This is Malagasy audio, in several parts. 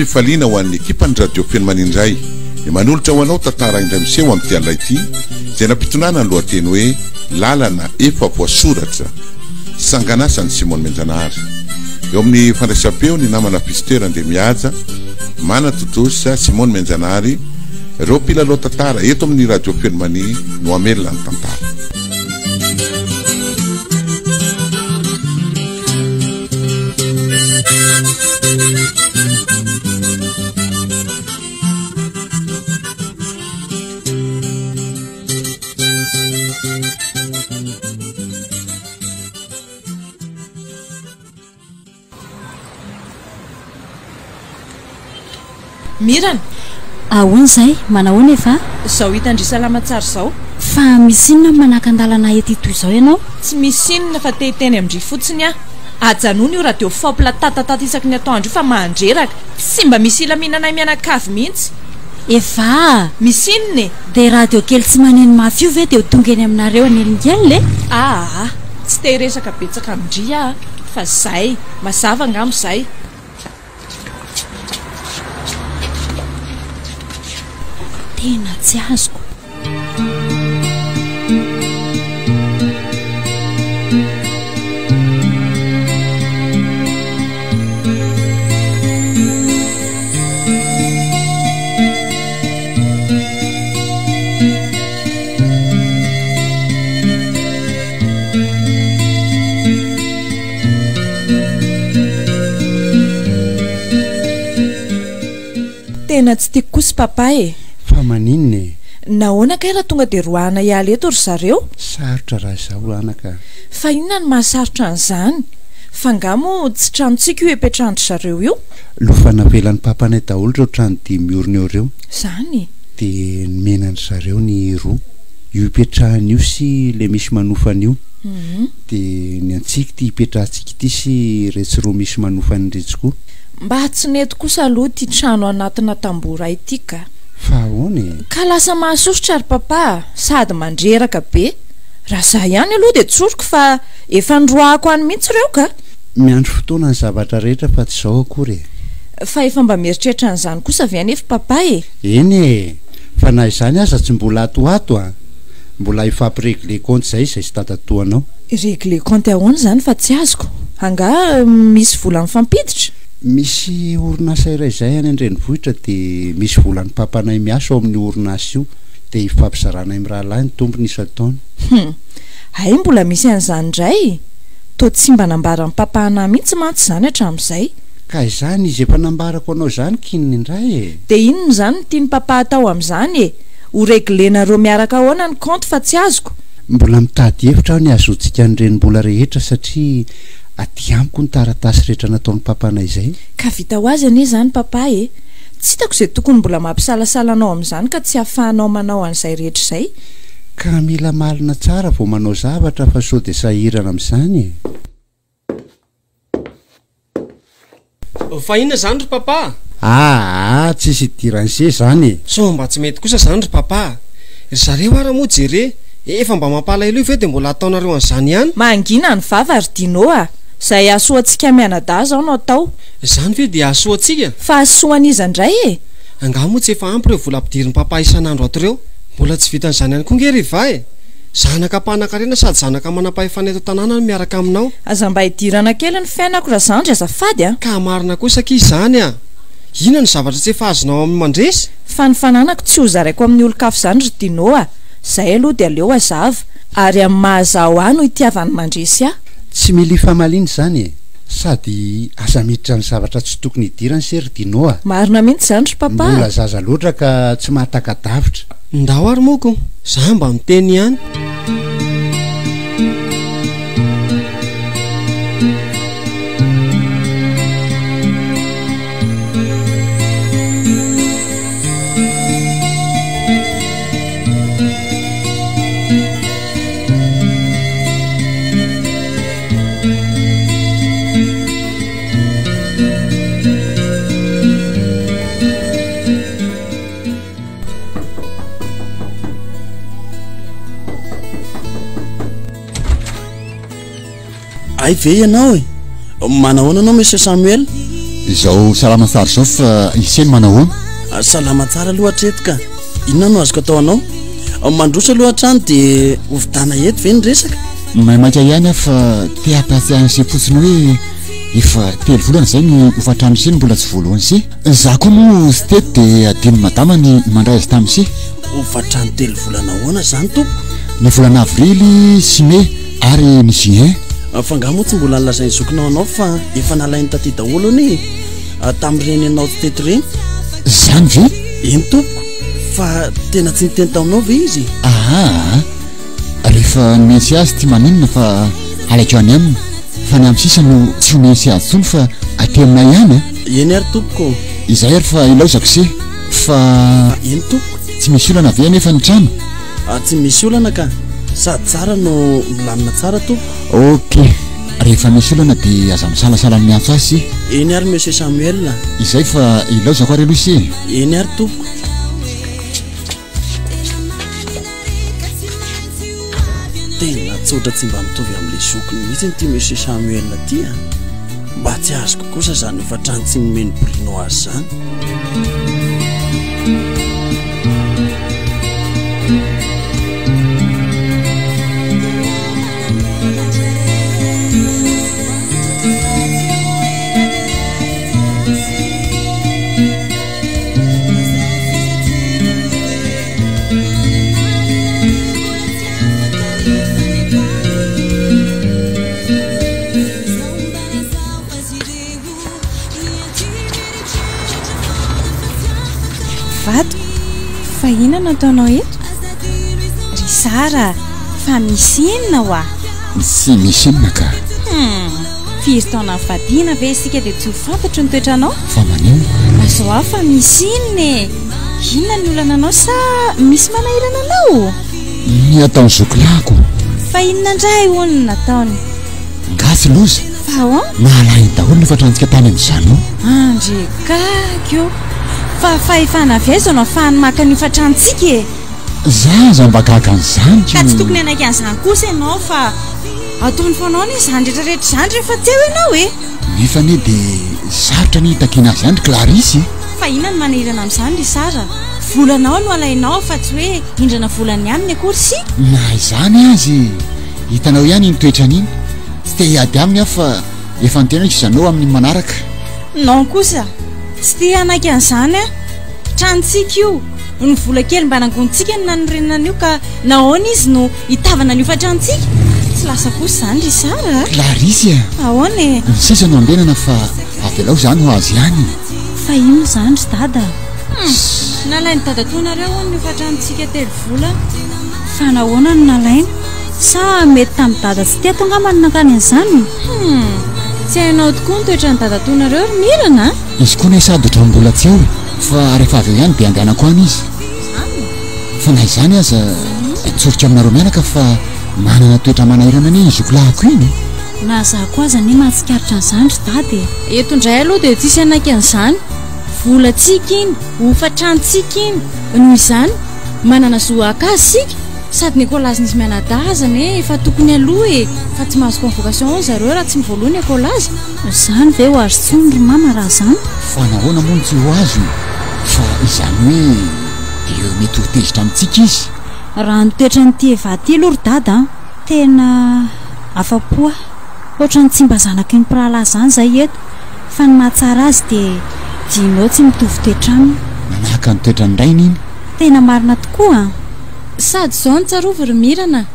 Fifaliana ho an'ny ekipan'ny Radio Fenoman'ny indray ny manolotra ho anao tantara indray miseho amin'ity alina ity izay nampitondrana ny lohateny hoe Lalana efa voasoratra. Sanganasan'i Simon Menjanahary. Eo amin'ny fandraisam-peo ny namana Fister Andriamihaja, Manatontosa, Simon Menjanahary, ireo mpilalao tantara eto amin'ny Radio Fenomania no hamelona ny tantara. Mirana! Ahoana izay? Manahoana Eva? Izao hitan-dry salama tsara izao. Fa misy inona no manakan-dalana ety toy izao ianao? Tsy misy inona fa te hiteny amin-dry fotsiny aho. Ajanony io radio fopla tatatata isaky ny atoandro io fa mandreraka. Tsy mba misy hilaminanay mianakavy mihitsy. Eva a! Misy inona e? Dia radio kely tsy maneno mafy io ve dia ho tonga eny aminareo hanelingelina e? Aa! Tsy te hiresaka betsaka amin-dry aho fa zay, mazava angamba izay. Tena tsy azoko. Tena tsy tiako kosa papa e! Fa maninona e? Nahoana kay raha tonga dia roahana hiala eto ry zareo? Sarotra raha izao anaka. Fa inona no mahasarotra an'izany? Fa nga moa tsy tranontsika io ipetrahan-dry zareo io? Lova navelan'ny papanay daholo ireo trano dimy miorina eo ireo. Izany? Dia nomena an-dry zareo ny roa. Io ipetrahany io sy ilay misy manofana io. Dia ny antsika ity ipetrahantsika ity sy iretsy roa misy manofana iretsy koa. Mba tsy nety kosa aloha ity trano anatina tamboho iray ity ka. Fa ahoana e? Ka lasa mahasosotra ry papa a! Sady mandreraka be. Raha za ihany aloha dia tsoriko fa efa noroahako any mihitsy ireo ka. Miandry fotoana ny zavatra rehetra fa tsy izao akory e. Fa efa mba mieritreritra an'izany kosa ve anefa papa e? Eny e! Fa na izany aza tsy mbola ato ho ato a! Mbola hifampi-regler compte izay izay sy dadatoanao. Regler compte ahoana izany fa tsy azoko? Angaha misy vola mifampiditra? Misy orinasa iray izay any an-drenivohitra dia misy volan'ny papanay miasa ao amin'io orinasa io dia ifampizaranay mirahalahy ny tompony isan-taona. Hum! Hay mbola misy an'izany indray? Toa tsy mba nambaran'i papa anah mihitsy mantsy izany hatramin'izay. Ka izany izy efa nambarako anao izany k'inona indray e? Dia inona izany no tian'i papa atao amin'izany e? Ho regler-nareo miaraka ahoana ny compte fa tsy azoko? Mbola mitady hevitra aho ny hahazoantsika ny renim-bola rehetra satria aty amiko ny taratasy rehetra nataon'i papanay izay. Ka vita ho azy anie izany papa e! Tsy hitako izay tokony mbola mampisalasala anao amin'izany ka tsy ahafahanao manao an'izay rehetra izay. Ka mila malina tsara vao manao zavatra fa sao dia sahirana amin'izany e! Fa inona izany ry papa a? Aa tsisy idiran'se zany e! Sao mba tsy mety kosa izany ry papa a! Ry zareo ara moa jere, efa mba mampalahelo io ve dia mbola ataonareo an'izany ihany? Mangina ny vava ry Dino a! Izay hahasoa antsika mianadahy izao no atao. Izany ve dia hahasoa antsika? Fa hahasoa an'iza indray e? Angaha moa tsy efa ampy ireo vola ampidirin'i papa isan'andro ato ireo? Mbola tsy vitan'izany ihany koa nge ry Eva e! Zanaka mpanankarena sady zanaka manam-pahefana eto an-tanàna no miaraka aminao. Aza mba idirana kely ny fiainako razandry azafady a! Ka marina kosa akia izany a! Inona no zavatra tsy efa azonao amin'ny mandresy? Fa ny fananako tsy ho zaraiko amin'ny olon-kafa izany ry Dino a! Zay aloha dia aleo hazava. Ary amin'ny maha zaho ahy no itiavan'ny mandresy ahy. Tsy mila ifamaliana izany e! Sady aza miditra ny zavatra tsy tokony hidirany se ry Dino a! Marina mihitsy izany ry Papa a! Mbola zaza loatra ka tsy mahataka-davitra. Ndao ary moa ko! Za mba miteny ihany. Hay ve ianao e? Manahoana anao Monsieur Samuel? Izao salama tsara izao fa ise no manahoana? Salama tsara aloha hatreto ka. Inona no azoko atao anao? Mandroso aloha hatrany dia hovidana eto ve ny resaka? Maimaika ihany aho fa te hampiatsiahy an'ise fotsiny hoe efa telo volana izay ny hofan-tranon'ise no mbola tsy voaloan'ise. Izaho koa moa tsy teto dia adinon'i madama ny mandray azy tamin'ise. Hofan-trano telo volana ahoana izany tompoko? Ny volana avrily sy mey ary ny juin. Fa angaha moa tsy mbola nolazain'ny zokinao anao fa efa nalainy taty daholo anie e? Tamin'ireny ianao tsy teto ireny. Izany ve? Eny tompoko, fa tena tsy niteny taminao ve izy e? Aa, rehefa nomeny azy ity maninona fa alaiko any aminy, fa ny amin'ny sisa no tsy omeny azy intsony fa aty aminay ihany a! Eny ary tompoko ô! Izay ary fa ilaozako se fa. Eny tompoko. Tsy misy olana ve anefa ny trano? Tsy misy olana ka! Sady tsara no milamina tsara tompoko. Ok. Rehefa misy olana dia aza misalasala ny miantso ahy se. Eny ary Monsieur Samuel a! Izay fa ilaozako ary aloha se e! Eny ary tompoko. Tena tsotra tsy mba mitovy amin'ilay zokiny mihitsy ity Monsieur Samuel ity a! Mba tsy azoko kosa izany hofantrano tsy nomen'i Bruno azy izany. Vadiko, fa inona no ataonao eto? Ry Sara, fa misy inona hoa? Tsy misy inona ka. Hum, firy taona nivadiana ve isika dia tsy ho fantatro ny toetranao? Fa maninona? Lazao ahy fa misy inona e! Inona ny olana anao sa misy manahirana anao? Ny ataon'ny zokilahiko. Fa inona indray hono no nataony? Nga tsy loza? Fa ahoana? Nalahiny daholo ny hofan-tranontsika tany amin'ny Jeannot. Andry gaga io! Fa fahefana avy aiza no ahafahany maka ny hofan-tranontsika e? Za aza mba gaga an'izany ko. Ka tsy tokony hanaiky an'izany kosa ianao fa ataony fanao anie izany rehetrarehetra izany rehefa tsy eo ianao e! Nefa anie dia sarotra anie hitakiana azy ihany ry Clarisse e! Fa inona no manahirana amin'izany ry Sara? Volanao no alainao fa tsy hoe hindrana volan'ny aminy akory sy. Na izany aza e! Hitanao ihany iny toetrany iny. Tsy te hiady aminy aho fa efa niteny hoe Jeannot amin'ny manaraka. Non kosa! Tsy te hanaiky an'izany aho. Tranontsika io. Ny vola kely mba nangonintsika no nanorenana an'io ka nahoana izy no hitavana ny hofan-tranontsika? Tsy lasa kosa izany ry Sara a! Clarisse a! Ahoana e? Ny sisa no ambenana fa avelao izany ho azy ihany e! Fa inona izany ry Dada? Hum! Nalain'i dadatoanareo hono ny hofan-tranontsika volana. Fa nahoana no nalaina? Sa mety tamin'i Dada tsy teto angamba no nankany an'izany? Hum! Tsy hainao tokoa ny toetran'i dadatoanareo ry Mirana a! Izy koa anie sady ohatran'ny mbola tsy ao e! Fa rehefa avy eo ihany dia andehanako any izy. Fa na izany aza, tsoriko aminareo mianaka fa manana toetra manahirana anie iny zokilahiko iny e! Na za koa aza anie mahatsikaritra an'izany ry Dada e! Eto indray aloha dia tsisy hanaiky an'izany. Volantsika iny, hofan-tranontsika iny. Noho izany, manana zo haka azy isika. Sady ny écolage-n'izy mianadahy aza anie efa tokony aloha e! Fa tsy mahazo convocation hono zareo raha tsy mivoaloha ny écolage. Izany ve ho azo intsony ry mama raha izany? Fa nahoana moa no tsy ho azony? Fa izany hoe dia mety ho tezitra amintsika izy? Raha ny toetran'ity Eva ity aloha ry dada an! Tena afa-po aho. Ohatran'ny tsy mba zanaky ny mpirahalahy izany izahay eto. Fa ny mahatsara azy dia Dino tsy mitovy toetra aminy. Manahaka ny toetran'ny rainy iny. Tena marina tokoa an! Sady izao no tsarovy ry Mirana,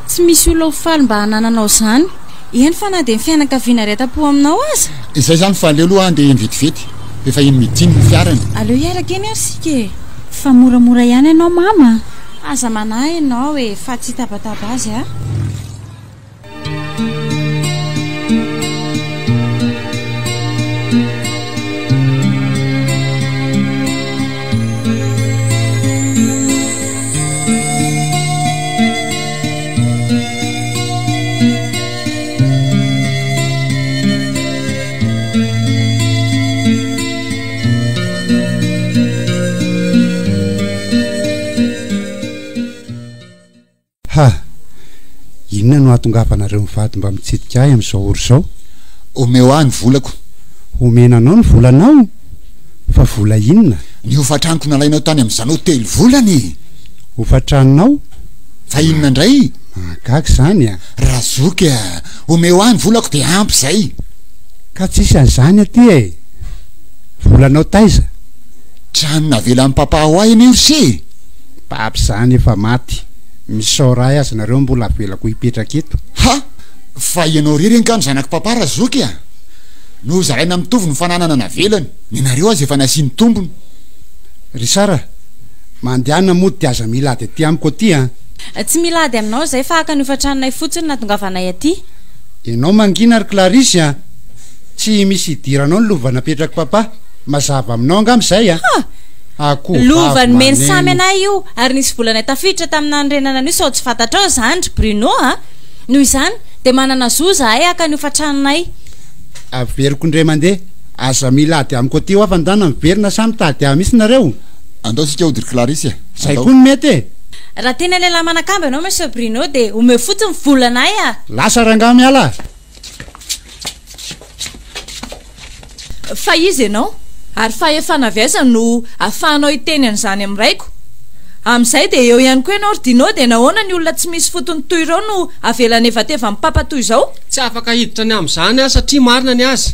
tsy misy olona ho faly mba hanananao izany, eny fa na dia ny fianakaviana iray tam-po aminao aza. Izay izany fa aleo aloha andeha eny vetivety, fa efa eny midi ny fiarany. Aleo hiaraka eny ary isika e! Fa moramora ihany ianao mama a! Aza manahy ianao e, fa tsy hitabataba azy aho. Ha! Inona no ahatongavanareo mivady mba mitsidika ahy amin'izao ora izao? Omeo ahy ny volako. Homena anao ny volanao? Fa vola inona? Ny hofantranoko nalainao tany amin'izanao telovolana e! Hofantranonao? Fa inona indray? Mahagaga izany a! Razoky a! Omeo ahy ny volako dia ampy izay! Ka tsisy an'izany aty e! Volanao taiza? Trano navelan'i Papa ho ahy anie ry se e! Papa izany efa maty. Misaora ahy aza nareo mbola avelako hipetraka eto. Ha! Fa ianao irery angaha no zanak'i Papa Razoky a! Nozaraina mitovy ny fananana navelany. Nenareo aza efa nasiany tombony. Richard a! Mandehana mody dia aza mila ady aty amiko aty a! Tsy mila ady aminao izay fa haka ny hofantranonay fotsiny nahatongavanay aty. Ianao mangina ry Clarisse a! Tsy misy idiranao ny lova napetrak'i Papa. Mazava aminao angamba izay a! Ha! Akoho Lova vavy nomeny samy maneno. anay io ary nisy volanay tafiditra tamin'ny nanorenana an'io sao tsy fantatrao izany ry Bruno a! Noho izany dia manana zo izahay haka ny hofantranonay. Averiko indray mandeha, aza mila ady amiko aty hoa fa ndana miverina sa mitady ahy mihitsy nareo? Andao isika hody ry Clarisse a! Zay Andao. koa no mety e! Raha tena lehilahy manan-kambo ianao Monsieur Bruno dia omeo fotsiny volanay a! Lasa rangahy miala a! Fa iza ianao? Ary fahefana avy aiza no afahanao hiteny an'izany amin'ny raiko? Amin'izay dia eo ihany koa ianao ry Dino dia nahoana ny olona tsy misy fotony toy ireo no avela hanevatevan'i Papa toy izao? Tsy afaka hiditra ny amin'izany aho satria marina ny azy.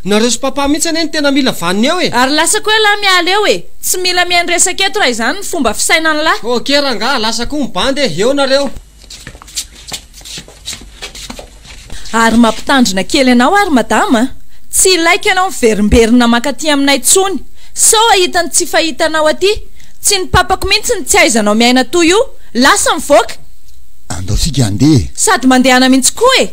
Nareo sy Papa mihitsy anie no tena mila vanona eo e! Ary lasa koa ialahy miala eo e! Tsy mila mihaino resaka eto raha izany ny fomba fisainan'lah. Ok rangaha, lasa koa ny bandy e! Eo nareo! Ary mampitandrina kely anao ary madama a! Tsy ilaiko ianao miverimberina mankaty aminay intsony, sao hahita ny tsy fahita anao aty. Tsy ny papako mihitsy no tsy ahaizanao miaina toy io. Lasa mivoaka! Andao tsika handeha e! Sady mandehana mihitsy koa e!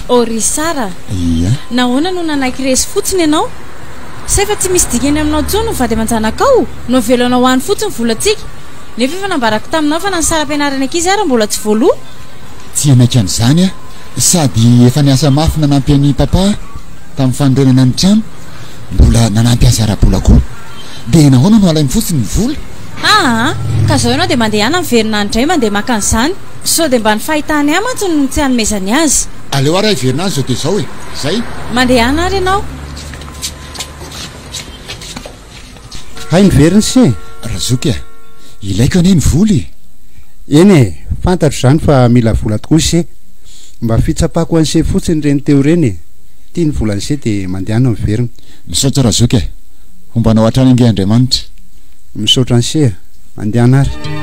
Oh ry Sara a! Ia. Nahoana no nanaiky resy fotsiny ianao? Sa efa tsy misy dikany aminao intsony ny vady aman-janakao? Noavelanao ho any fotsiny ny volantsika, nefa efa nambarako taminao fa na ny saram-pianaran'ny ankizy ara mbola tsy voaloa. Tsy hanaiky an'izany aho. Sady efa niasa mafy nanampy an'i Papa aho tamin'ny fanorenana ny trano, mbola nanampy azy ara-bola koa. Dia nahoana no alainy fotsiny ny vola? Aa! Ka izao ianao dia mandehana miverina any indray mandeha maka an'izany. Sao dia mba ny fahitany ahy mantsy no tsy hanomezany azy. Aleo ary aho hiverina any izao dia izao e! Zay! Mandehana ary ianao. Hay miverina ise? Razoky a! Ilaiko anie ny vola e! Eny e! Fantatro izany fa mila vola tokoa ise. Mba fitsapako an'ise fotsiny ireny teo ireny e! Ity ny volan'ise dia mandehana miverina. Misaotra Razoky a! Homba anao hatrany ange Andriamanitra. Misaotra an'ise a! Mandehana ary.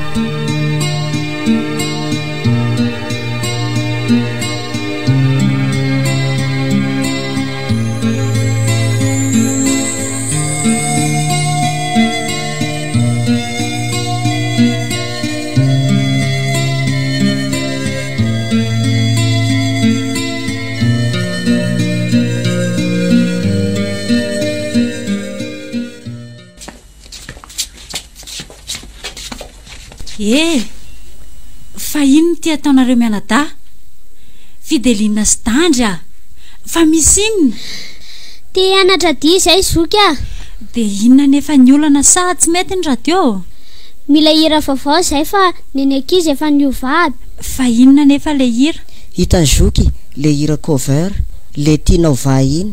Eh! Fa inona ity ataonareo mianadahy? Fidelina sy Dandry ah! Fa misy inona? Te hianatra dihy izay zoky ah! Dia inona anefa ny olana sa tsy mety ny radio? Mila hira vaovao izay fa ny ny ankizy efa niova aby. Fa inona anefa ilay hira? Hitan'i zoky le hira cover le tianao vaha iny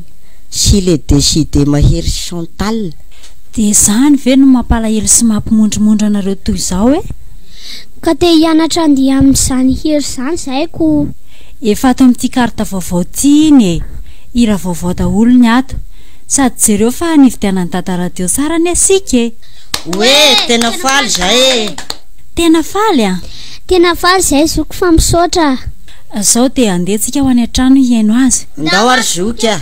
sy le decide mahery chantal. Dia izany ve no mampalahelo sy mampimondrimondry anareo toy izao e? Ka te hianatra handihy amin'izany hira izany izahay ko. Efa ato amin'ity carte vaovao ity iny e! Hira vaovao daholo ny ato. Sady jereo fa nividianan'i Dada radio tsara anie isika e! Oe, tena faly zahay e! Tena faly an! Tena faly zahay zoky fa misaotra a! Zao dia andeha tsika ho any an-trano hihaino azy. Ndao ary zoky a!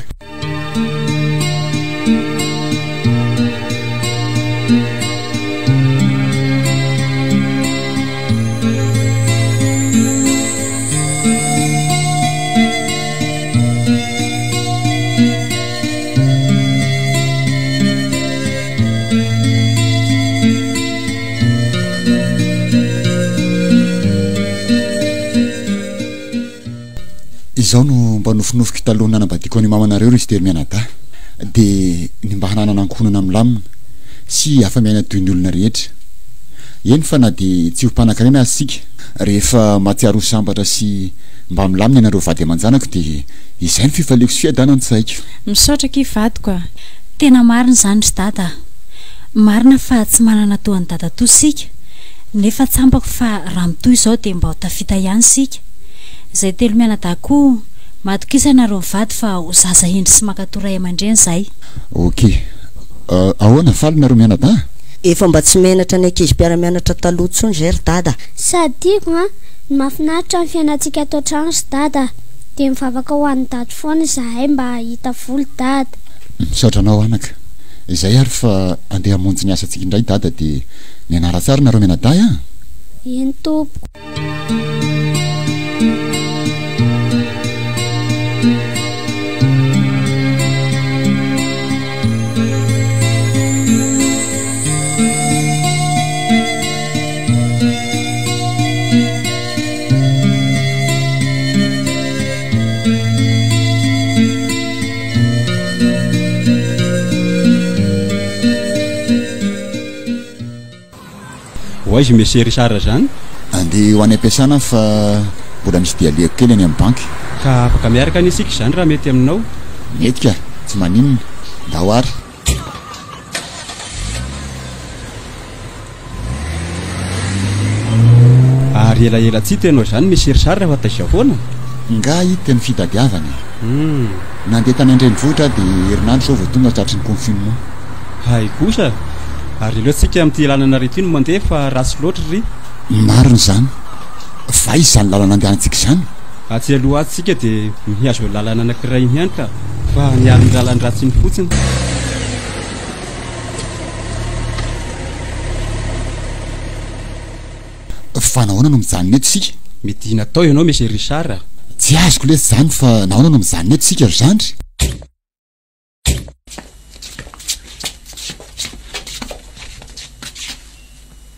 Izao no mba nofinofiko talohan'ny nanambadiako an'io mamanareo ry izy telo mianadahy, dia ny mba hananana ankohonana milamina sy afa-miaina toy ny olona rehetra. Eny fa na dia tsy ho mpanankarena aza isika, rehefa mahatsiaro ho sambatra sy mba milamina ianareo vady aman-janako dia izay no fifaliako sy fiadanan-tsaiko. Misaotra akia vadiko a! Tena marina izany ry dada a! Marina fa tsy manana toa an'i dadatoa isika, nefa tsampako fa raha mitohy izao dia mba ho tafita ihany isika. Izay telomianadahy koa, matokisa ianareo mivady fa ho zaza hendry sy mankatò ray aman-dreny izahay. Ok. Ahoana, faly nareo mianadahy? Efa mba tsy menatra ny ankizy mpiara-mianatra taloha intsony izay ry dada a! Sady tiako an! Ny mahafinaritra ny fiainantsika ato an-trano ry dada a! Dia mivavaka ho an'i dady foana izahay mba hahita vola dada. Misaotra anao anaka. Izay ary fa andeha hamonjy ny asantsika indray dada dia mianara tsara nareo mianadahy an! Eny tompoko. Ho aiza i Monsieur Richard zany? Andeha ho any am-piasana aho fa mbola misy dia alehako kely any amin'ny banky. Ka afaka miaraka anie isika izany raha mety aminao? Mety ka, tsy maninona. Ndao ary. Ary elaela tsy hita ianao izany Monsieur Richard fa taiza foana? Nga hita ny fitadiavana e. Nandeha tany an-drenivohitra aho dia herinandro izao vao tonga tratry ny confinement. Hay kosa! Ary aleo tsika amin'ity lalana ireto iny mandeha fa ratsy loatra ry. Marina izany. Fa aiza izany lalana andehanantsika izany? Atsy aloha atsy tsika dia mihazo lalana anankiray iny ihany ka, fa miala iny lalan-dratsy iny fotsiny. Fa nahoana no mijanona eto isika? Midina tao ianao Monsieur Richard a! Tsy azoko lesy izany fa nahoana no mijanona eto isika ry zandry?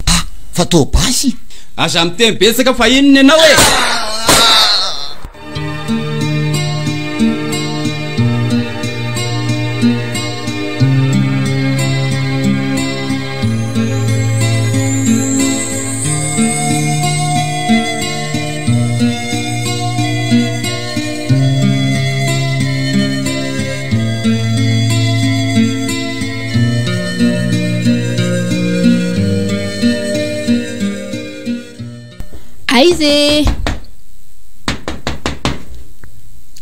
Ah! Fa toa basy! Aza miteny betsaka fa inona ianao e! Aiza e?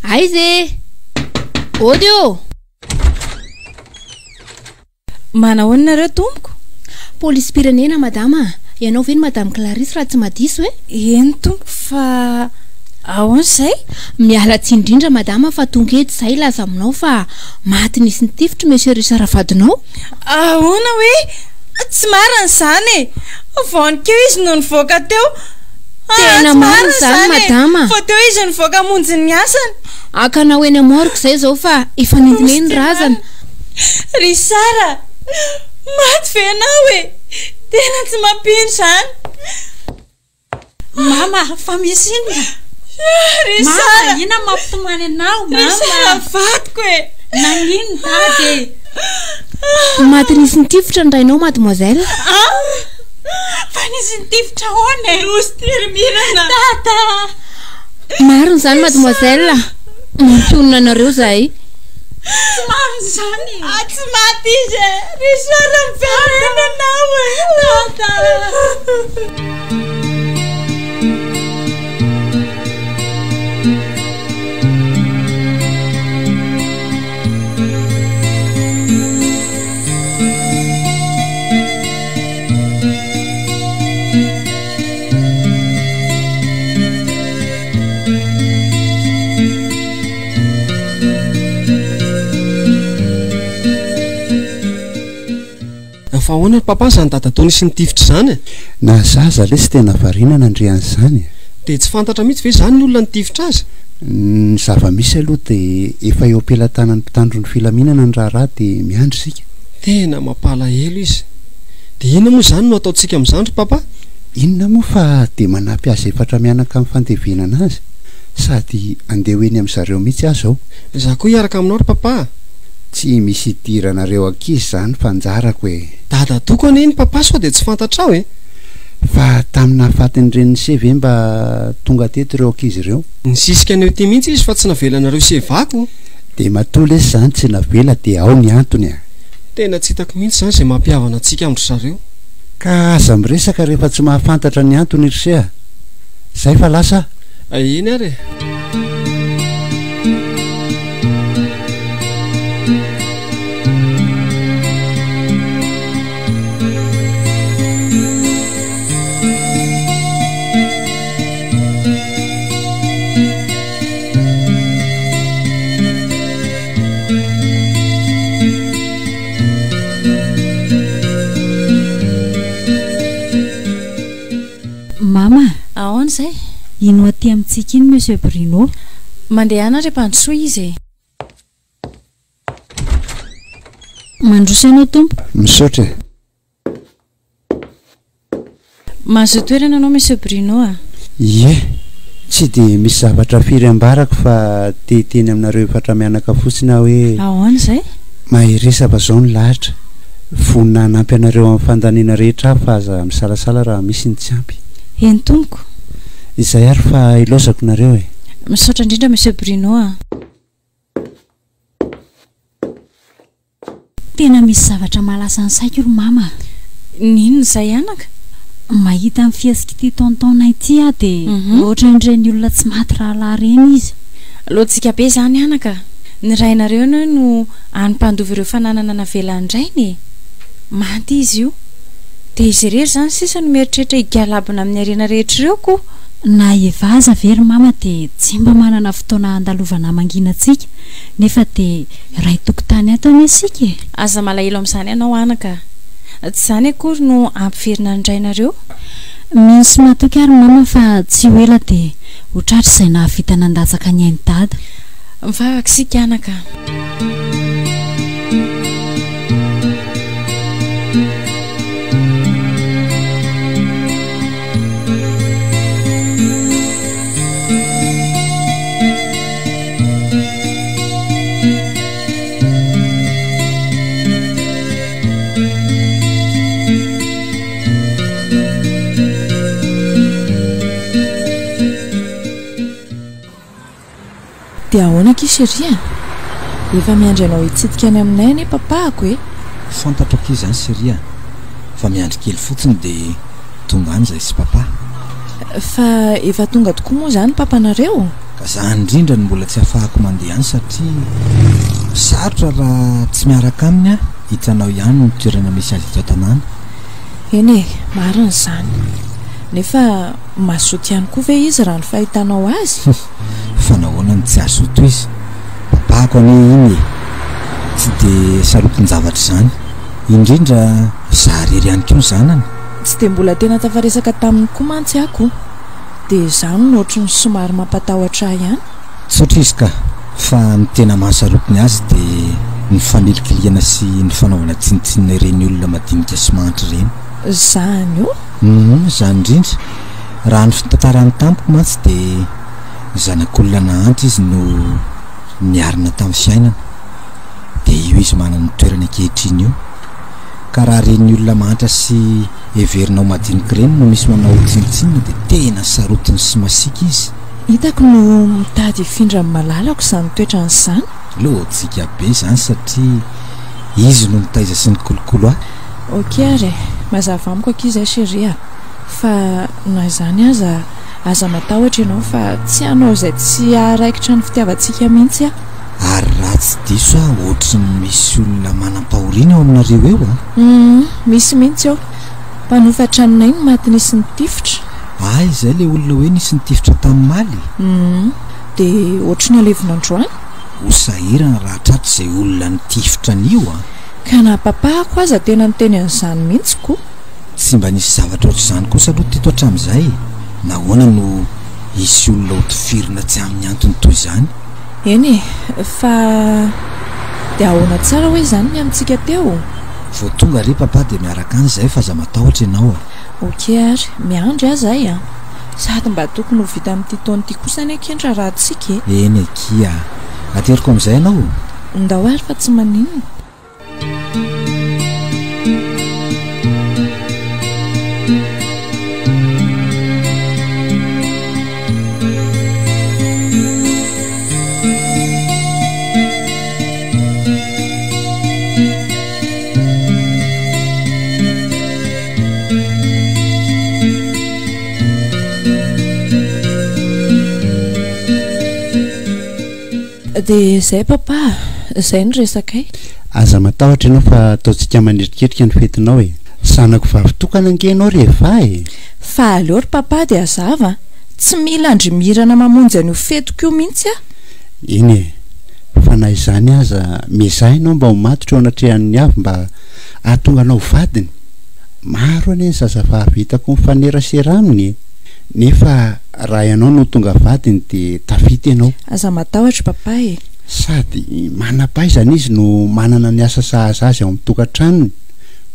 Aiza e? Ody ô! Manahoana nareo tompoko? Polisim-pirenena madama a! Ianao ve no madame Clarisse raha tsy madiso e? Eny tompoko fa ahoana izay? Miala tsiny indrindra madama fa tonga eto izahay hilaza aminao fa maty nisy nitifitra monsieur Richard vadinao. Ahoana hoe? Tsy marina izany e! Vao nikeo izy no nivoaka teo. Tena marina izany madama. Vao teo izy nivoaka hamonjy ny asany. Haka anao eny morgue izay izao fa efa nentina eny ny razana. Richard a! Maty ve ianao e? Tena tsy mampino izany. Mama, fa misy inona? Richard! Mama, inona no mampitomany anao, mama? Richard vadiko e! Nagnino dada e? Maty nisy nitifitra ny rainao mademoiselle. An! Fa nisy nitifitra ahoana e? Nosy Tirmirana! Dada! Marina izany mademoiselle. Mampionona anareo izahay. Tsy marina izany e! Ah, tsy maty izy e! Richard miverena anao e! Dada! Fa ahoana ry papa izany dadatoa nisy nitifitra izany e? Na za aza lesy tena variana nandre an'izany e! Dia tsy fantatra mihitsy ve izany ny olona nitifitra azy? Ny zava-misy aloha dia efa eo am-pelatanan'ny mpitandro ny filaminana ny raharaha dia miandry isika. Tena mampalahelo izy. Dia inona moa izany no ataontsika amin'izany ry papa? Inona moa fa dia manampy azy efatra mianaka amin'ny fandevenana azy. Sady andeha ho eny amin zareo mihitsy aho zao. Za koa hiaraka aminao ry papa a! Tsy misy idiranareo ankizy zany fa anjarako e! Dadatoako anie iny papa sao dia tsy fantatrao e! Fa tamin'ny nahafaty ny renin'i Se ve mba tonga teto ireo ankizy ireo? Nisisika an'io ity mihitsy izy fa tsy navelanareo se vako. Dia matoa lesy izany tsy navela dia ao ny antony a! Tena tsy hitako mihitsy izany izay mampihavana antsika amin-dry zareo. Ka aza miresaka rehefa tsy mahafantatra ny antony ry se a! Zay fa lasa a! Eny ary e! Mama a! Ahoana izay? Ino aty amintsika iny Monsieur Bruno? Mandehana ry Ampandrosoa izy e! Mandroso ianao Tompo. Misaotra e! Mahazoa toerana ianao Monsieur Bruno a! Ie! Tsy dia misy zavatra firy ambarako fa te hiteny aminareo efatra mianaka fotsiny aho hoe. Ahoana izay? Mahereza fa zao ny lahatra. Vonona hanampy anareo amin'ny fandaniana rehetra aho fa aza misalasala raha misy ny tsy ampy. Eny tompoko. Izay ary fa ilaozako nareo e! Misaotra indrindra Monsieur Bruno a! Tena misy zavatra mahalasa ny saiko ry mama a! Ny inona izay anaka? Mahita ny fihetsik'ity tonton-nay ity aho dia ohatran'ireny olona tsy maty rahalahy ireny izy. Lojika be izany anaka! Ny rainareo anie no hany mpandova ireo fananana navelan'ny rainy e! Maty izy io. Dia izy irery izany sisa no mieritreritra higalabona amin'ny harena rehetra ireo ko! Na Eva aza ve ry mama dia tsy mba manana fotoana handalovana hamangiana antsika nefa dia iray tokotany ato anie isika e! Aza malahelo amin'izany ianao anaka a! Tsy izany akory no hampiverina ny rainareo. Mino sy matoky ary mama fa tsy ho ela dia ho tratra izay nahavita nandatsaka ny ain'i dada. Mivavaka isika anaka a! Dia ahoana akia chérie a? Efa miandry anao hitsidika any aminay anie papahako e! Fantatro akia izany chérie a! Fa miandry kely fotsiny dia tonga any izahay sy papa. Fa efa tonga tokoa moa izany papanareo? Ka zany indrindra no mbola tsy afahako mandeha any satria sarotra raha tsy miaraka aminy aho, hitanao ihany ny toerana misy azy eto an-tanàna. Eny e, marina izany. Nefa mazoto ihany koa ve izy raha ny fahitanao azy? Fa nahoana no tsy hazoto izy? Papako anie iny e! Tsy dia sarotin-javatra izany. Indrindra za irery ihany koa ny zanany. Tsy dia mbola tena tafaresaka taminy koa mantsy aho ko. Dia izany no ohatry ny somary mampatahotra ahy ihany. Tsotra izy ka! Fa ny tena mahasarotiny azy dia ny fanilikilihana sy ny fanaovana tsinontsinona ireny olona madinika sy mahantra ireny. Izany o? Humm, izany indrindra. Raha ny fitantarany tamiko mantsy dia zanak'olona nahantra izy no niarina tamin'ny fiainana. Dia io izy manana ny toerany ankehitriny io. Ka raha ireny olona mahantra sy heverina ho madinika ireny no misy manao tsinontsinona dia tena sarotiny sy masiaka izy. Hitako no mitady hifindra amin'ny malalako izany toetrany izany. Lojika be izany satria izy no nitaiza sy nikolokolo ahy. Ok ary e! Mazava amiko akia izay chérie a! Fa na izany aza, aza matahotra ianao fa tsy hanao izay tsy haharaikitra ny fitiavantsika mihitsy aho. Ary raha tsy diso aho ohatry ny misy olona manam-pahoriana eo aminareo eo an! Humm, misy mihitsy eo. Mpanofa tranonay no maty nisy nitifitra. Hay izay ilay olona hoe nisy nitifitra tamimaly e! Humm, dia ohatry ny alevina androany? Ho sahirana raha tratra izay olona nitifitra an'io an! Ka na papahako aza tena niteny an'izany mihitsy ko! Tsy mba nisy zavatra ohatr'izany kosa aloha teto hatramin'izay e! Nahoana no hisy olona hotifirina tsy amin'ny antony toy izany? Eny e, fa dia ahoana tsara hoe izany ny amintsika teo? Vao tonga re papa dia miaraka any izahay fa aza matahotra ianao a! Ok ary, miandry aho izay a! Sady mba tokony ho vita amin'ity taona ity kosa anie kendra raha tsika e! Eny akia a! Ateriko amin'izay ianao? Ndao ary fa tsy maninona. Dia izay Papa a! Izay no resakay. Aza matahotra ianao fa ataontsika manetriketrika ny fetinao e! Zanako vavy tokana ange ianao ry Eva e! Fa aleo ry Papa dia hazava a! Tsy mila an-dry Mirana mamonjy an'io fetiko io mihitsy aho. Eny e! Fa na izany aza, miezaha ianao mba ho matotra eo anatrehan'ny avy mba hahatonga anao ho vadiny. Maro anie ny zazavavy hitako mifanerasera aminy e! Nefa raha ianao no tonga vadiny dia tafita ianao. Aza matahotra Papa e! Sady manam-pahaizana izy no manana ny asa sahaza azy ao amin'ny tokantranony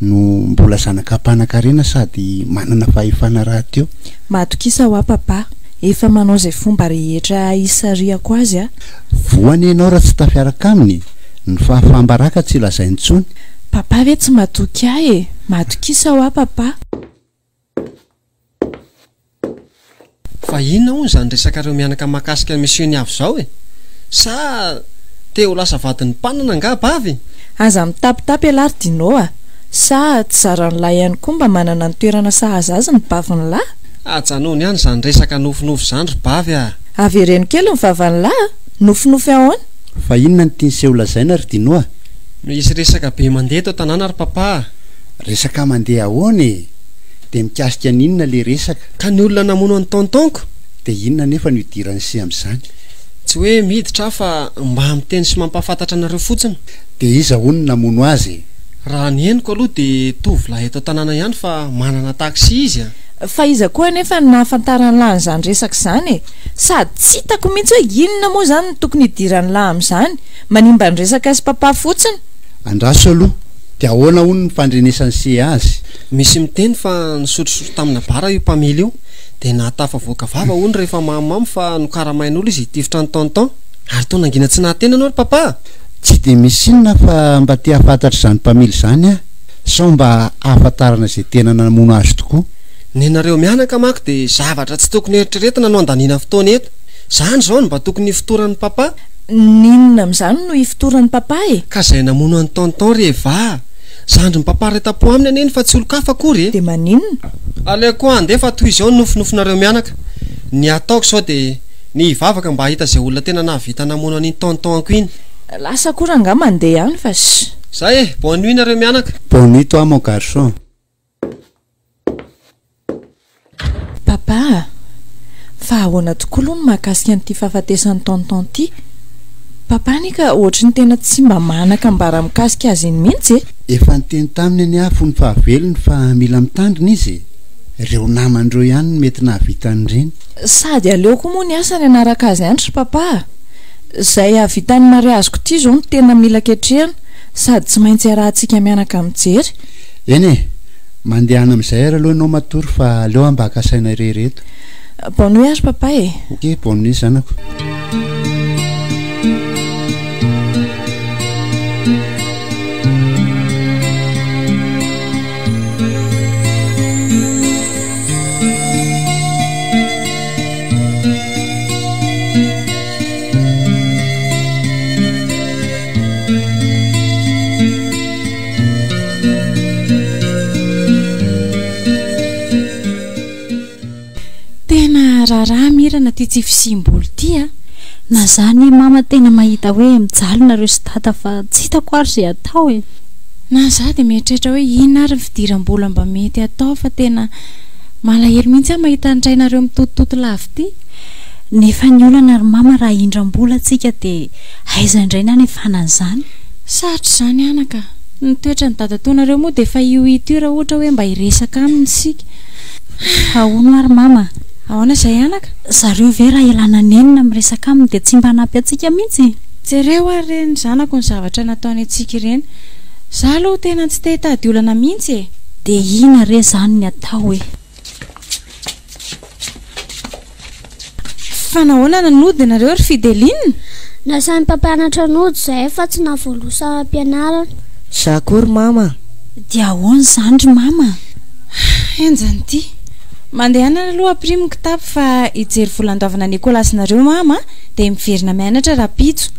no mbola zanaka mpanan-karena sady manana fahefana rahateo. Matokisa hoa Papa, efa manao izay fomba rehetra hisarihako azy aho. Voa anie ianao raha tsy tafiaraka aminy e! Ny fahafaham-baraka tsy lazainy intsony. Papa ve tsy matoky ahy e! Matokisa hoa Papa. Fa inona hono izany resakareo mianaka mahakasika an'i Monsieur Niavo izao e? Sa te ho lasa vadin'ny mpanana angaha Bavy? Aza mitapitapy ialahy ry Dino a! Sa tsy zaran'lahy ihany koa mba manana ny toerana sahaza azy ny bavin'lahy? Ajanony ihany izany resaka nofinofy izany ry Bavy a! Avereno kely ny vavan'lahy a! Nofinofy ahoana? Fa inona no tian'i Seho lazaina ry Dino a? Misy resaka be mandeha eto an-tanàna ry Papa a! Resaka mandeha ahoana e? Dia mikasika ny inona le resaka? Ka ny olona namono an'i Tonton-ko? Dia inona anefa no idiran'i se amin'izany? Tsy hoe miditra aho fa mba miteny sy mampahafantatra anareo fotsiny. Dia iza hono no namono azy e? Raha ny henoko aloha dia tovolahy eto an-tanàna ihany fa manana taxi izy a! Fa iza koa anefa no nahafantaran'lah an'izany resaka izany e? Sady tsy hitako mihitsy hoe inona moa izany no tokony hidiran'lah amin'izany? Manimba ny resaka sy papa fotsiny. Andraso aloha, dia ahoana hono ny fandrenesan'i se azy? Misy miteny fa nisotrosotro tamina bara io mpamily io, dia nahatafavoaka vava hono rehefa mamomamo fa nokaramain'olo izy hitifitra an'i Tonton. Ary toa nangina tsy nahateny anao ry Papa a! Tsy dia misy inona fa mba te hahafantatra izany mpamily izany aho, sao mba hahafantarana izay tena namono azy tokoa. Nenareo mianaka manko dia zavatra tsy tokony eritreretina no andaniana fotoana eto. Izany izao no mba tokony hifotoran'i Papa. N'inona amin'izany no hifotoran'i Papa e? Ka izay namono an'i Tonton ry Eva a! Zandrin'i Papa reta-po aminy anie iny fa tsy olon-kafa akory e! Dia maninona? Aleoko handeha fa toy izao ny nofinofinareo mianaka. Ny ataoko izao dia ny hivavaka mba hahita izay olona tena nahavita namono an'iny tonton-ko iny. Lasa koa rangahy mandeha any fa sh. Zay e! Bonne nuit nareo mianaka. Bonne nuit toi mon garçon. Papa a! Fa ahoana tokoa aloha ny mahakasika an'ity fahafatesan'i Tonton ity? Papa anie ka ohatry ny tena tsy mba manan-kambara mikasika azy iny mihitsy e! Efa niteny taminy anie aho fony fahavelony fa mila mitandrina izy e! Ireo namany ireo ihany no mety nahavita an'ireny. Sady aleo koa moa ny asany hanaraka azy any ry Papa a! Izay hahavita ny mariaziko ity izao no tena mila ketrehina sady tsy maintsy iarahantsika mianaka mijery. Eny e! Mandehana amin'izay ary aloha ianao matory fa aleo aho mba haka saina irery eto. Bonne nuit ary papa e! Ok, bonne nuit zanako. Tena raharaha Mirana ty tsy fisiam-bolo ty a! Na za anie mama tena mahita hoe mijaly nareo sy dada fa tsy hitako ary ze atao e! Na za dia mieritreritra hoe inona ary ny fidiram-bola mba mety atao fa tena malahelo mihitsy aho mahita ny rainareo mitotototo lava ity. Nefa ny olana ry mama raha hindram-bola tsika dia aiza indray ny hanefana an'izany? Sarotra izany anaka a! Ny toetran'i dadatoanareo moa dia efa io hita io raha ohatra hoe mba hiresaka aminy isika. Fa hono ary mama a! Ahoana izay anaka? Zareo ve raha ialana nenina miresaka aminy dia tsy mba hanampy antsika mihitsy e? Jereo ary re ny zanako ny zavatra nataony antsika ireny. Za aloha tena tsy te hitady olana mihitsy e! Dia ina re izany ny atao e? Fa nahoana no nody nareo ry Fideline? Nasain'ny mpampianatra nody izahay fa tsy nahavoaloa saram-pianarana. Za koa ry mama a! Dia ahoana izany ry mama a? Henjana ity. Mandehana aloha ampirimo ny kitapo fa hijery vola andoavana ny ekolazinareo mama dia miverina mianatra rahampitso.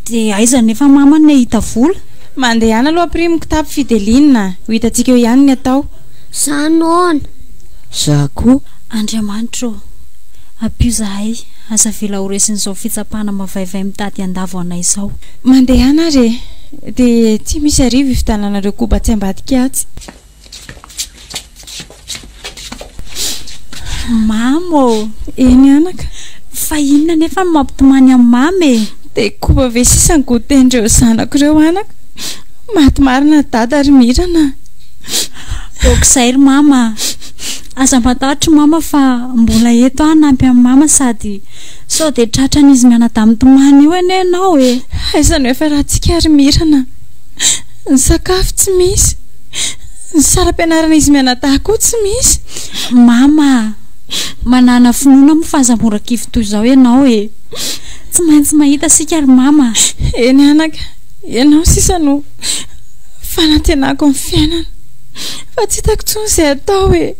Dia aiza anefa mama no hahita vola? Mandehana aloha ampirimo ny kitapo Fideline a! Ho hitantsika eo ihany ny atao. Za noana. Za koa. Andriamanitra ô! Ampio izahay, aza avela ho resin'izao fitsapana mavaivay mitady handavo anay izao. Mandehana ary e! Dia tsy misy arivo hividiananareo koba atsy ambadika atsy. Mama ô! Eny anaka. Fa inona anefa no mampitomany an'i Mama e? Dia koba ve sisa ny goûter-n'ireo zanako ireo anaka? Maty marina Dada ry Mirana a! Aok'izay ry Mama a! Aza matahotra ry Mama fa mbola eto aho hanampy an'i Mama sady sao dia tratran'izy mianadahy mitomany io anie ianao e! Aiza no hiafarantsika ry Mirana a! Ny sakafo tsy misy. Ny saram-pianaran'izy mianadahy koa tsy misy. Mama a! Manàna finoana moa fa aza mora kivy toy izao ianao e! Tsy maintsy mahita isika ry mama a! Eny anaka, ianao sisa no fanantenako amin'ny fiainana fa tsy hitako intsony izay atao e!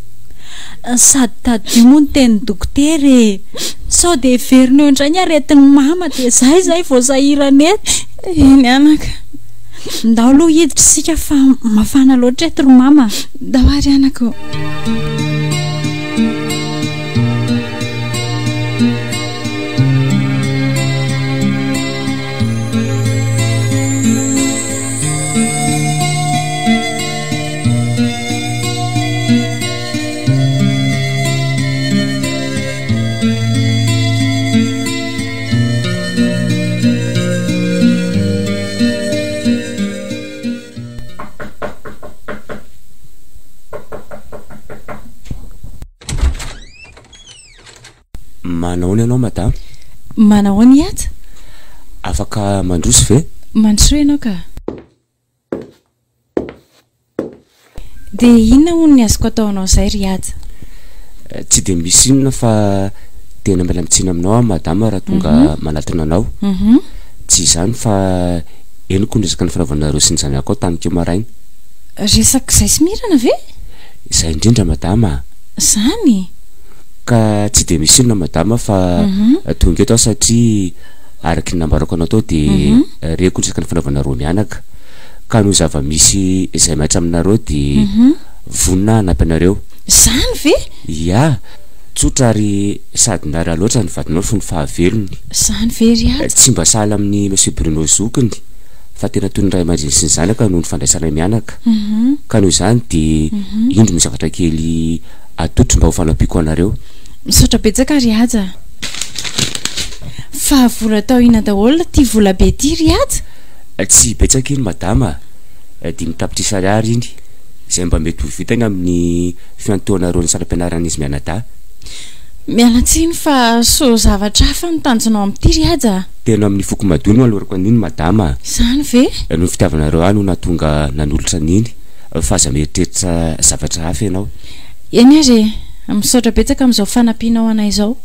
Sady tadidio moa ny tenin'ny dokotera e! Sao dia heverina eo indray ny aretin'i mama dia izahay izay vao sahirana eto. Eny anaka. Ndao aloha hiditra isika fa mafana loatra eto ry mama a! Ndao ary anaka ô! Manahoana ianao madama? Manahoana i Haja? Afaka mandroso ve? Mandrosoa ianao ka. Dia inona hono ny azoko atao anao izay ry Haja? Tsy dia misy inona fa tena miala mitsiny aminao aho madama raha tonga manatona anao. Tsy izany fa henoko ny resaka nifanaovanareo sy ny zanakao tanikeo maraina. Resaka izay sy Mirana ve? Izay indrindra madama a! Izany? Ka tsy dia misy inona madama fa tonga eto aho satria araky ny nambarako anao teo dia reko ny resaka nifanaovanareo mianaka. Ka noho zava-misy izay mihatra aminareo dia vonona hanampy anareo. Izany ve? Ia! Tsotra ary sady nara loatra ny vadinao fony fahavelony. Izany ve ry Haja? Tsy mba sahala amin'i Monsieur Bruno zokiny fa tena toy ny ray aman-dreny sy ny zanaka no nifandraisanay mianaka. Ka noho izany dia indro misy zavatra kely atolotro mba ho fanampiako anareo. Misaotra betsaka ry Haja. Fa vola atao inona daholo ity vola be ity ry Haja? Tsy betsaka iny madama a! 5 tapitrisa ariary iny, izay mba mety ho vitany amin'ny fiantohanareo ny saram-pianaran'izy mianadahy. Miala tsiny fa sao zavatra hafa no tanjonao amin'ity ry Haja a! Tena amin'ny foko madio no anolorako an'iny madama a! Izany ve? Noho ny fitiavanareo ahy no nahatonga nanolotra an'iny, fa aza mieritreritra zavatra hafa ianao. Eny ary e! Misaotra betsaka amin'izao fanampianao anay izao.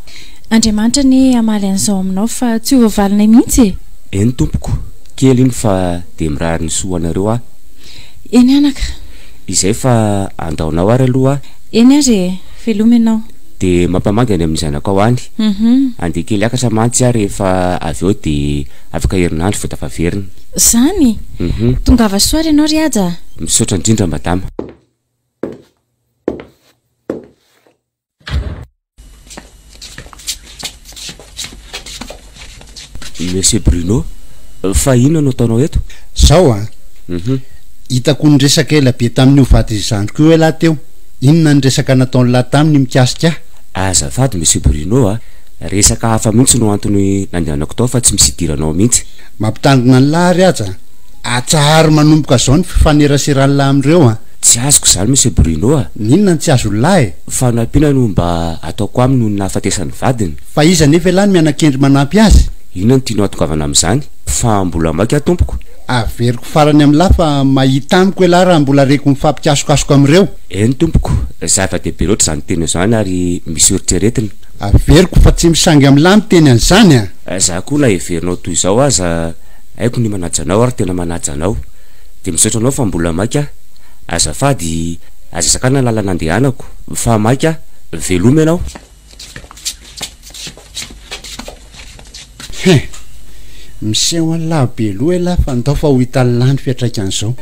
Andriamanitra anie hamaly an'izao aminao fa tsy ho voavalinay mihitsy e! Eny tompoko, kely iny fa dia mirary ny soa ho anareo aho. Eny anaka. Izay fa andaonao ary aloha aho. Eny ary e, veloma ianao. Dia mampamangy any amin'ny zanakao any. Handeha kely hiakatra mantsy aho rehefa avy eo dia afaka herinandro vao tafaverina. Zany? Tongava soa ary ianao ry Haja a. Misaotra indrindra madama. Monsieur Bruno, fa inona no ataonao eto? Zao an! Hitako niresaka ela be tamin'io vadin'ny zandriko io elah teo. Inona ny resaka nataon'lah taminy mikasika ahy? Azafady Monsieur Bruno a! Resaka hafa mihitsy no antony nandehanako tao fa tsy misy idiranao mihitsy. Mampitandrina an'lah ry Haja a! Atsaharo manomboka zao ny fifaneraseran'lah amin'ireo an! Tsy azoko izany Monsieur Bruno a! N'inona no tsy azon'lah e? Fanampiana no mba ataoko aminy noho ny nahafatesan'ny vadiny. Fa iza anefa ialahy no miana-kendry manampy azy? Inona no tianao hatongavana amin'izany? Fa mbola maika aho tompoko. Averiko farany amin'lah fa mahita amiko ialahy raha mbola reko mifampikasokasoka amin'ireo. Eny tompoko, zava-dehibe loatra izany teny izany ary misy eritreretina. Averiko fa tsy misangy amin'lah miteny an'izany a! Za koa na heverinao toy izao aza, haiko ny manaja anao ary tena manaja anao. Dia misaotra anao fa mbola maika aho. Azafady, aza sakana ny lalana andehanako fa maika aho. Veloma ianao. Hein! Miseho an'lah be loha elah fa ndao fa ho hitan'lah ny fiantraikan'izao.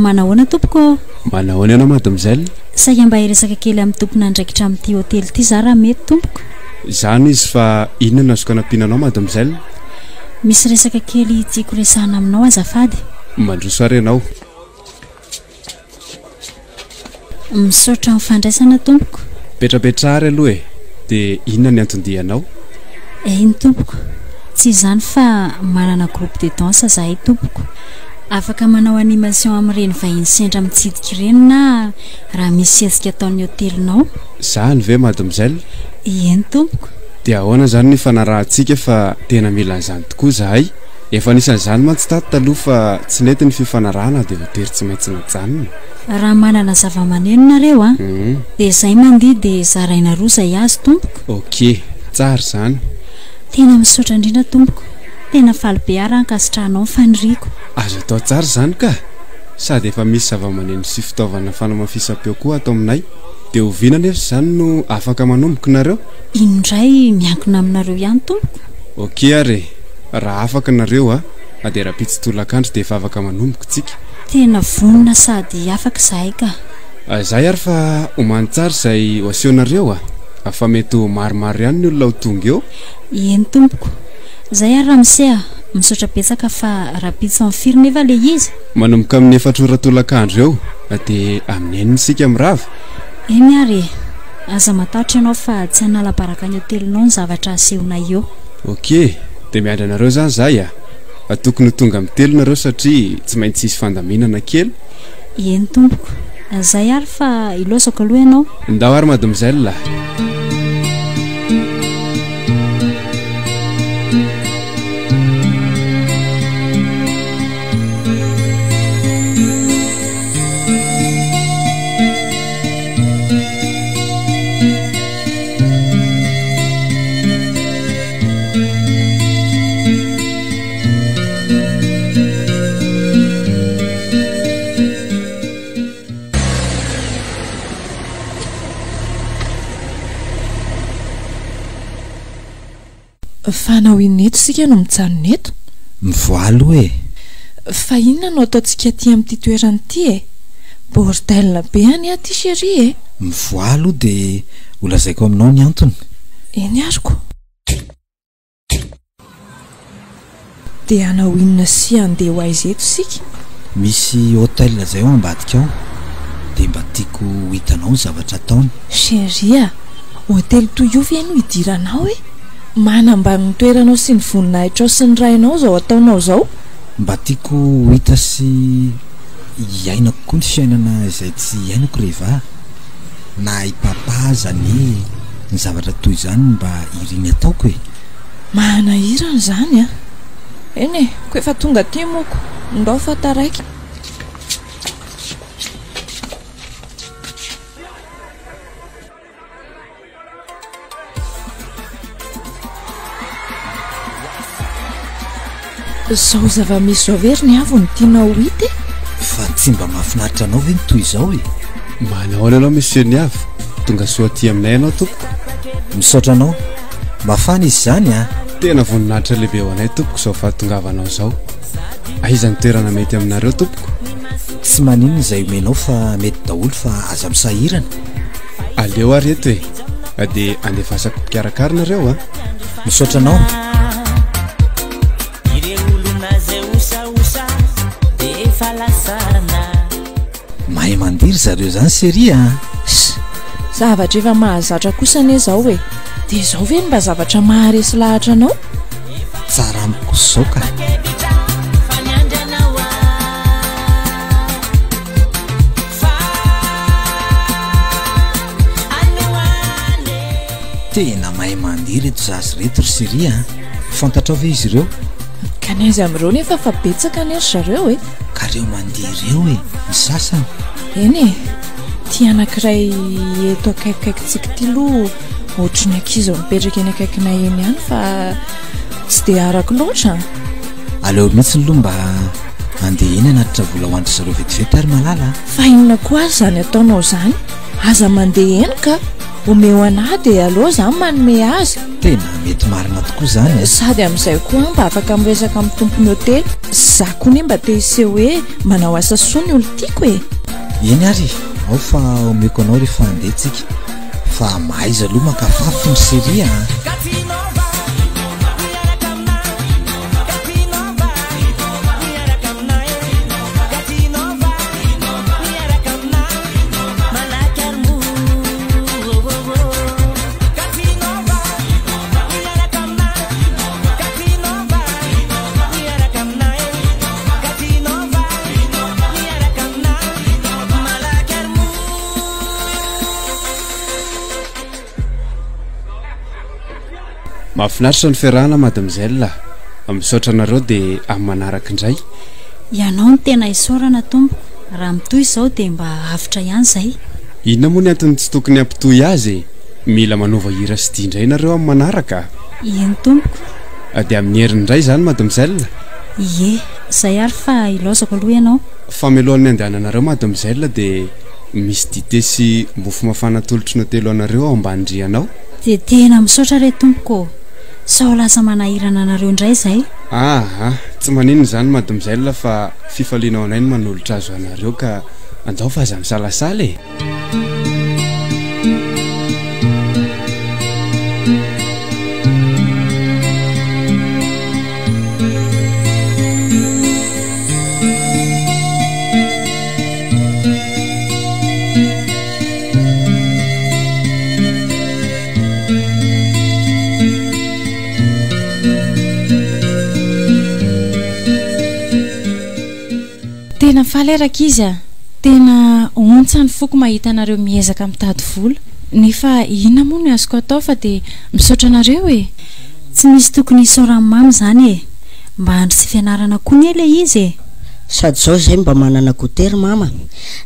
Manahoana tompoko ô? Manahoana ianao mademoiselle? Saika mba hiresaka kely amin'ny tompon'andraikitra amin'ity hotely ity za raha mety tompoko. Izany izy fa inona no azoko anampiana anao mademoiselle? Misy resaka kely tiako resahana aminao azafady. Mandroso ary ianao. Misaotra amin'ny fandraisana tompoko. Petrapetraha ary aloha e! Dia inona ny anton-dianao? Eny tompoko. Tsy izany fa manana groupe de danse zahay tompoko. Afaka manao animation amin'ireny vahiny sendra mitsidika ireny na raha misy hetsika ataon'ny hotelinao. Zany ve mademoiselle? Eny tompoko. Dia ahoana izany ny ifanarahantsika fa tena mila an'izany tokoa izahay? Efa anisan'izany mantsy tato taloha fa tsy nety ny fifanarahana dia voatery tsy maintsy najanona. Raha manana zava-maneno nareo an, dia izay mandihy dia zaraina roa izay azo tompoko. Ok, tsara izany. Tena misaotra indrindra tompoko, tena faly be aho raha ankasitrahanao ny faniriako. Azo atao tsara izany ka! Sady efa misy zava-maneno sy fitaovana fanamafisam-peo koa ato aminay. Dia oviana anefa izany no afaka manomboka nareo? Iny indray miankina aminareo ihany tompoko. Ok ary e! Raha afaka nareo a, dia rahampitso tolakandro dia efa afaka manomboka tsika. Tena vonona sady afaka izahay ka. Zay ary fa omany tsara izay ho asehonareo a, fa mety ho maromaro ihany ny olona ho tonga eo. Eny tompoko. Zay ary ramose a, misaotra betsaka fa rahampitso amin'ny firy nefa le izy? Manomboka amin'ny efatra ora tolakandro eo dia amin'ny enina isika mirava. Eny ary e! Aza matahotra ianao fa tsy hanala baraka ny hotelinao ny zavatra asehonay eo. Ok, dia miandry anareo izany izahay a! Tokony ho tonga amin'ny telo nareo satria tsy maintsy hisy fandaminana kely. Eny tompoko. Zay ary fa ilaozako aloha ianao. Ndao ary mademoiselle a! Fa hanao inona eto isika no mijanona eto? Mivoaha aloha e! Fa inona no ataontsika aty amin'ity toerana ity e? Bordel be anie aty chérie e! Mivoaha aloha dia ho lazaiko aminao ny antony. Eny ary ko! Dia hanao inona sy handeha ho aiza eto isika? Misy hotel izay ao ambadika ao dia mba tiako ho hitanao ny zavatra ataony. Chérie a! Hotely toy io ve no hidiranao e? Manambany ny toeranao sy ny voninahitrao sy ny rainao izao ataonao izao. Mba tiako ho hita sy hiainako koa ny fiainana izay tsy iainako Reva a! Na i Papa aza anie ny zavatra toy izany mba iriny ataoko e! Manahirana izany an! Eny e, ko efa tonga aty moa ko, ndao fa taraiky. Izao zava-misy izao ve ry Niavo no tianao ho hita e? Fa tsy mba mahafinaritra anao ve ny toy izao e? Manahoana anao Monsieur Niavo? Tonga soa aty aminay ianao tompoko. Misaotra anao. Mafana izy izany a! Tena voninahitra lehibe ho anay tompoko izao fahatongavanao izao. Aiza ny toerana mety aminareo tompoko? Tsy maninona izay omenao fa mety daholo fa aza misahirana. Aleo ary eto e! Dia andefasako mpikarakara nareo a! Misaotra anao. Mahay mandihy ry zareo izany chérie a! Ss! Zavatra efa mahazatra kosa anie izao e! Dia izao ve no mba zavatra maharesy lahatra anao? Tsara amiko kosa izao ka! Tena mahay mandihy ireto zaza ireto ry chérie a! Fantatrao ve izy ireo? Ka ny aiza amin'ireo nefa fa betsaka anie ry zareo e! Ka ireo mandihy ireo e, ny sasany. Eny e, ity anankiray eto akaikikaikintsika ity aloha ohatry ny ankizy mipetraka eny akaikinay eny ihany fa tsy dia arako loatra an! Aleo mihitsy aloha mba handeha eny hanatitra vola ho an-dry zareo vetivety ary Malala a! Fa inona koa ary izany ataonao izany? Aza mandeha eny ka! Omeo anah dia aleo za manome azy. Tena mety marina tokoa izany e. Sady amin'izay koa aho mba afaka miresaka amin'ny tompon'ny hotely. Za koa anie mba te hiseho hoe manao asa soa ny olon-tiako e. Eny ary e, ao fa omeko anao rehefa handeha tsika. Fa mahaiza aloha maka fafy ny série a. Mahafinaritra ny fiarahana mademoiselle a! Misaotra anareo dia amin'ny manaraka indray. Ianao no tena isaorana tompoko, raha mitohy izao dia mba avotra ihany izay. Inona moa ny antony tsy tokony hampitohy azy e? Mila manova hira sy dihy indray nareo amin'ny manaraka a! Eny tompoko. Dia amin'ny heriny indray izany mademoiselle? Ie, izay ary fa ilaozako aloha ianao. Fa mialohan'ny handehananareo mademoiselle dia misy dite sy mofo mafana atolotry ny hotely ho anareo ao ambany rihana ao. Dia tena misaotra re tompoko ô! Sao lasa manahirana anareo indray izay? Aa, tsy maninona izany mademoiselle fa fifaliana ho anay ny manolotra azy ho anareo ka andao fa aza misalasala e! Tena faly aho rankizy a! Tena ontsa ny foko mahita anareo miezaka mitady vola. Nefa inona moa no azoko atao fa dia misaotra anareo e! Tsy misy tokony hisaoran'i Mama izany e! Mba andro tsy fianarana koa anie ilay izy e! Sady zao zay mba manana goûter ry mama.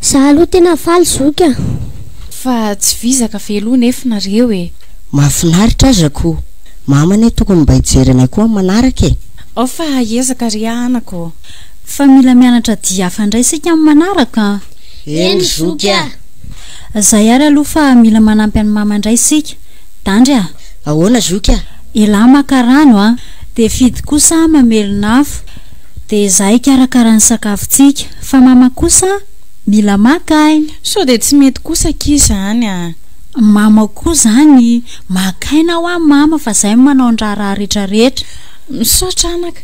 Za aloha tena faly zoky a! Fa tsy vizaka ve aloha nefa nareo e! Mahafinaritra aza ko! Mama anie tokony mba hijery anay koa amin'ny manaraka e! Ao fa hiezaka ry anako ô! Fa mila mianatra dihy hafa indray isika amin'ny manaraka an! Eny zoky a! Zay ary aloha fa mila manampy an'i mama indray isika. Dandry a! Ahoana zoky a? Elah maka rano a! Dia Fidy kosa mamelona afo. Dia izaho hikarakara ny sakafontsika. Fa mama kosa mila maka aina. Sao dia tsy mety kosa akia izany a! Mama koa izany maka aina hoa mama fa izay no manao ny raharaha rehetra rehetra. Misaotra anaka.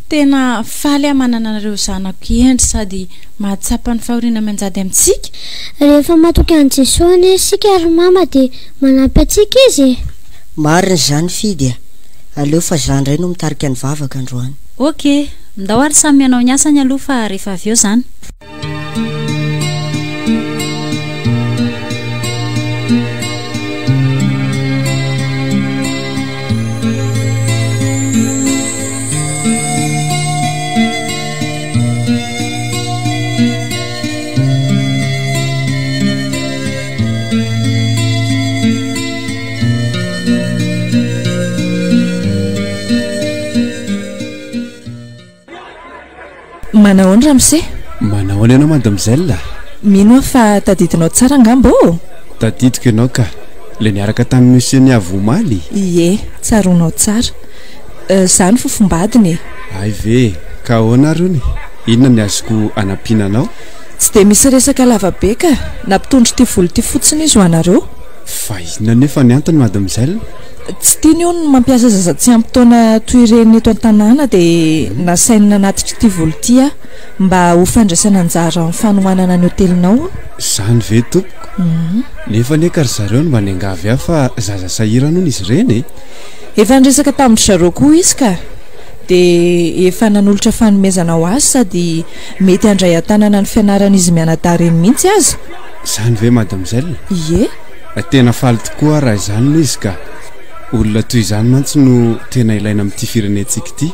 Tena faly aho manana anareo zanako hendry sady mahatsapa ny fahoriana mianjady amintsika. Rehefa matoky an'i Jesoa anie isika ry mama dia manampy antsika Izy e! Marina izany Fidy a! Aleo fa za indray no mitarika ny vavaka androany. Ok, ndao ary samy hanao ny asany aloha fa rehefa avy eo zany. Manahoana ramose? Manahoana ianao mademoiselle? Mino aho fa tadidinao tsara angamba ô? Tadidiko ianao ka. Ilay niaraka tamin'i monsieur Niavo omaly? Ie, tsaroanao tsara. Izaho no fofombadiny e. Hay ve e! Ka ahoana ary hono e? Inona ny azoko anampiana anao? Tsy dia misy resaka lava be ka. Nampitondro ity vola ity fotsiny izy ho anareo. Fa inona anefa ny antony mademoiselle? Tsy tiany hono ny mampiasa zaza tsy ampy taona toy ireny eto an-tanàna dia nasainy nanatitra ity vola ity aho mba ho fandraisana anjara amin'ny fanohanana ny hotelinao hono. Izany ve tompoko? Nefa anie ka ry zareo no mba niangavy ahy fa zaza sahirana hono izy ireny e! Efa niresaka tamin-dry zareo koa izy ka! Dia efa nanolotra fanomezana ho azy sady mety handray an-tanana ny fianaran'izy mianadahy ireny mihitsy aza. Izany ve mademoiselle? Ie. Tena faly tokoa aho raha izany no izy ka! Olona toy izany mantsy no tena ilaina amin'ity firenentsika ity.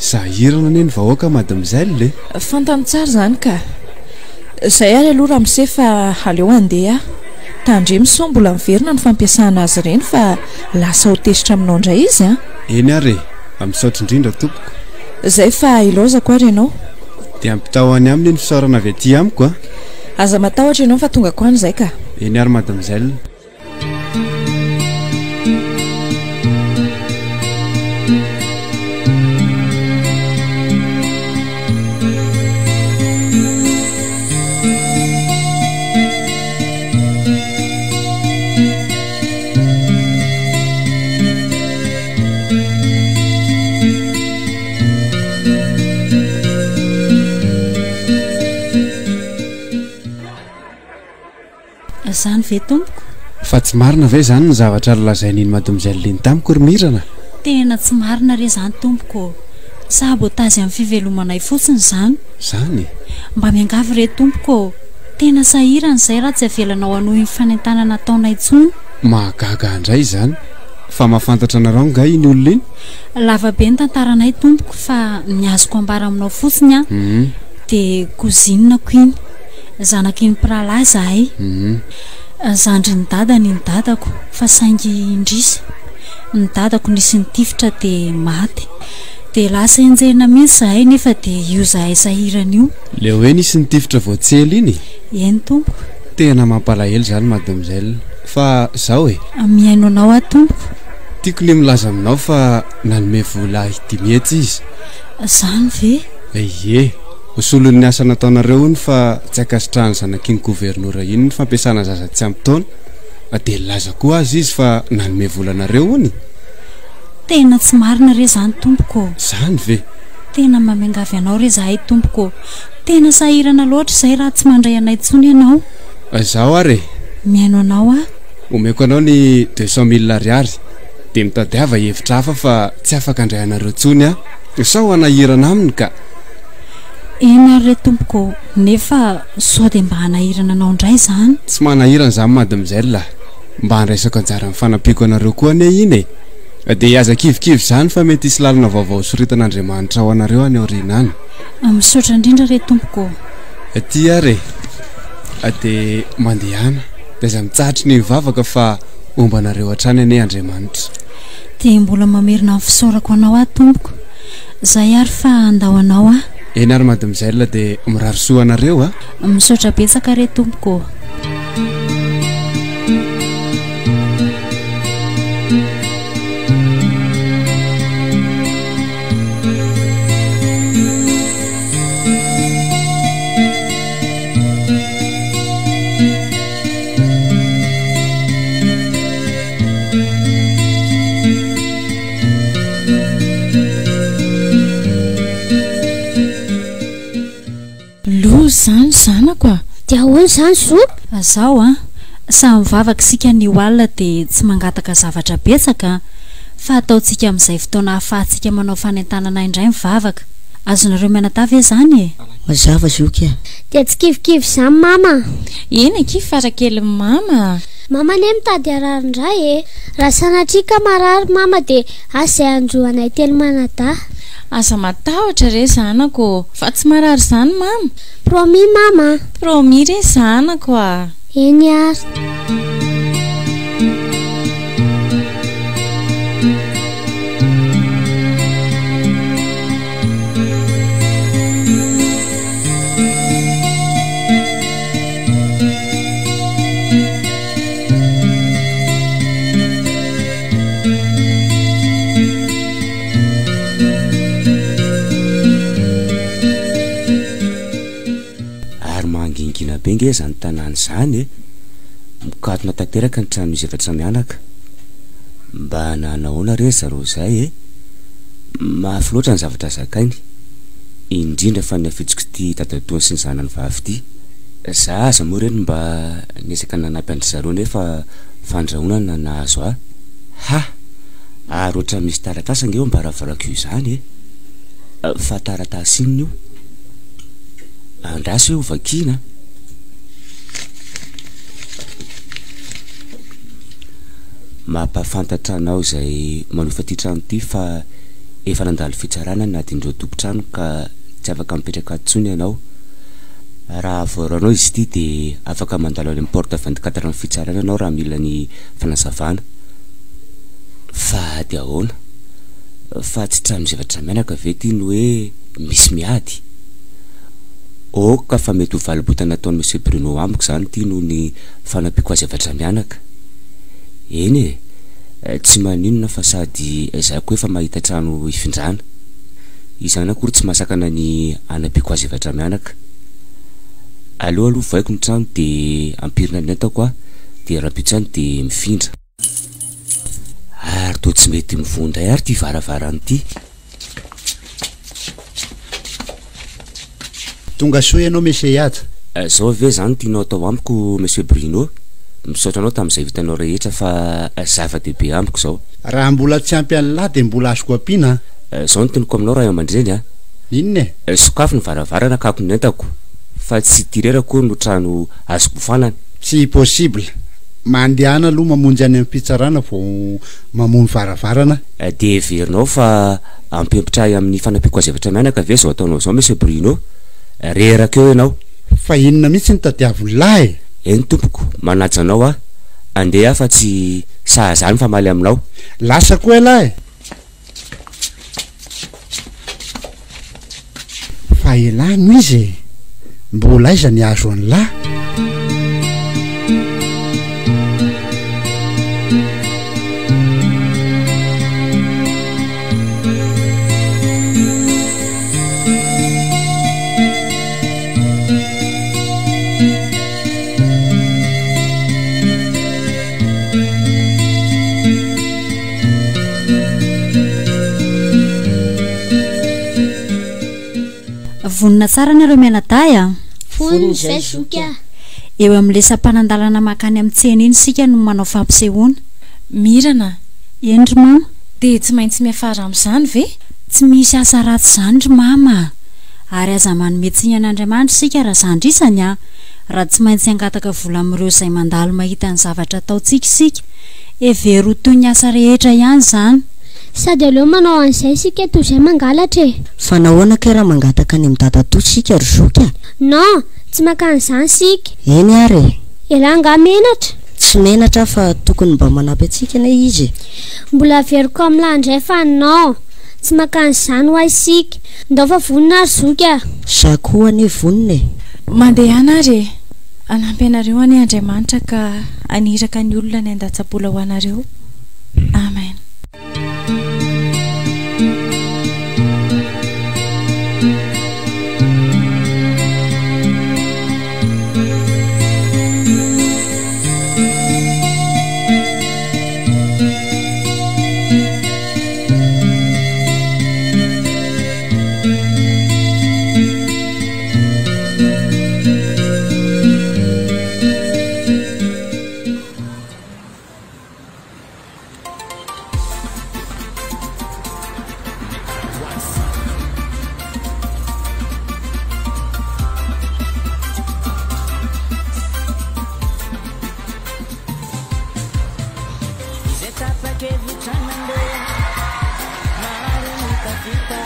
Sahirana anie ny vahoaka mademoiselle e! Fantany tsara izany ka! Izay ary aloha ramose fa aleo handeha aho. Tandremo sao mbola miverina ny fampiasana azy ireny fa lasa ho tezitra aminao indray izy an! Eny ary e! Misaotra indrindra tompoko. Izay fa ilaozako ary ianao. Dia ampitao any aminy ny fisaorana avy aty amiko an! Aza matahotra ianao fa tongako any izay ka. Eny ary mademoiselle. Izany ve tompoko? Fa tsy marina ve izany ny zavatra nolazain'iny mademoiselle iny tamiko ry Mirana? Tena tsy marina re izany tompoko ô! Sabotazy amin'ny fivelomanay fotsiny izany. Izany? Mba miangavy re tompoko ô! Tena sahirana izay raha tsy avelanao hanohy ny fanentanana ataonay intsony. Mahagaga ahy indray izany. Fa mahafantatra anareo angaha iny olona iny? Lava be ny tantaranay tompoko fa ny azoko ambara aminao fotsiny an, dia cousine-ko iny. Zanaky ny mpirahalahy izahay. Zandrin'ny dadany ny dadako fa saingy indrisy, ny dadako nisy nitifitra dia maty. Dia lasa enjehina mihitsy izahay nefa dia io izahay sahirana io. Ilay hoe nisy nitifitra vao tsy ela iny? Eny tompoko. Tena mampalahelo izany mademoiselle. Fa zao e. Mihaino anao aho tompoko. Tiako ny milaza aminao fa nanome vola ahy 500 izy. Zany ve? Ie. Ho solon'ny asa nataonareo hono fa tsy ankasitrahan'ny zanak'iny governora iny ny fampiasana zaza tsy ampy taona. Dia nilaza koa aza izy fa nanome vola anareo hono e. Tena tsy marina re zany tompoko ô. Zany ve? Tena mba miangavy anao re zahay tompoko ô. Tena sahirana loatra izay raha tsy mandray anay intsony ianao. Izaho ary e. Mihaino anao aho. Omeko anao ny 200 mille ariary dia mitadiava hevitra hafa fa tsy afaka handray anareo intsony aho. Sao hanahirana aminy ka. Eny ary re tompoko ô, nefa sao dia mba hanahirana anao indray izany? Tsy manahirana izany mademoiselle a! Mba handraisako anjara amin'ny fanampiako anareo koa anie iny e! Dia aza kivikivy izany fa mety hisy lalana vaovao hosoritan'Andriamanitra ho anareo any aoriana any. Misaotra indrindra re tompoko ô! Aty ary e! Dia mandehana, dia aza mitsahatry ny mivavaka fa homba anareo hatrany anie Andriamanitra. Dia mbola mamerina ny fisaorako anao aho tompoko. Zay ary fa handao anao aho. Eny ary mademoiselle dia mirary soa anareo a! Misaotra betsaka re tompoko ô! Loza izany zanako a! Dia ahoana izany zoky? Zao an! Samy mivavaka isika anio alina dia tsy mangataka zavatra betsaka an! Fa ataontsika amin'izay fotoana ahafahantsika manao fanentanana indray ny vavaka. Azonareo mianadahy ve izany e? Mazava zoky a! Dia tsy kivikivy izany mama a! Eny akia farakelin'i mama a! Mama anie mitady harary indray e! Raha sanatria ka marary mama dia asa izay hanjo anay telo manadahy. Aza matahotra re zanako ô! Fa tsy marary izany mama! Promis mama a! Promis re zanako a! Eny ary. Ary mangingina be nge izany tanàna izany e! Mikatona tanteraka ny tranon'izy efatra mianaka. Mba nanahoana re zareo izay e? Mafy loatra ny zavatra zakainy, indrindra fa ny afitsok'ity dadatoany sy ny zanany vavy ity. Za aza moa ireny mba niezaka nanampy an-dry zareo nefa fandrahonana no nahazo ahy. Ha! Ary ohatran'ny misy taratasy ange eo am-baravarako io izany e! Fa taratasy inona io? Andraso hoe hovakiana a! Mampahafantatra anao izay manofa ity trano ity fa efa nandalo fitsarana ny adin'ireo tompon-trano ka tsy afaka mipetraka ato intsony ianao. Raha voaroanao izy ity dia afaka mandalo any amin'ny porte 24 ny fitsarana ianao raha mila ny fanazavana. Fa ady ahoana? Fa tsy trano zavatra mianaka ve ity no hoe misy miady? Ok fa mety ho valim-botana nataon'i Monsieur Bruno amiko izany ity noho ny fanampiako azy efatra mianaka. Eny e, tsy maninona fa sady izaho koa efa mahita trano hifindrana. Izany akory tsy mahasakana ny hanampiako azy efatra mianaka. Aleo aloha vohaiko ny trano dia ampirina ny entako aho dia rahampitso ihany dia mifindra. Ary toa tsy mety mivoha indray ary ity varavarana ity. Tonga soa ianao Monsieur Haja. Zao ve zany tianao atao amiko Monsieur Bruno? Misaotra anao tamin'izay vitanao rehetra fa zava-dehibe amiko izao. Raha mbola tsy ampy an'lah dia mbola azoko ampiana an. Izao no tonoko aminao ray aman-dreny a. Inona e? Sokafy ny varavarana hakako ny entako fa tsy ity irery akory no trano azoko hofanana. Tsy possible. Mandehana aloha mamonjy any amin'ny fitsarana vao mamono varavarana. Dia heverinao fa hampiempitra ahy amin'ny fanampiako azy efatra mianaka ve izao ataonao izao Monsieur Bruno? Reraka eo ianao. Fa inona mihitsy no tadiavin'lah e? Eny tompoko, manaja anao aho. Andeha aho fa tsy sahaza ahy ny famaly aminao. Lasa koa ialahy e! Fa elah no izy e! Mbola aiza ny hahazo an'lah? Vonona tsara nareo mianadahy a! Vonona izay zoky a! Eo amin'ilay sampanan-dalana mankany amin'ny tsena iny isika no manao fampisehoana. Mirana. Eny ry mama. Dia tsy maintsy miafara amin'izany ve? Tsy misy asa ratsy izany ry mama a! Ary aza manome tsiny an'Andriamanitra isika raha zandry isany a! Raha tsy maintsy hangataka vola amin'ireo izay mandalo mahita ny zavatra ataontsika isika, hevero ho toy ny asa rehetra ihany izany. Sady aleo manao an'izay isika toy izay mangalatra e! Fa nahoana kay raha mangataka any amin'i dadatoa isika ry zoky a? Non! Tsy maka an'izany isika. Eny ary e! Elah angaha menatra? Tsy menatra aho fa tokony mba manampy antsika anie izy e! Mbola averiko amin'lah indray fa non! Tsy maka an'izany hoa isika. Ndao fa vonona ary zoky a! Za koa anie vonona e! Mandehana ary e! Hanampy anareo anie Andriamanitra ka haniraka ny olona ny handatsa-bola ho anareo. Amen. Izay tapa-kevitra nandeha, maro no tafita.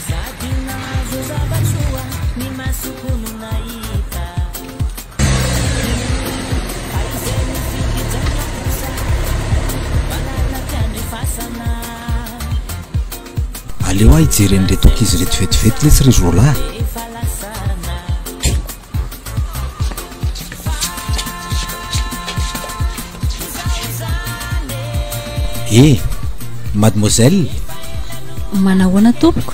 Sady nahazo zava-tsoa, ny masoko no nahita. Fa izay nifidy hijanona kosa, valala mpiandry fasana. Aleo aho hijery an'ireto ankizy ireto vetivety letsy ry roalahy a! Efa lasana. Eh! Mademoiselle! Manahoana tompoko?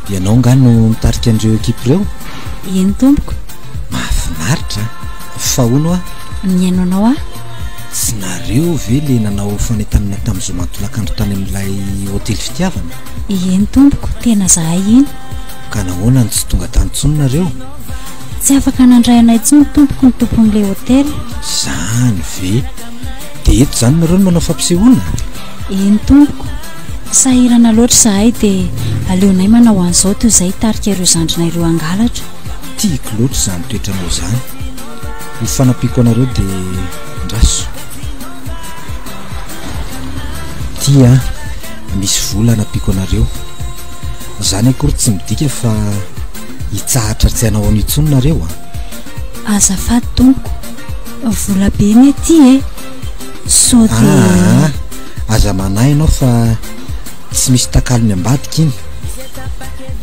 Ianao nga no mitarika an'ireo ekipa ireo? Eny tompoko. Mahafinaritra an! Fa hono hoa? Mihaino anao aho. Tsy nareo ve le nanao fanentanana tamin'ny zoma tolakandro tany amin'ilay hotely fitiavana? Eny tompoko, tena zahay iny. Ka nahoana no tsy tonga tany intsony nareo? Tsy afaka nandray anay intsony tompoko ny tompon'ilay hotel. Zany ve? Dia eto izany nareo no manao fampisehoana? Eny tompoko. Sahirana loatra izahay dia aleonay manao an'izao toy izay hitarika ireo zandrinay ireo hangalatra. Tiako loatra izany toetranao izany. Ho fanampiako anareo dia andraso. Ity an, misy vola hanampiako anareo. Izany akory tsy midika fa hitsahatra tsy hanao an'io intsony nareo an. Azafady tompoko, vola be anie ity e! Sao dia. Aa, aza manahy ianao fa tsy misy takalony ambadika iny.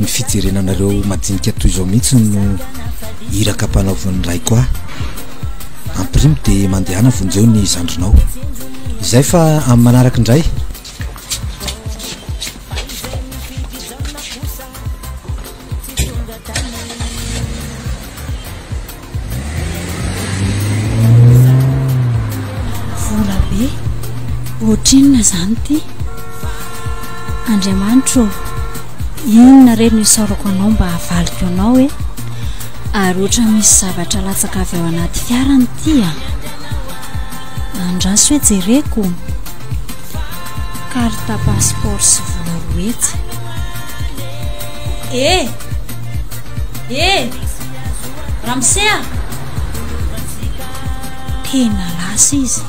Ny fijerena anareo madinika toy izao mihitsy no iraka ampanaovin'ny raiko ahy. Ampirimo dia mandehana vonjeo ny zandrinao. Izay fa amin'ny manaraka indray. Vola be? Ohatrinona izany ity? Andriamanitro ô, inona re no isaorako anao mba havaliko anao e? Ary ohatra misy zavatra latsaka avy ao anaty fiarany ity a! Andraso hoe jereko. Carte passeport sy vola 200. Eh! Eh! Ramose a! Tena lasa izy.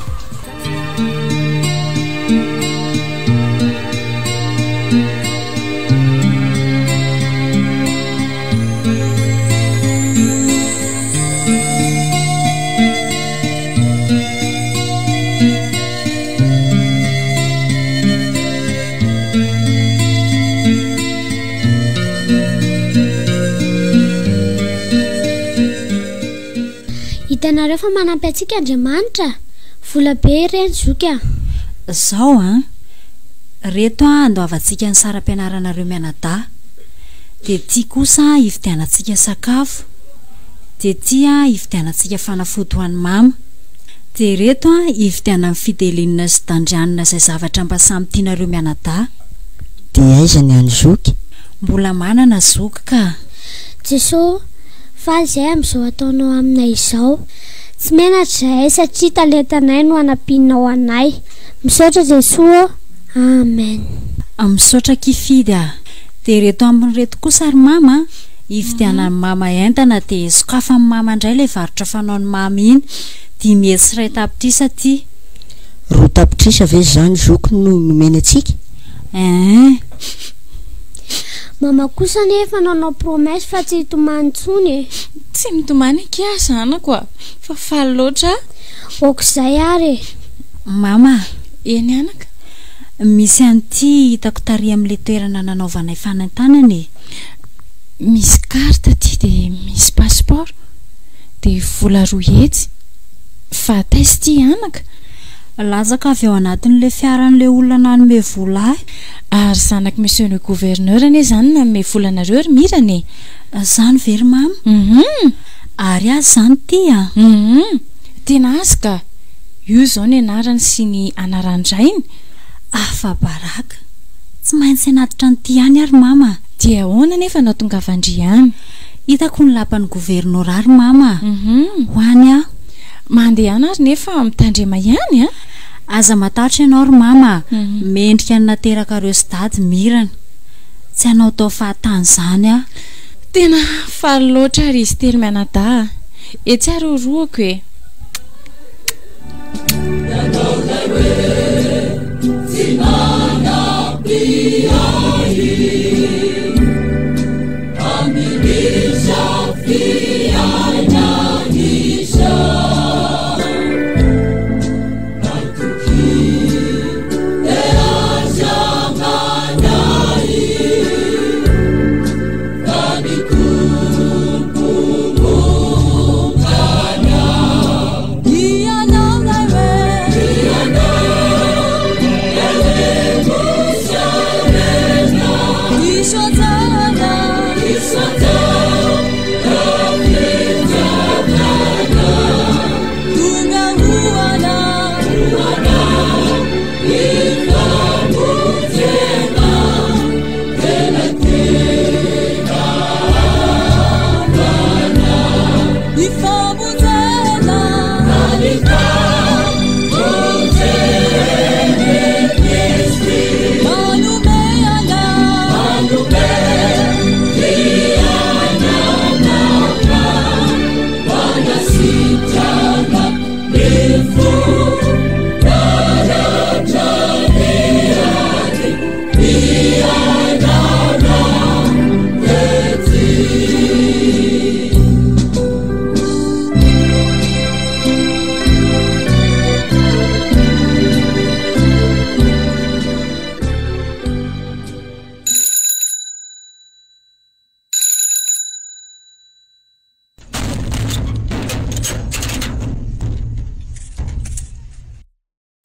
Hitanareo fa manampy antsika Andriamanitra? Vola be ireny zoky a! Zao an! Reto an andoavantsika ny saram-pianaranareo mianadahy. Dia ity kosa hividianantsika sakafo. Dia ity an hividianantsika fanafody ho an'i mama. Dia ireto an hividianan'i Fideline sy Dandrianina izay zavatra mba samy tianareo mianadahy. Dia aiza ny an'i zoky? Mbola manana zoky ka! Jesoa o, faly izahay amin'izao ataonao aminay izao. Tsy menatra izahay satria talentanay no anampianao anay. Misaotra Jesoa o! Amen. Misaotra akia Fidy a! Dia ireto ambiny ireto kosa ry mama a! Hividianan'i mama entana dia sokafan'i mama indray ilay varotra fanaon'i mama iny. 501 tapitrisa ity. 2 tapitrisa ve izany zoky no nomeny antsika? Eeh. Mama kosa anie efa nanao promesse fa tsy hitomany intsony e. Tsy mitomany akia zanako a! Fa faly loatra aho. Ok izay ary e. Mama a! Eny anaka. Misy an'ity hitako tary amin'ilay toerana nanaovanay fanentanana e. Misy carte aty dia misy passeport dia vola 200. Fa taiza ity anaka? Latsaka avy ao anatin'ilay fiaran'ilay olona nanome vola ahy. Ary zanak'i Monsieur le Gouverneur anie izany nanome vola anareo ry Mirana e! Izany ve ry Mama? Hum! Ary azy izany ity a! Hum! Tena azy ka! Io izao ny anarany sy ny anaran-drainy. Afa-baraka! Tsy maintsy hanatitra an'ity ihany aho ry Mama a! Dia ahoana anefa no hahatongavan-dry any? Hitako ny lapan'ny governora ry Mama a! Ho any aho. Mandehana ary nefa mitandrema ihany a! Aza matahotra ianao ry Mama a! Mendrika ny naterakareo sy Dady Mirana. Tsy hanaotao fahatany izany aho. Tena faly loatra ary izy telo mianadahy a! Etsy ary horohako e!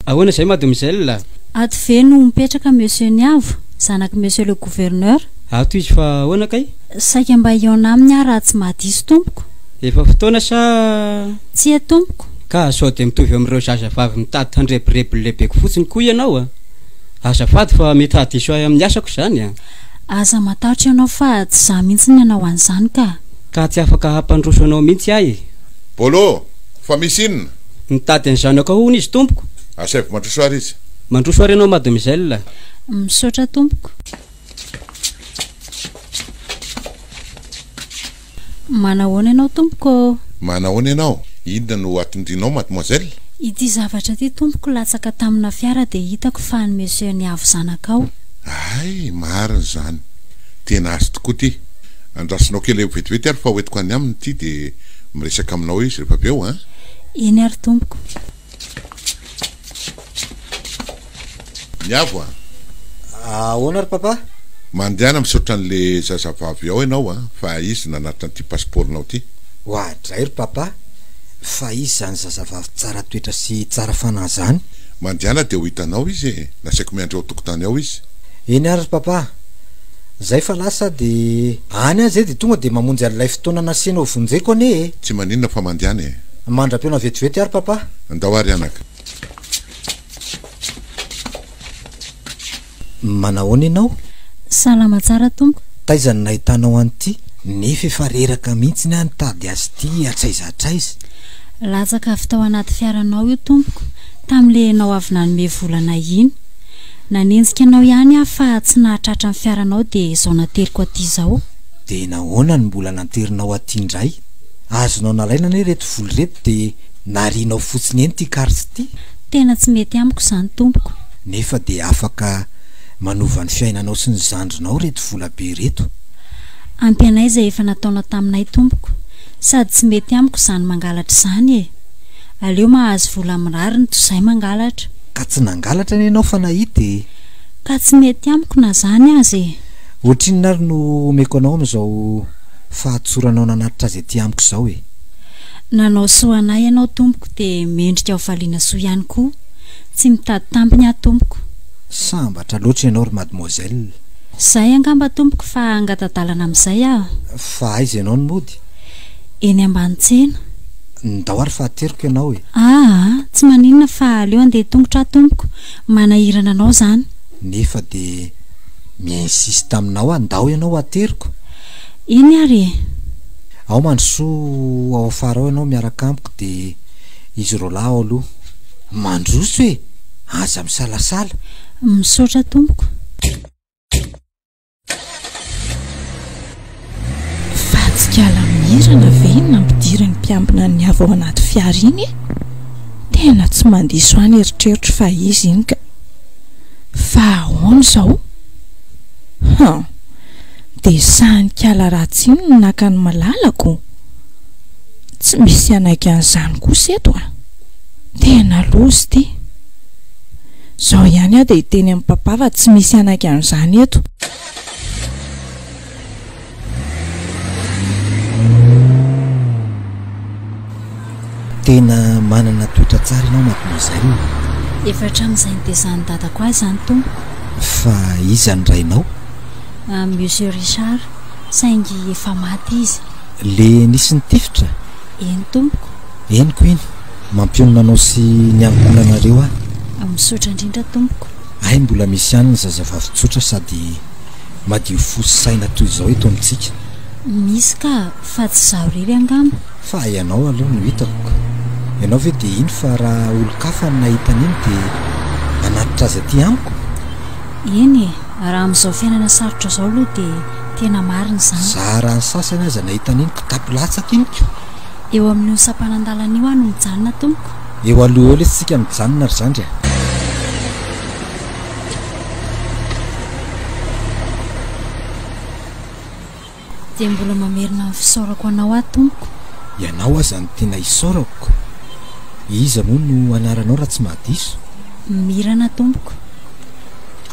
Ahoana izay mademoiselle? Ato ve no mipetraka monsieur Niavo, zanak'i monsieur le gouverneur? Ato izy fa ahoana kay? Saika mba hihaona aminy aho raha tsy mahadiso tompoko. Efa fotoana sa? Tsia tompoko. Ka sao dia mitovy amin'ireo zazavavy mitady handrebireby ny lehibeko fotsiny koa ianao a? Azafady fa mety hahadiso ahy amin'ny asako izany a! Aza matahotra ianao fa tsy izaho mihitsy ny hanao an'izany ka. Ka tsy afaka hampandroso anao mihitsy aho e! Bolo, fa misy inona? Mitady ny zanakao hono izy tompoko. Asaivo mandroso ary izy. Mandroso ary ianao mademoiselle. Misaotra tompoko. Manahoana ianao tompoko ô? Manahoana ianao? Inona no atondrinao mademoiselle? Ity zavatra ity tompoko latsaka tamina fiara dia hitako fa an'i monsieur Niavo zanakao. Hay, marina izany. Tena azy tokoa ity. Andrasonao kely eo vetivety ary fa hoentiko any aminy ity dia miresaka aminao eo izy rehefa avy eo an! Eny ary tompoko. Niavo a! Ahoana ry papa? Mandehana misaotra an'le zazavavy ao ianao an, fa izy nanatitra an'ity pasipaoronao ity. Oadray ry papa, fa iza izany zazavavy tsara toetra sy tsara fanahy izany? Mandehana dia ho hitanao izy e! Nasaiko miandry ao an-tokotany ao izy. Eny ary ry papa, zay fa lasa dia any aho zay dia tonga dia mamonjy an'ilay fotoana nasianao vonjeko anie e! Tsy maninona fa mandehana e! Mandra-pihaona vetivety ary papa. Andao ary anaka. Manahoana ianao? Salama tsara tompoko. Taiza no nahitanao an'ity? Nefa efa reraka mihitsiny aho nitady azy ity hatraiza hatraiza. Latsaka avy tao anaty fiaranao io tompoko, tamin'ilay ianao avy nanome vola anay iny. Nanenjika anao ihany aho fa tsy nahatratra ny fiaranao dia izao nateriko aty izao. Dia nahoana no mbola nanterinao aty indray? Azonao nalaina anie ireto vola ireto dia narianao fotsiny eny ity carte ity. Tena tsy mety amiko izany tompoko. Nefa dia afaka manova ny fiainanao sy ny zandrinao ireto vola be ireto. Ampy anay izay efa nataonao taminay tompoko. Sady tsy mety amiko izany mangalatra izany e. Aleo mahazo vola amin'ny rariny toy izay mangalatra. Ka tsy nangalatra anie ianao fa nahita e. Ka tsy mety amiko na izany aza e. Ohatrinona ary no omeko anao amin'izao fahatsoranao nanatitra azy aty amiko izao e? Nanao soa anay ianao tompoko dia mendrika ho valiana soa ihany koa. Tsy mitady tambiny aho tompoko. Sambatra loatra ianao ry mademoiselle. Zay angamba tompoko fa hangata-dalana amin'izay aho. Fa aiza ianao no mody? Eny ambany tsena. Ndao ary fa ateriko ianao e. Aa, tsy maninona fa aleo handeha tongotra aho tompoko, manahirana anao izany. Nefa dia mi-insiste aminao aho, ndao ianao ateriko. Eny ary e. Ao mandrosoa ao afara ao ianao miaraka amiko dia izy roalahy ao aloha. Mandroso e! Aza misalasala. Misaotra tompoko. Fa tsy kala mirana ve iny nampidirin'ny mpiambina ny avy ao anaty fiara iny e? Tena tsy mandiso ahy ny eritreritro fa izy iny ka. Fa ahoana izao? Hum. Dia sahin'ny kala ratsy iny no naka ny malalako? Tsy misy hanaiky an'izany kosa eto a! Tena loza ity. Izao ihany aho dia hiteny amin'i Papa fa tsy misy hanaiky an'izany eto. Tena manana toetra tsara ianao mademoiselle. Efa hatramin'izay nitezan'ny dadako ahy izany tompoko. Fa iza ny rainao? Monsieur Richard, saingy efa maty izy. Le nisy nitifitra? Eny tompoko. Henoko iny. Mampionona anao sy ny ankohonanareo aho. Misaotra indrindra tompoko. Hay mbola misy ihany ny zazavavy tsotra sady madio fo sy saina toy izao eto amintsika. Misy ka, fa tsy izaho irery angamba. Fa ianao aloha no hitako ka. Ianao ve dia hino fa raha olon-kafa no nahita an'iny dia hanatitra azy aty amiko? Eny e, raha amin'izao fiainana sarotra izao aloha dia tena marina izany. Za raha ny sasany aza nahita an'iny kitapo latsaka iny ko. Eo amin'io sampanan-dalana io aho no mijanona tompoko. Eo aloha eo lesy tsika mijanona ry zandry a. Dia mbola mamerina ny fisaorako anao aho tompoko. Ianao aza no tena isaorako ko. Iza moa no anaranao raha tsy mahadiso? Mirana tompoko.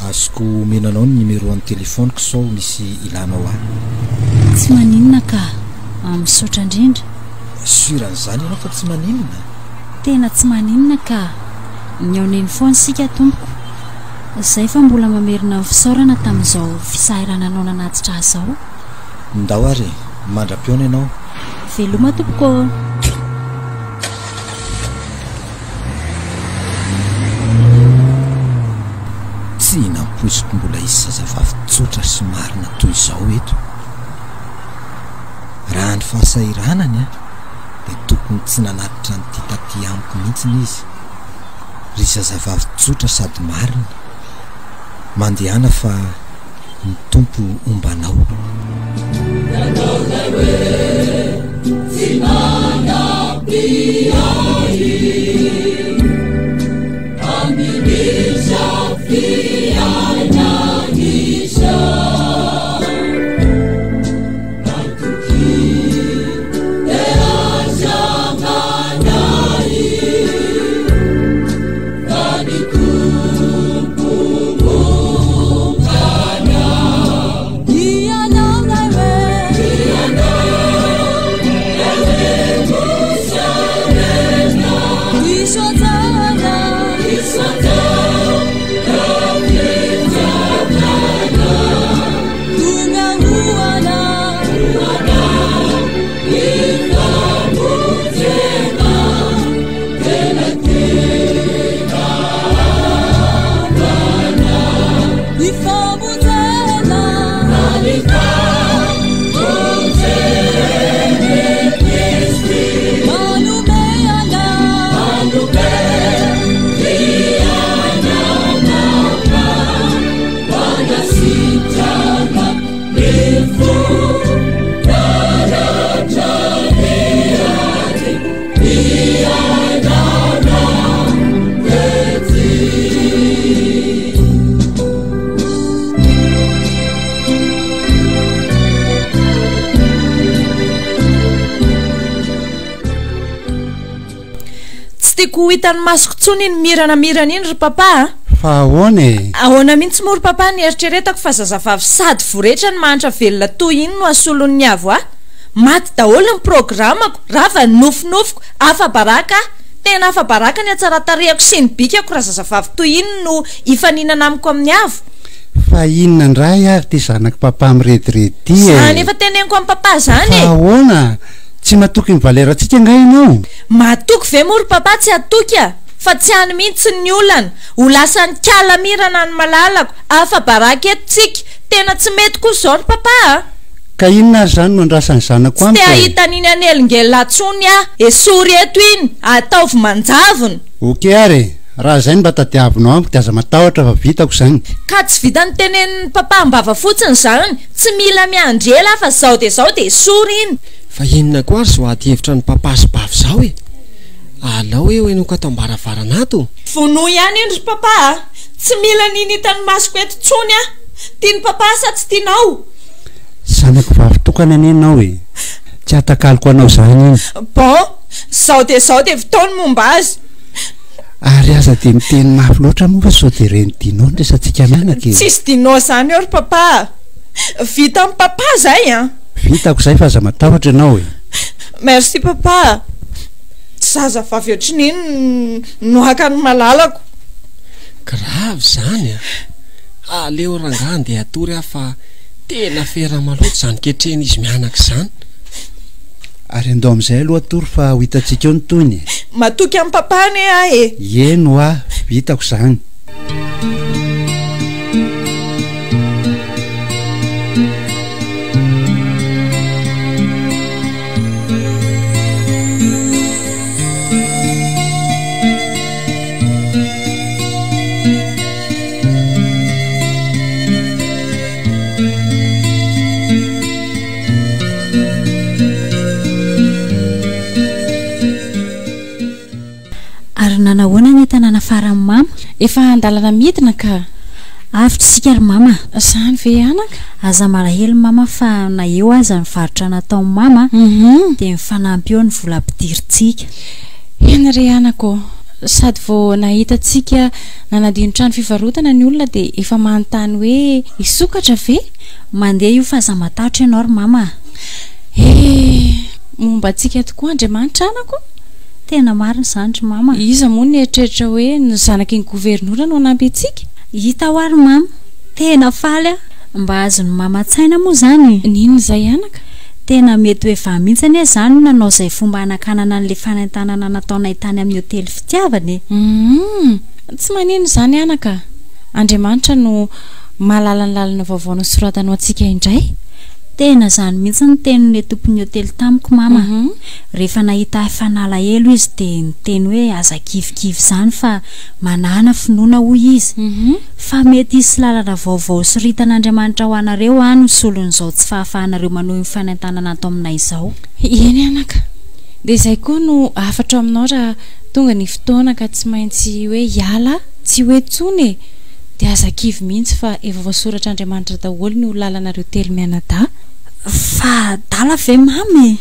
Azoko omena anao ny numéro an'ny telephone-ko sao misy ilanao ahy. Tsy maninona ka. Misaotra indrindra. Sûr an'izany ianao fa tsy maninona? Tena tsy maninona ka. Mihaona eny foana isika tompoko. Zay fa mbola mamerina ny fisaorana tamin'izao fisahirananao nanatitra ahy izao. Ndao ary e! Mandra-pihaona ianao. Veloma tompoko ô! Tsy nampoiziko mbola hisy zazavavy tsotra sy marina toy izao eto. Raha ny fahasahiranany an, dia tokony tsy nanatitra an'ity taty amiko mihitsiny izy. Ry zazavavy tsotra sady marina, mandehana fa ny Tompo homba anao. Nataonay hoe tsy manampy ahy amin'izao fiainana izao. Tsy tiako ho hitan'ny masoko intsony iny mirana-mirana iny ry papa a! Fa ahoana e? Ahoana mihitsy moa ry papa ny eritreretako fa zazavavy sady voretra ny mahantra velona toy iny no hasolon'ny avo ahy? Maty daholo ny programako, rava ny nofinofiko, afa-baraka aho! Tena afa-baraka ny hatsaran-tarehako sy ny bikako raha zazavavy toy iny no hifaninana amiko amin'ny avo! Fa inona indray ary ity zanak'i papa mirediredy ity e? Izany efa teneniko amin'i papa izany e! Fa ahoana? Tsy matoky ny valeur-ntsika angaha ianao? Matoky ve moa ry papa tsy hatoky a! Fa tsy any mihitsy ny olana! Ho lasan'i kala mirana ny malalako, afa-baraka eto tsika! Tena tsy mety kosa izao ry papa a! Ka inona ary izany no andrasan'ny zanako Tsy te amiko e? hahita an'iny hanelingelina intsony aho! Esory eto iny! Ataovy manjavona! Ok ary e! Raha izay no mba tadiavinao amiko dia aza matahotra fa vitako izany. Ka tsy vitan'ny tenenin'i papa am-bava fotsiny izany! Tsy mila miandry ela aho fa izao dia izao dia esory iny! Fa inona koa ary izao ady hevitra ny papa sy bavy izao e? Alao hoe ho henoiko ato am-baravarana ato. Vonoy ihany iny ry papa a! Tsy mila an'iny hitan'ny masoko eto intsony aho! Tian'i papa sa tsy tianao? Zanako vavy tokana anie ianao e! Tsy hatakaloko anao izany iny. Bon! Izao dia izao dia vitao ny momba azy. Ary aza dia miteny mafy loatra moa fa sao dia ren'i Dino ny resatsika mianaka e! Tsisy Dino izany eo ry papa a! Vitan'i papa izay an! Vitako izay fa aza matahotra ianao e! Merci papa a! Zaza vavy ohatrin'iny no haka ny malalako. Grave izany a! Aleo rangahy andeha hatory aho fa tena fera maloto izany ketrehin'izy mianaka izany. Ary andao amin'izay aloha hatory fa ho hitantsika eo ny tohiny e! Matoky an'i papa anie aho e! Eny hoa, vitako izany. Ary nanahoana ny entana nafaran'i mama? Efa andalana midina ka. Avotra isika ry mama a! Zany ve anaka? Aza malahelo mama fa na eo aza ny varotra nataon'i mama dia mifanampy eo ny vola ampidirintsika. Eny re anaka ô! Sady vao nahita antsika nanadino trano fivarotana ny olona dia efa manontany hoe hisokatra ve? Mandeha io fa aza matahotra ianao ry mama a! Eh! Momba antsika tokoa Andriamanitra anako! Tena marina izany ry mama a! Iza moa no nieritreritra hoe ny zanaky ny governora no hanampy antsika? Hita hoa ry mama! Tena faly aho! Mba azon'i mama an-tsaina moa izany e! N'inona izay anaka? Tena mety ho Eva mihitsy anie izany no nanao izay fomba hanakanana an'ilay fanentanana nataonay tany amin'ny hotely fitiavana e! Humm! Tsy maninona izany anaka a! Andriamanitra no mahalala ny lalana vaovao nosoratany ho antsika indray. Tena izany mihitsy ny tenin'ilay tompon'ny hotely tamiko mama a. Rehefa nahita ahy fa nalahelo izy dia niteny hoe aza kivikivy izany fa manàna finoana hoy izy. Fa mety hisy lalana vaovao soritan'Andriamanitra ho anareo any ho solon'izao tsy fahafahanareo manohy ny fanentanana ato aminay izao. Eny anaka. Dia izay koa no hafatro aminao raha tonga ny fotoana ka tsy maintsy hoe hiala tsy ho eto intsony e! Dia aza kivy mihitsy fa efa voasoratr'Andriamanitra daholo ny ho lalanareo telo mianadahy. Fa adala ve mama e?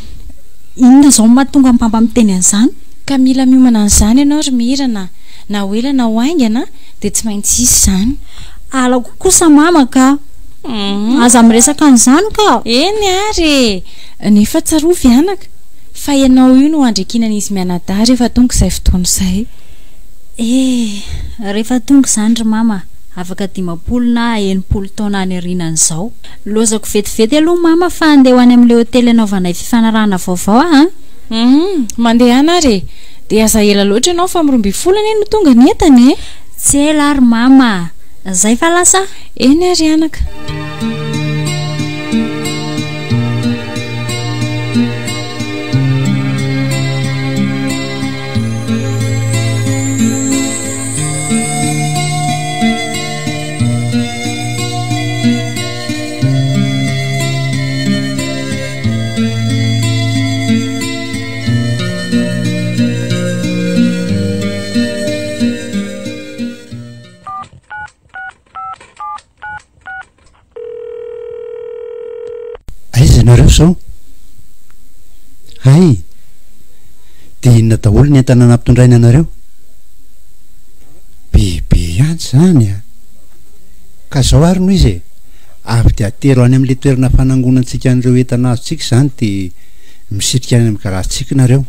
Inona izao no mahatonga an'i Mpampa miteny an'izany? Ka mila miomana an'izany ianao ry Mirana, na ho ela na ho haingana dia tsy maintsy hisy izany. Halako kosa mama ka! Aza miresaka an'izany ka! Eny ary e! Nefa tsarovy anaka, fa ianao io no handrekinan'izy mianadahy rehefa tonga izay fotoana izay. Eh! Rehefa tonga izany ry mama, afaka 50 na 60 taona any aorianan'izao. Lozako vetivety aloha mama fa handeha ho any amin'ilay hotely hanaovanay fifanarahana vaovao aho an! Hum! Mandehana ary e! Dia aza ela loatra ianao fa amin'ny 12 anie no tonga ny entana e! Tsy ela ary mama a! Zay fa lasa aho! Eny ary anaka! Aiza ianareo izao? Hay! Dia inona daholo ny entana nampitondraina anareo? Bebe ihany izany a! Ka izao ary no izy e! Avy dia atero any amin'ilay toerana fanangonantsika an'ireo entana azontsika izany dia misitrika any amin'ny garazintsika nareo.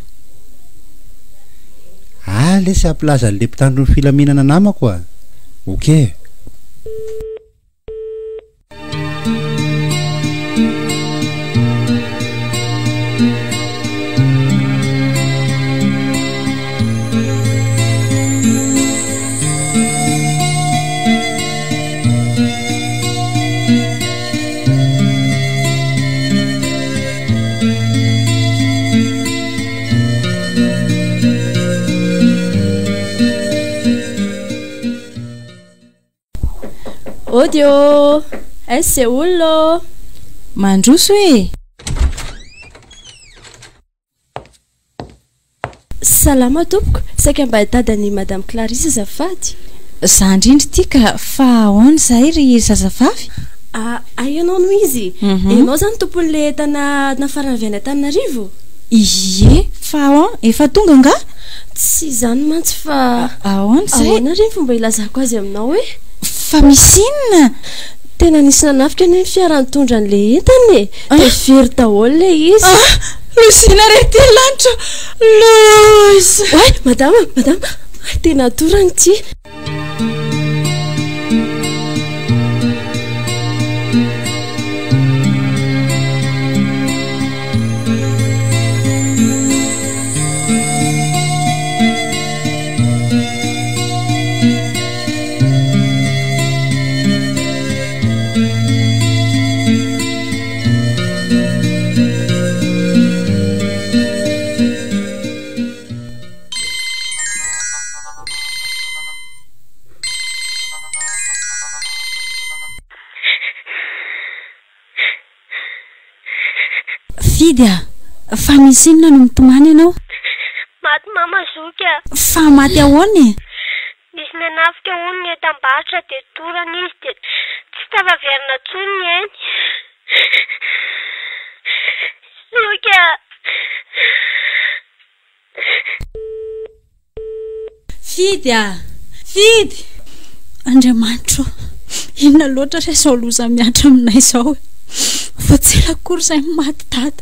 Ah lesy hampilaza an'ilay mpitandro ny filaminana namako a! Ok e! Audio! Aiza izay olona ô? Mandroso e! Salama tompoko, saika mba hitady an'i Madame Clarisse azafady. Za indrindra ity ka, fa ahoana izay ry zazavavy? Ah, hay ianao no izy? Ianao izany tompon'ilay entana nafarana avy any Antananarivo? Ie, fa ahoana? Efa tonga angaha? Tsy izany mantsy fa. Ahoana izay? Ahoana re ny fomba hilazako azy aminao e? Fa misy inona? Tena nisy nanafika anie ny fiara nitondra an'ilay entana e! Dia very daholo ilay izy. Ah! Lozina re ity lanitra ô! Loza! Oay! Madama! Madama! Tena torana ity! Fidy a! Fa misy inona no mitomany ianao? Maty mama zoky a! Fa maty ahoana e? Nisy nanafika hono ny entam-barotra dia dorana izy dia tsy tafaverina intsony ny ainy. Zoky a! Fidy a! Fidy! Andriamanitro ô! Inona loatra re izao loza mihatra aminay izao e! Vao tsy ela akory izay no maty dada.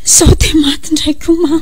Izao dia maty indray koa mama.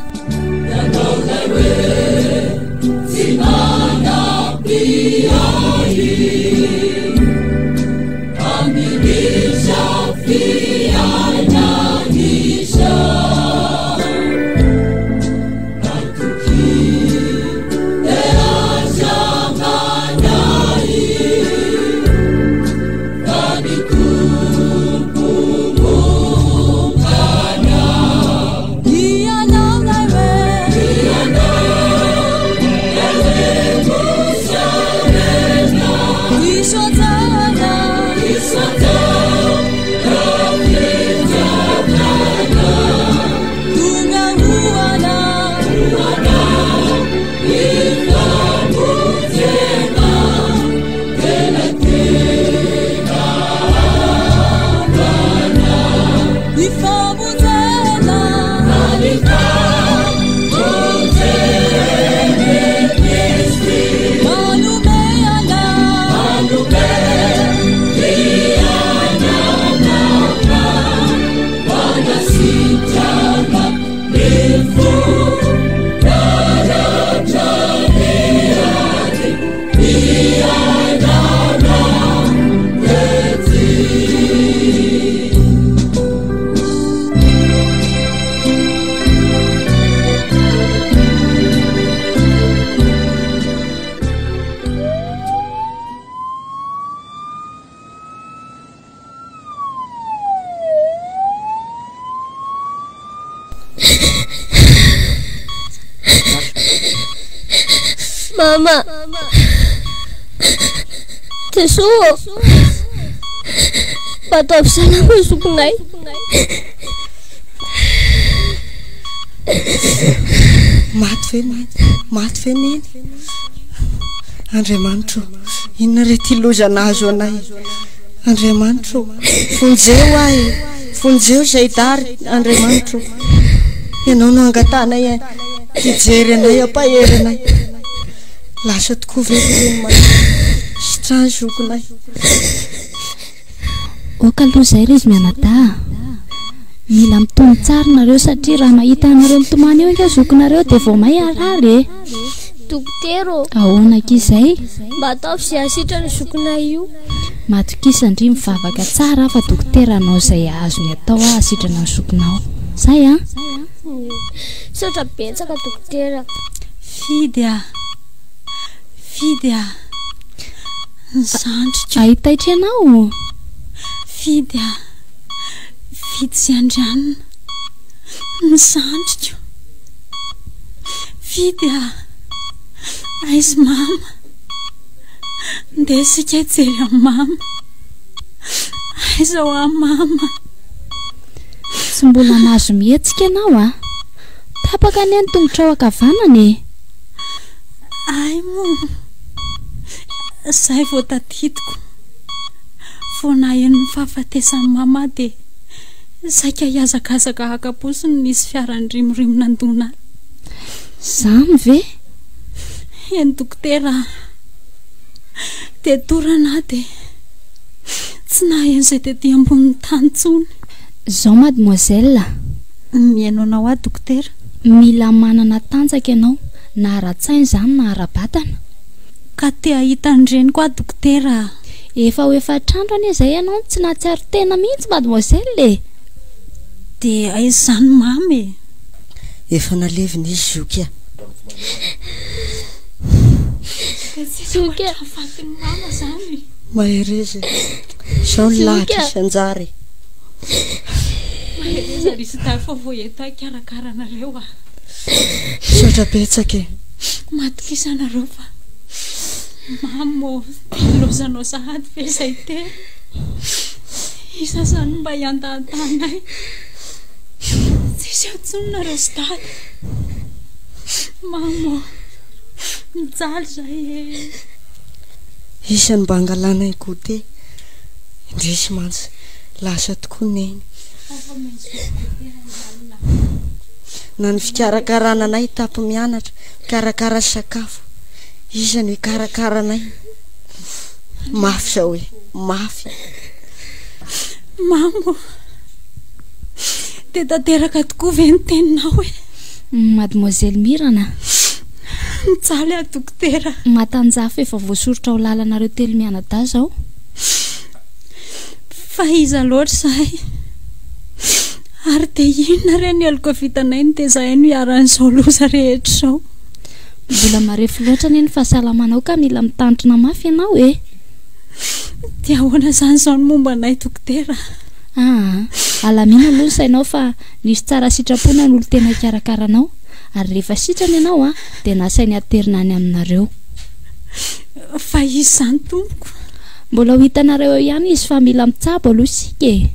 Mama! Jesoa ô! Mba ataovy salama ny zokinay. Maty ve Maty ve Neny? Andriamanitro ô, inona re ity loza nahazo anay? Andriamanitro ô, vonjeo aho e! Vonjeo izay dary, Andriamanitro ô! Ianao no angatahanay e, hijery anay, hampahery anay. Lasa tokoa ve ry reny maty? Sitrano zokinay. Ok aloha izay ry izy mianadahy a! Mila mitony tsara nareo satria raha mahita anareo mitomany eo ange zokinareo dia vao may harary e! Dokotera ô! Ahoana akia izay? Mba ataovy izay hahasitrana io zokinay io. Matokisa ndry mivavaka tsara aho fa dokotera hanao izay azony atao hahasitrana ny zokinao. Zay an! Misaotra betsaka dokotera. Fidy a! Fidy a! Ny zandriko. Ay taitra ianao? Fidy a! Fidy sy Andrianina. Ny zandriko. Fidy a! Aiza mama? Ndeha isika hijery an'i mama. Aiza hoa mama? Tsy mbola mahazo mihetsika ianao a! Tapaka anie ny tongotrao ankavanana e! Hay moa! Izay vao tadidiko. Vao naheno ny fahafatesan'i mama aho dia saika hihazakazaka haka posy no nisy fiara nirimorimo nandona ahy. Izany ve? Eny dokotera a! Dia torana aho dia tsy naheno izay tety ambonin'ny tany intsony. Izao mademoiselle a! Mihaino anao aho dokotera. Mila manana tanjaka ianao, na ara-tsaina izany na ara-batana. Ka te hahita ny reniko aho dokotera a! Efa ho efatr'andro anie izay ianao no tsy nahatsiaro tena mihitsy mademoiselle e! Dia aiza izany mama e? Efa nalevina izy zoky a! Zoky a! Mahereza e! Izao ny lahatra sy anjara e! Mahereza ry Sitary fa vao eto aho hikarakara anareo a! Misaotra betsaka e! Matokisa anareo fa mama ô! Dia lozanao sahady ve izay teny? Iza izany no mba hiandahandahanay? Tsisy eo intsony nareo sy dada. Mama ô, mijaly zahay e. Iza no mba hangalanay goûter? Indrisy mantsy, lasa tokoa Neny. Na ny fikarakarana anay tapi-mianatra, mikarakara sakafo, iza no hikarakara anay? Mafy izao e, mafy. Mama ô. Dia tanteraka tokoa ve ny teninao e? Mademoiselle Mirana. Mijaly aho dokotera. Matanjaha fa efa voasoritra ho lalanareo telo mianadahy izao. Fa iza loatra izahay? Ary dia inona re ny heloka vitanay no dia izahay no iharan'izao loza rehetra izao? Mbola marefo loatra anie ny fahasalamanao ka mila mitandrina mafy ianao e! Dia ahoana izany izao ny momba anay dokotera? Aa, alamino aloha ny sainao fa nisy tsara sitrapo nanolo-tena hikarakara anao, ary rehefa sitrana ianao an, dia nasainy haterina any aminareo. Fa iza izany tompoko? Mbola ho hitanareo eo ihany izy fa mila mitsabo aloha isika e!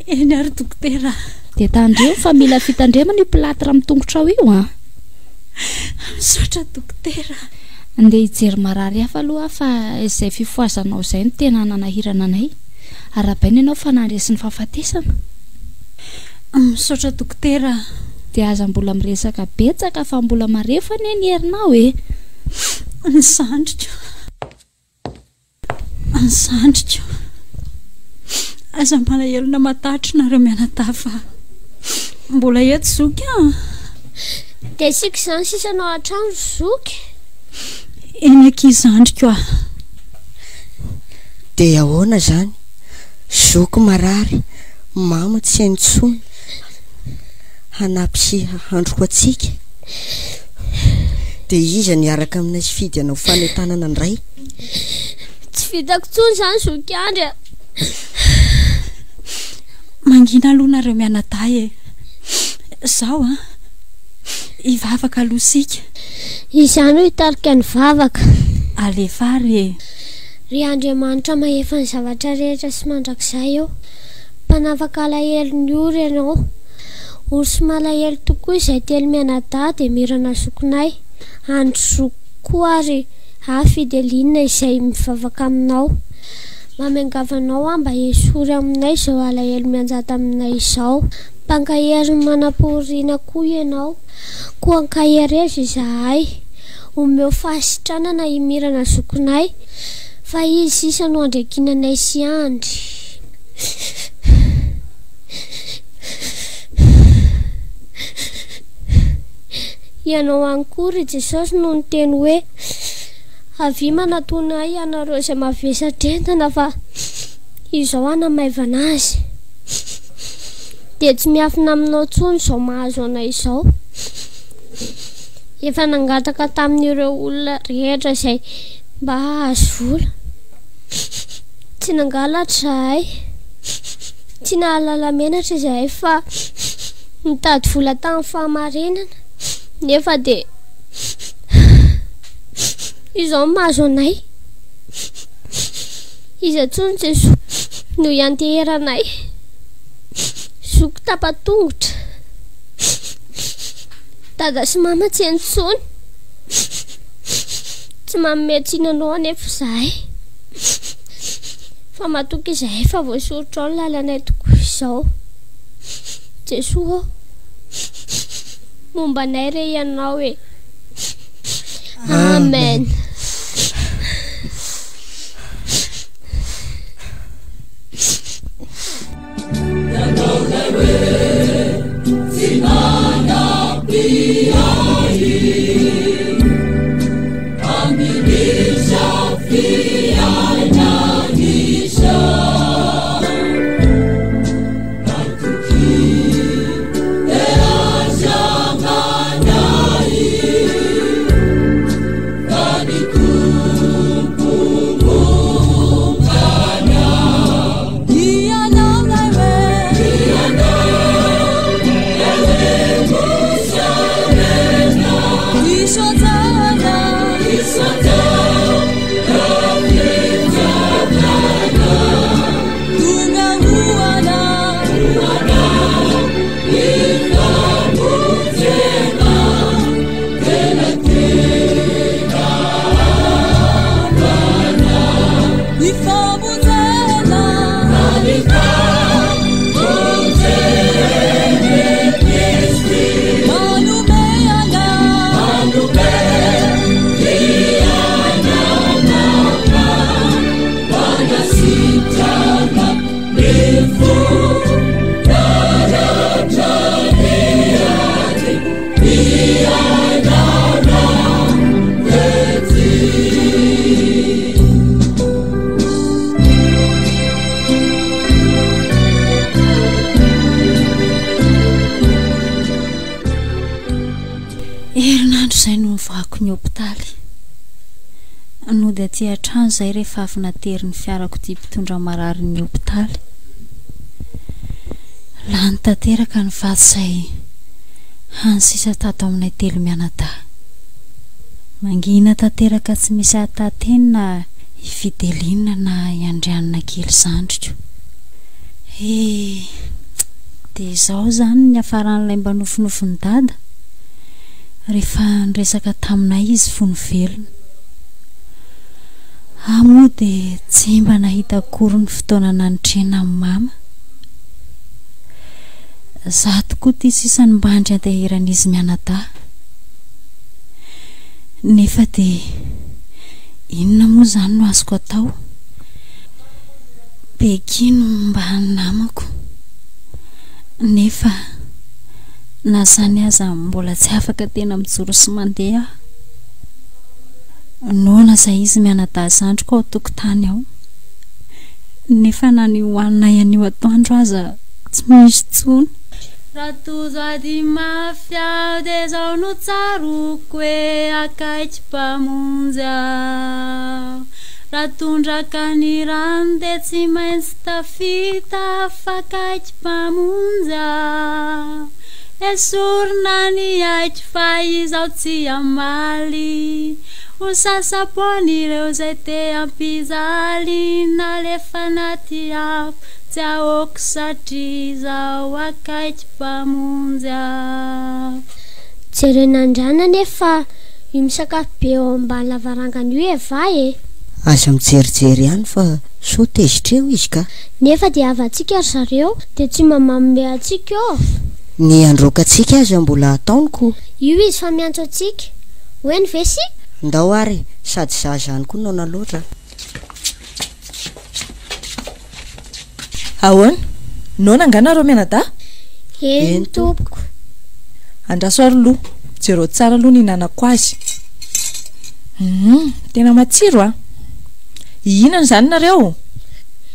Eny ary dokotera a! Dia tandremo fa mila fitandremana io plâtre amin'ny tongotrao io an! Misaotra dokotera a! Andeha hijery marary hafa aloha aho fa izay fifohazanao izay no tena nanahirana anay. Arahabaina ianao fa nandresy ny fahafatesana. Misaotra dokotera a! Dia aza mbola miresaka betsaka fa mbola marefo anie ny herinao e! Ny zandriko. Ny zandriko. Aza malahelo na matahotra nareo mianadahy fa mbola eto zoky an! Dia isika izany sisa no ao an-trano ry zoky? Eny akia zandriko a! Dia ahoana izany? Zoky marary, mama tsy eny intsony hanampy sy hahandro ho antsika. Dia iza no hiaraka aminay sy Fidy hanao fanentanana indray? Tsy vitako intsony izany zoky Andry a! Mangina aloha nareo mianadahy e! Zao an! Hivavaka aloha isika. Izaho no hitarika ny vavaka. Alefa ary e! Ry Andriamanitra mahefa ny zavatra rehetra sy mandrakizay ô! Mpanafaka alahelo ny ory Ianao. Ory sy malahelo tokoa izay telomianadahy dia mirana zokinay, andry zokiko koa ary ahy Fideline izay mivavaka aminao. Mba miangavy anao aho mba esory aminay izao alahelo mianjady aminay izao. Mpankahery ny manam-pahoriana koa Ianao. Koa ankaherezo izahay. Omeo fahasitranana i Mirana zokinay fa izy sisa no andriakinanay sy andry. Ianao ihany koa, ry Jesosy, no niteny hoe, Avia manatona Ahy ianareo izay mavesatra entana, fa Izaho hanamaivana azy. Dia tsy miafina aminao intsony izao mahazo anay izao. Efa nangataka tamin'ireo olona rehetra izay mba hahazo vola. Tsy nangalatra izahay. Tsy nahalala menatra izahay fa nitady vola tamin'ny fahamarinana. Nefa dia izao no mahazo anay. Iza intsony Jesoa no ianteheranay. Zoky tapa-tongotra. Dada sy mama tsy eny intsony. Tsy manome tsiny anao anefa izahay. Fa matoky izahay fa voasoritrao ny lalanay tokoa izao. Jesoa ô, momba anay re Ianao e. Amen. Herinandro izay no nivoahako ny hopitaly. Nody aty an-trano izahay rehefa avy naterin'ny fiarakodia mpitondra mararin'ny hopitaly. Lany tanteraka ny vatsy izay hany sisa tato aminay telomianadahy. Mangina tanteraka tsy misy hahataha-teny na. I Fideline na i Andrianina kely zandriko. He! Dia izao izany ny niafaran'ilay mba nofinofin'i Dada, rehefa niresaka taminay izy fony velona. Aho moa dia tsy mba nahita akory ny fotoana nanitrena an'i Mama. Izaho tokoa ity sisa no mba andry anteheran'izy mianadahy. Nefa dia inona moa izany no azoko atao? Becky no mba namako. Nefa na izany aza mbola tsy afaka tena mijoro sy mandeha aho. Noana izay izy mianadahy zandriko ao an-tokotany ao. Nefa na ny hohaninay anio atoandro aza tsy misy intsony. Raha tojo ady mafy aho dia izao no tsaroako hoe akaiky Mpamonjy aho. Raha tondraka ny rano dia tsy maintsy tafita fa akaiky Mpamonjy aho. Esorina ny aiko fa izaho tsy hamaly. Ho sasa-poan'ireo izay te hampijaly nalefa anaty afo tsy ahoako satria izaho akaiky Mpamonjy aho. Jerena andrana anefa io misakafo be eo ambany lavarangana io Eva e! Aza mijerijery ihany fa sao tezitra eo izy ka! Nefa dia havantsika ry zareo dia tsy mba manome antsika ô! Ny handroaka antsika aza mbola ataony ko! Io izy fa miantso antsika. Ho eny ve isika? Ndao ary e! Sady za zany koa noana loatra a! Ahoana? Noana angaha nareo mianadahy? Eny tompoko. Andraso ary loha, jereo tsara aloha ny hihinanako azy. Humm, tena matsiro a! Hihinana izany nareo?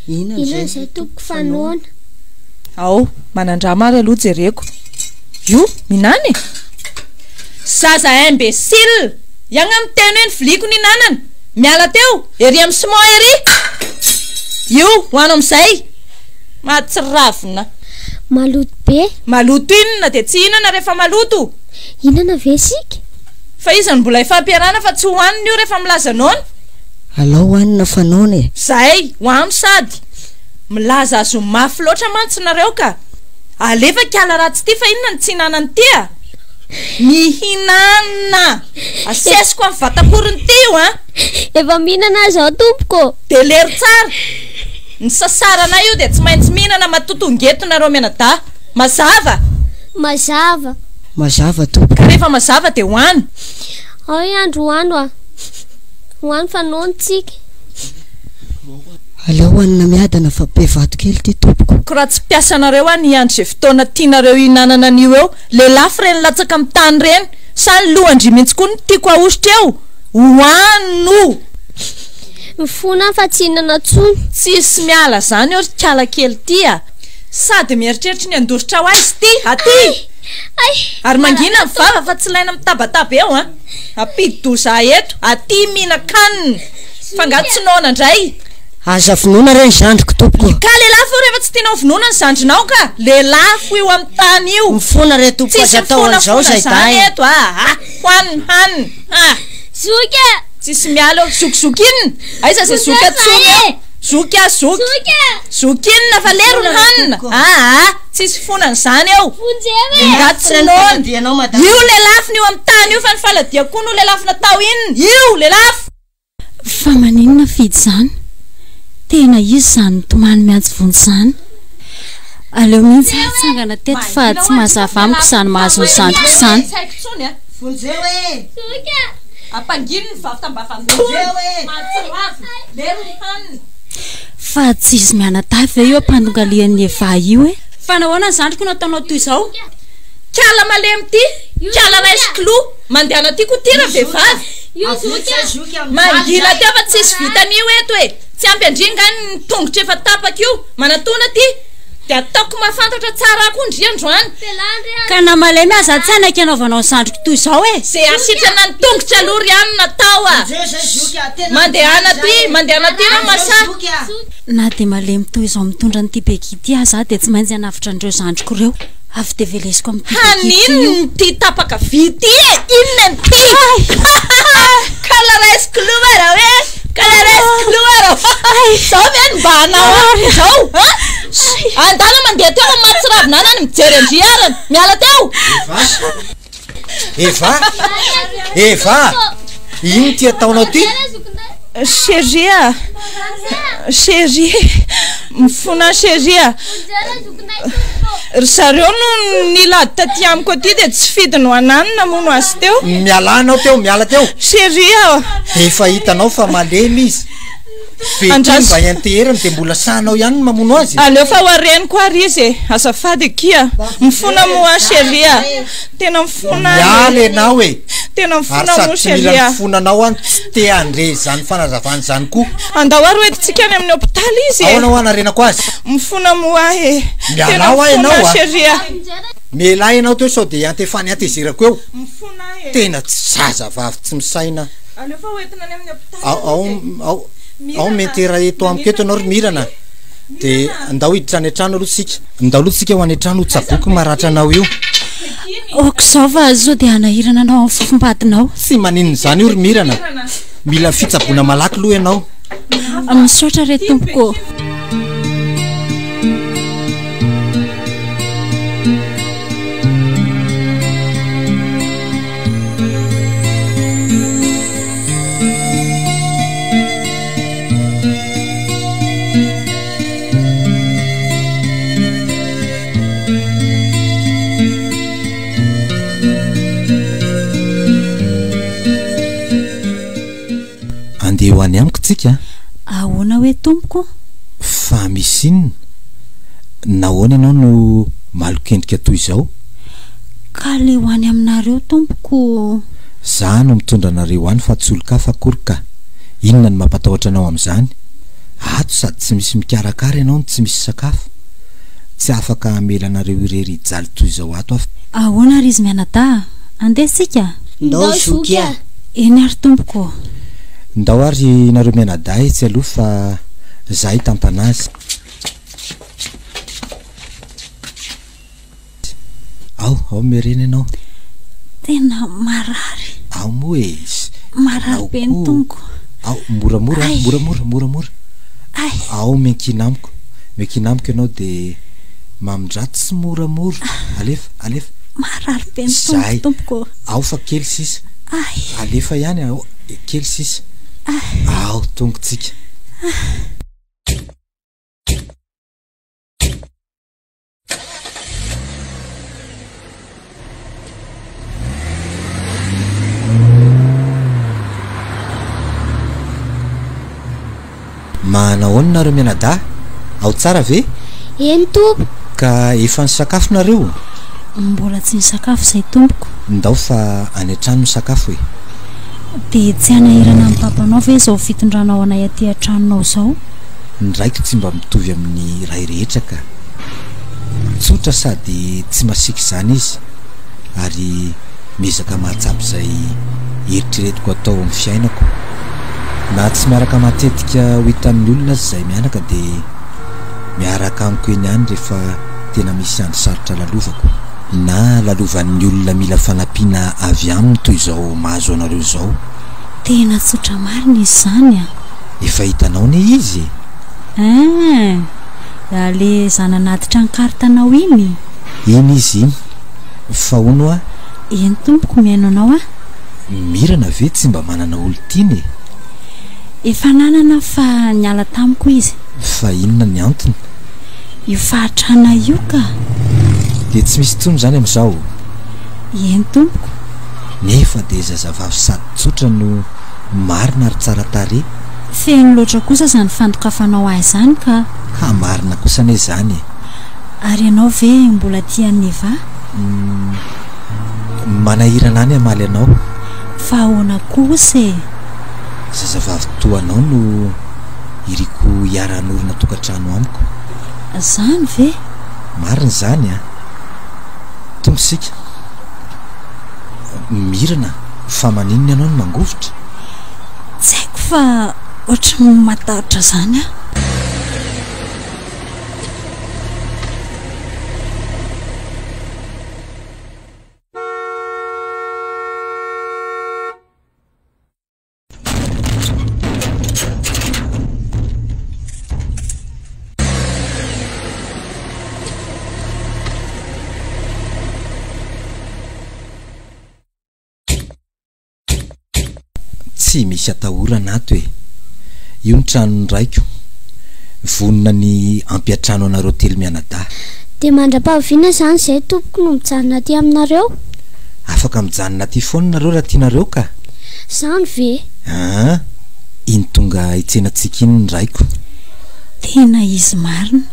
Hihinana izay tompoko fa noana. Ao, manandrama ary aloha jereko. Io, mihinana e! Zaza imbécile! Iagna miteny hoe ny viliako no hinanana! Miala teo! Ery amin'ny ciment ery! Io, hoano amin'izay! Mahatsiravina! Maloto be! Maloto inona? Dia tsy hihinana rehefa maloto! Hihinana ve isika? Fa iza no mbola hifampiarahana fa tsy hohanina io rehefa milaza noana? Alao hohanina fa noana e! Zay, hoano sady! Milaza azy ho mafy loatra mantsy nareo ka! Alefa kala ratsy ity fa inona no tsy hinanan'ity a! Mihinana! Asesiko amin'ny vatakorony ity io an! Efa mihinana aho izao tompoko ô! Dia lero tsara! Ny sasaranay io dia tsy maintsy mihinana matoa tonga eto nareo mianadahy! Mazava? Mazava! Mazava tompoko. Ka rehefa mazava dia hoano! Ao i Andry hoano a! Hoano fa noana tsika. Aleo hohanina miadana fa be vato kely ity tompoko. Ko raha tsy mpiasanareo aho ny hiandry izay fotoana tianareo hihinanana an'io eo, lelafo ireny latsaka amin'ny tany ireny, sa ny lohan-dry mihitsy koa no tiako ahositra eo? Hohano! Mifona aho fa tsy hihinana intsony. Tsisy miala zany eo ry kala kely ty a! Sady mieritreritra ny handositra ho aiza ity? Aty! Ary mangina ny vava fa tsy ilaina mitabataba eo an! Ampidi-doza eto, aty mihinan-kanina! Fa nga tsy noana ndray? Aza vonoina re ny zandriko tompoko. Ka lelafo io rehefa tsy tianao vonoina ny zandrinao ka! Lelafo io amin'ny tany io! Mifona re tompoko Tsisy aza atao an'izao mifonafona izay zany dahy e. eto aa! Hoanina hanina! Ha! Zoky a! Tsisy miala eo, zoky zoky inona? Aiza zay zoky atsony eo? Zoky a zoky! Zoky a! Zoky inona fa lerony hanina! Aa! Tsisy fonana izany eo! Vonjeo e! Nga tsy noana! Io lelafina io amin'ny tany io fa ny faladia koa no lelafina tao inona? Io lelafo! Fa maninona Fidy izany? Tena izy izany mitomany miantso vonjy izany. Aleo mihitsy aho hitsangana teto fa tsy mazava amiko izany mahazo ny zandriko izany. Vonjeo e! Zoky a! Ampangino ny vatam-bavany Vonjeo e! Mahatsiravina! Lerony hanina! Fa tsy izy mianadahy ve io ampandongalian'i Eva io e? Fa nahoana ny zandriko no ataonao toy izao? Kala malemy ity! Kala raisy k'lou! Mandehana aty koa ty ravehivavy! Mangina teo fa tsisy vitan'io eto e! Tsy ampy an-dry nga ny tongotra efa tapaka io? Manatona aty! Dia ataoko mahafantatra tsara ahy koa ndry androany! Ka na malemy aza tsy hanaiky hanaovanao ny zandriko toy izao e! Ze hasitrana ny tongotra aloha ry anona tao a! Mandehana aty! Mandehana aty Ramasa! Na dia malemy toy izao mitondra an'ity Beky ity aza aho dia tsy maintsy hanavotra an'ireo zandriko ireo. Avy dia velesiko amin'ity boky ity io. Haninona ity tapaka vy ity e? Inona ity? Kala raisiko loha raha hoe kala raisiko loha raha. Izao ve no mba hanao amiko izao? An? Andana mandeha teo amin'ny mahatsiravina anany mijery an-dry arany. Miala teo. Eva! Eva! Inona ity ataonao ity? Chérie a! Chérie! Mifona chérie a! Ry zareo no nilady taty amiko aty dia tsy fidiny ho anah ny namono azy teo. Mialà anao teo, miala teo! Chérie a! Efa hitanao fa malemy izy. Be ity Andraso. mba ianteherany dia mbola sahinao ihany ny mamono azy? Aleo fa ho areniko ary izy e! Azafady akia! Mifona moa chérie a! Tena mifona aho Miala e! ianao e! Tena Ary mifona sady moa tsy mila chérie a! mifona anao aho no tsy te handre izany fanazavana izany koa. Andao ary hoentintsika any amin'ny hopitaly izy e! Ahoana hoa anarenako azy? Mifona moa aho e! Mialà Tena hoa mifona ianao aho a! chérie a! Mialà ianao teo sao dia hiantefany hatezerako eo. Mifona aho e! Tena tsy zazavavy tsy misaina. Aleo fa hoentina any amin'ny hopitaly Ao ao izy e! ao ao Mirana, miantera eto amiko eto ianao ry Mirana a! Dia ndao hiditra any an-trano aloha isika. Ndao aloha tsika ho any an-trano ho tsaboiko maratra anao io. Ok izao fa sao dia hanahirana anao amin'ny fofombadinao. Tsy maninona izany io ry Mirana. Mila fitsaboana malaky aloha ianao. Misaotra re tompoko ô. Andeha ho any amiko tsika a! Ahoana hoe tompoko? Fa misy inona? Nahoana ianao no malok'endrika toy izao? Ka le ho any aminareo tompoko. Za no mitondra anareo any fa tsy olon-kafa akory ka! Inona no mampatahotra anao amin'izany? Ato sady tsy misy mikarakara ianao no tsy misy sakafo. Tsy afaka hamela anareo irery hijaly toy izao ato aho. Ahoana ary izy mianadahy? Andeha isika? Ndao zoky a! Eny ary tompoko ô! Ndao ary nareo mianadahy etsy aloha fa za hitantana azy. Ao, ao miarena ianao. Tena marary. Ao moa e. Marary be ny tongoko. Ao, moramora, moramora, moramora. Ay. Ao miankina amiko. Miankina amiko ianao dia mamindrà tsy moramora. Alefa, alefa. Marary be ny tongoko tompoko. Ao fa kely sisa. Ay. Alefa ihany, ao, kely sisa. Ay. Ao, tongotsika. Manahoana nareo mianadahy? Ao tsara ve? Eny tompoko. Ka efa nisakafo nareo? Mbola tsy nisakafo izay tompoko. Ndao fa any an-trano misakafo e. Dia tsy hanahirana an'i papanao ve izao fitondranao anay aty an-tranonao izao? Ny raiko tsy mba mitovy amin'ny ray rehetra ka. Tsotra sady tsy masiaka izany izy ary miezaka mahatsapa izay eritreretiko atao amin'ny fiainako. Na tsy miaraka matetika ho hitan'ny olona aza izahay mianaka dia miaraka amiko eny ihany rehefa tena misy andro sarotra lalovako. Na lalovan'ny olona mila fanampiana avy aminy toy izao mahazo anareo izao. Tena tsotra marina izy izany an! Efa hitanao anie izy e! Hein! Le za nanatitra ny carte anao iny? Iny izy iny. Fa hono hoa? Eny tompoko, mihaino anao aho. Mirana ve tsy mba manana olon-tiana e? Efa nanana aho fa niala tamiko izy. Fa inona ny antony? Io fahatrana io ka! Dia tsy misy intsony izany amin'izao? Eny tompoko. Nefa dia zazavavy sady tsotra no marina ary tsara tarehy. Feno loatra kosa izany fandokafanao ahy izany ka! Ha marina kosa anie izany e! Ary ianao ve mbola tia an'i Eva? Humm manahirana ahy ny hamaly anao. Fa ahoana kosa e? Zazavavy toa anao no iriko hiara-hanorina tokantrano amiko. Izany ve? Marina izany an! Tonga isika. Mirana, fa maninona ianao no mangovitra? Tsy haiko fa ohatry ny matahotra izany aho. Tsy misy atahorana ato e! Io ny tranon'ny raiko. Vonona ny hampiantrano anareo telo mianadahy. Dia mandra-pahoviana izany izay tompoko no mijanona aty aminareo? Afaka mijanona aty foana nareo raha tianareo ka! Izany ve? Aa! Iny tonga hitsena antsika iny ny raiko. Tena izy marina.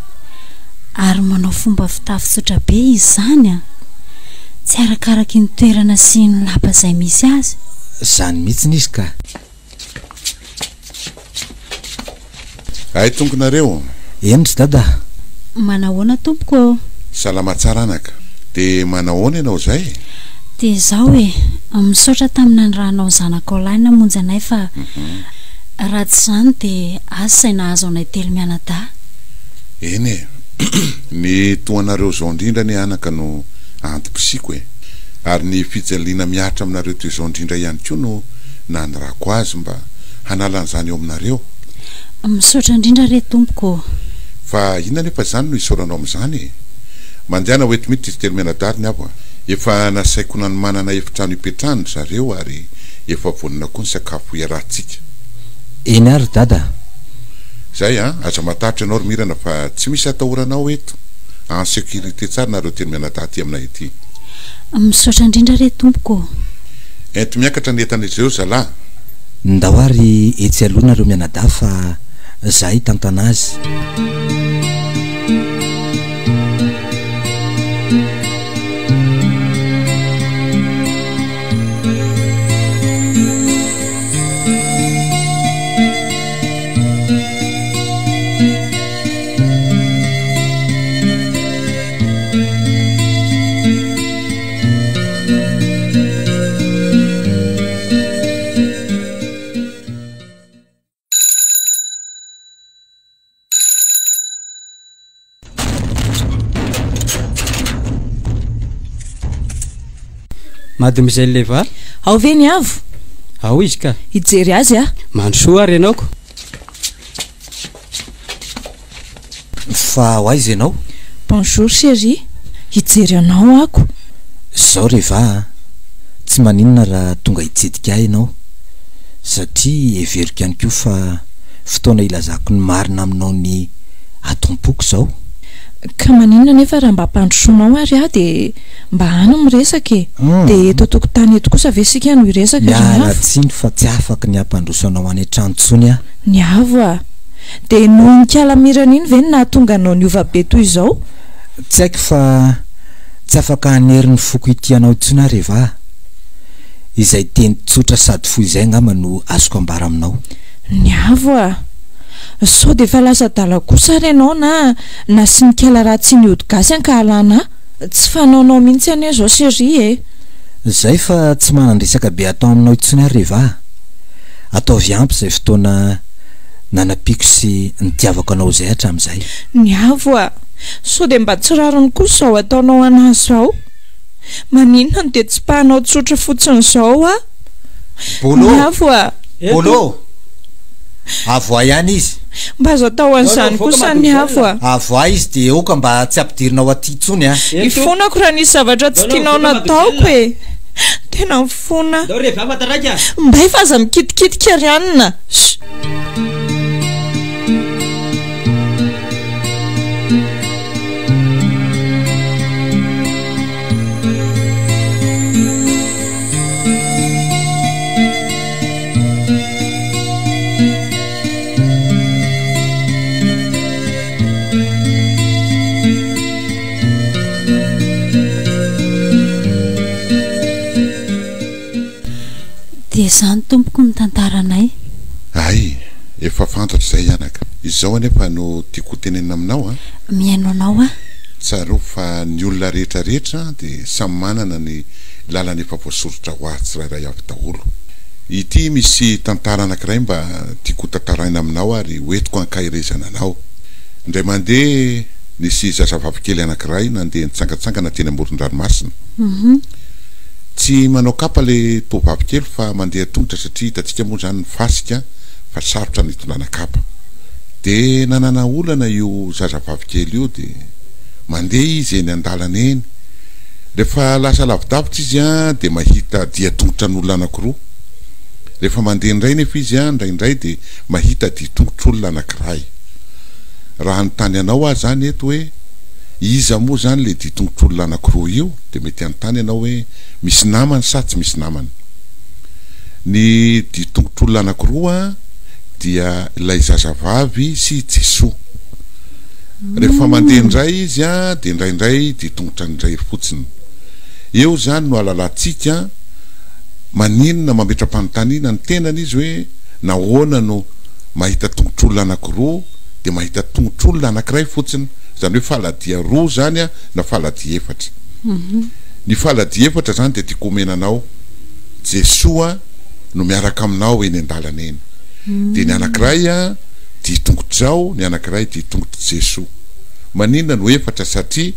Ary manao fomba fitafy tsotra be izy izany an! Tsy arakaraky ny toerana sy ny lapa izay misy azy. Izany mihitsiny izy ka! Hay tongonareo. Eny ry dada a! Manahoana tompoko ô! Salama tsara anaka. Dia manahoana ianao izay e? Dia izao e! Misaotra tamin'ny nanirahanao zanakao lahy namonjy anay fa raha tsy izany dia asa izay nahazo anay telo mianadahy. Eny e! Ny toa anareo izao indrindra anie anaka no antom-pisiako e! Ary ny fijaliana mihatra aminareo toy izao indrindra ihany koa no nanirako azy mba hanala an'izany eo aminareo. Misaotra indrindra re tompoko ô! Fa inona anefa izany no isaoranao amin'izany e? Mandehana ho eto mihitsy izy telo mianadahy ry Niavo a! Efa nasaiko nanomanana efitrano hipetrahan dry zareo ary efa vonona koa ny sakafo hiarahantsika. Eny ary ry Dada a! Zay an! Aza matahotra ianao ry Mirana fa tsy misy atahoranao eto. En sécurité tsara nareo telo mianadahy aty aminay aty. Misaotra indrindra re tompoko ô! Ento miakatra ny entan'izy ireo zalahy. Ndao ary etsy aloha nareo mianadahy fa za hitantana azy. Mademoiselle Leva. Ao ve ny avo? Ao izy ka. Hijery azy aho. Mandrosoa ary ianao ko. Fa ho aiza ianao? Bonjour chérie, hijery anao ako. Zao Reva a, tsy maninona raha tonga hitsidika ahy ianao satria heveriko ihany koa fa fotoana hilazako ny marina aminao ny ato am-poko izao. Ka maninona anefa raha mba ampandrosoanao ary aho dia mba any miresaka e! Dia eto an-tokotany eto kosa ve isika no hiresaka ry Miala Niavo? tsiny fa tsy afaky ny hampandroso anao any an-trano intsony aho. Niavo a! Dia noho iny kalamirana iny ve no nahatonga anao niova be toy izao? Tsy haiko fa tsy afaka hanery ny foko hitia anao intsony aho Reva a! Izay teny tsotra sady fohy izay angamba no azoko ambara aminao. Niavo a! Sao dia efa lasa adala kosa ary ianao na nasian'i kala ratsy iny ody gasy ankahalana ahy? Tsy fanaonao mihitsy anie izao chérie e! Izay fa tsy manan-dresaka be atao aminao intsony aho Reva a! Ataovy ampy izay fotoana nanampiako sy nitiavako anao izay hatramin'izay. Niavo a! Sao dia mba tsy rariny kosa izao ataonao an'ahy izao? Maninona no dia tsipahanao tsotra fotsiny izao aho? Bolo! Niavo a! Bolo! Avoahy any izy. Mba azo atao an'izany kosa Niavo a! Avoahy izy dia aoka mba tsy ampidirinao aty intsony a! Ifonako raha nisy zavatra tsy tianao nataoko e! Tena mifona aho. Mbay fa aza mikitikitika ry anona! Sh! Dia izany tompoko ny tantaranay. Hay, efa fantatro izay anaka. Izao anefa no tiako ho tenenina aminao an. Mihaino anao aho. Tsarovy fa ny olona rehetra rehetra dia samy manana ny lalana efa voasoritra ho azy tsirairay avy daholo. Ity misy tantara anankiray mba tiako ho tantaraina aminao ary ho entiko hankaherezana anao. Indray mandeha nisy zazavavikely anankiray nandeha nitsangantsangana teny amoron-dranomasina. Tsy manao kapa ilay tovovavy kely fa mandeha tongotra satria hitantsika moa izany ny fasika fa sarotra ny hitondrana kapa. Dia nanana olana io zazavavy kely io dia mandeha izy eny an-dalana eny. Rehefa lasa lavidavitra izy dia mahita dian-tongotra an'olona anankiroa. Rehefa mandeha indray nefa izy an, indraindray dia mahita dian-tongotr'olona anankiray. Raha hanontany anao aho izany eto hoe iza moa izany ilay dian-tongotr'olona anankiroa io dia mety hanontany ianao hoe misy namany sa tsy misy namany. Ny dian-tongotr'olona anankiroa dia ilay zazavavy sy Jesoa. Rehefa mandeha indray izy an dia indraindray dian-tongotra indray fotsiny. Eo izany no ahalalantsika maninona mametra-panontaniana ny tenany izy hoe nahoana no mahita tongotr'olona anankiroa dia mahita tongotr'olona anankiray fotsiny, izany hoe faladia roa izany an, na faladia efatra. Ny faladia efatra izany dia tiako omena anao, Jesoa no miaraka aminao eny an-dalana eny. Dia ny anankiray an, dia tongotrao, ny anankiray dia tongotr'i Jesoa. Maninona no efatra? Satria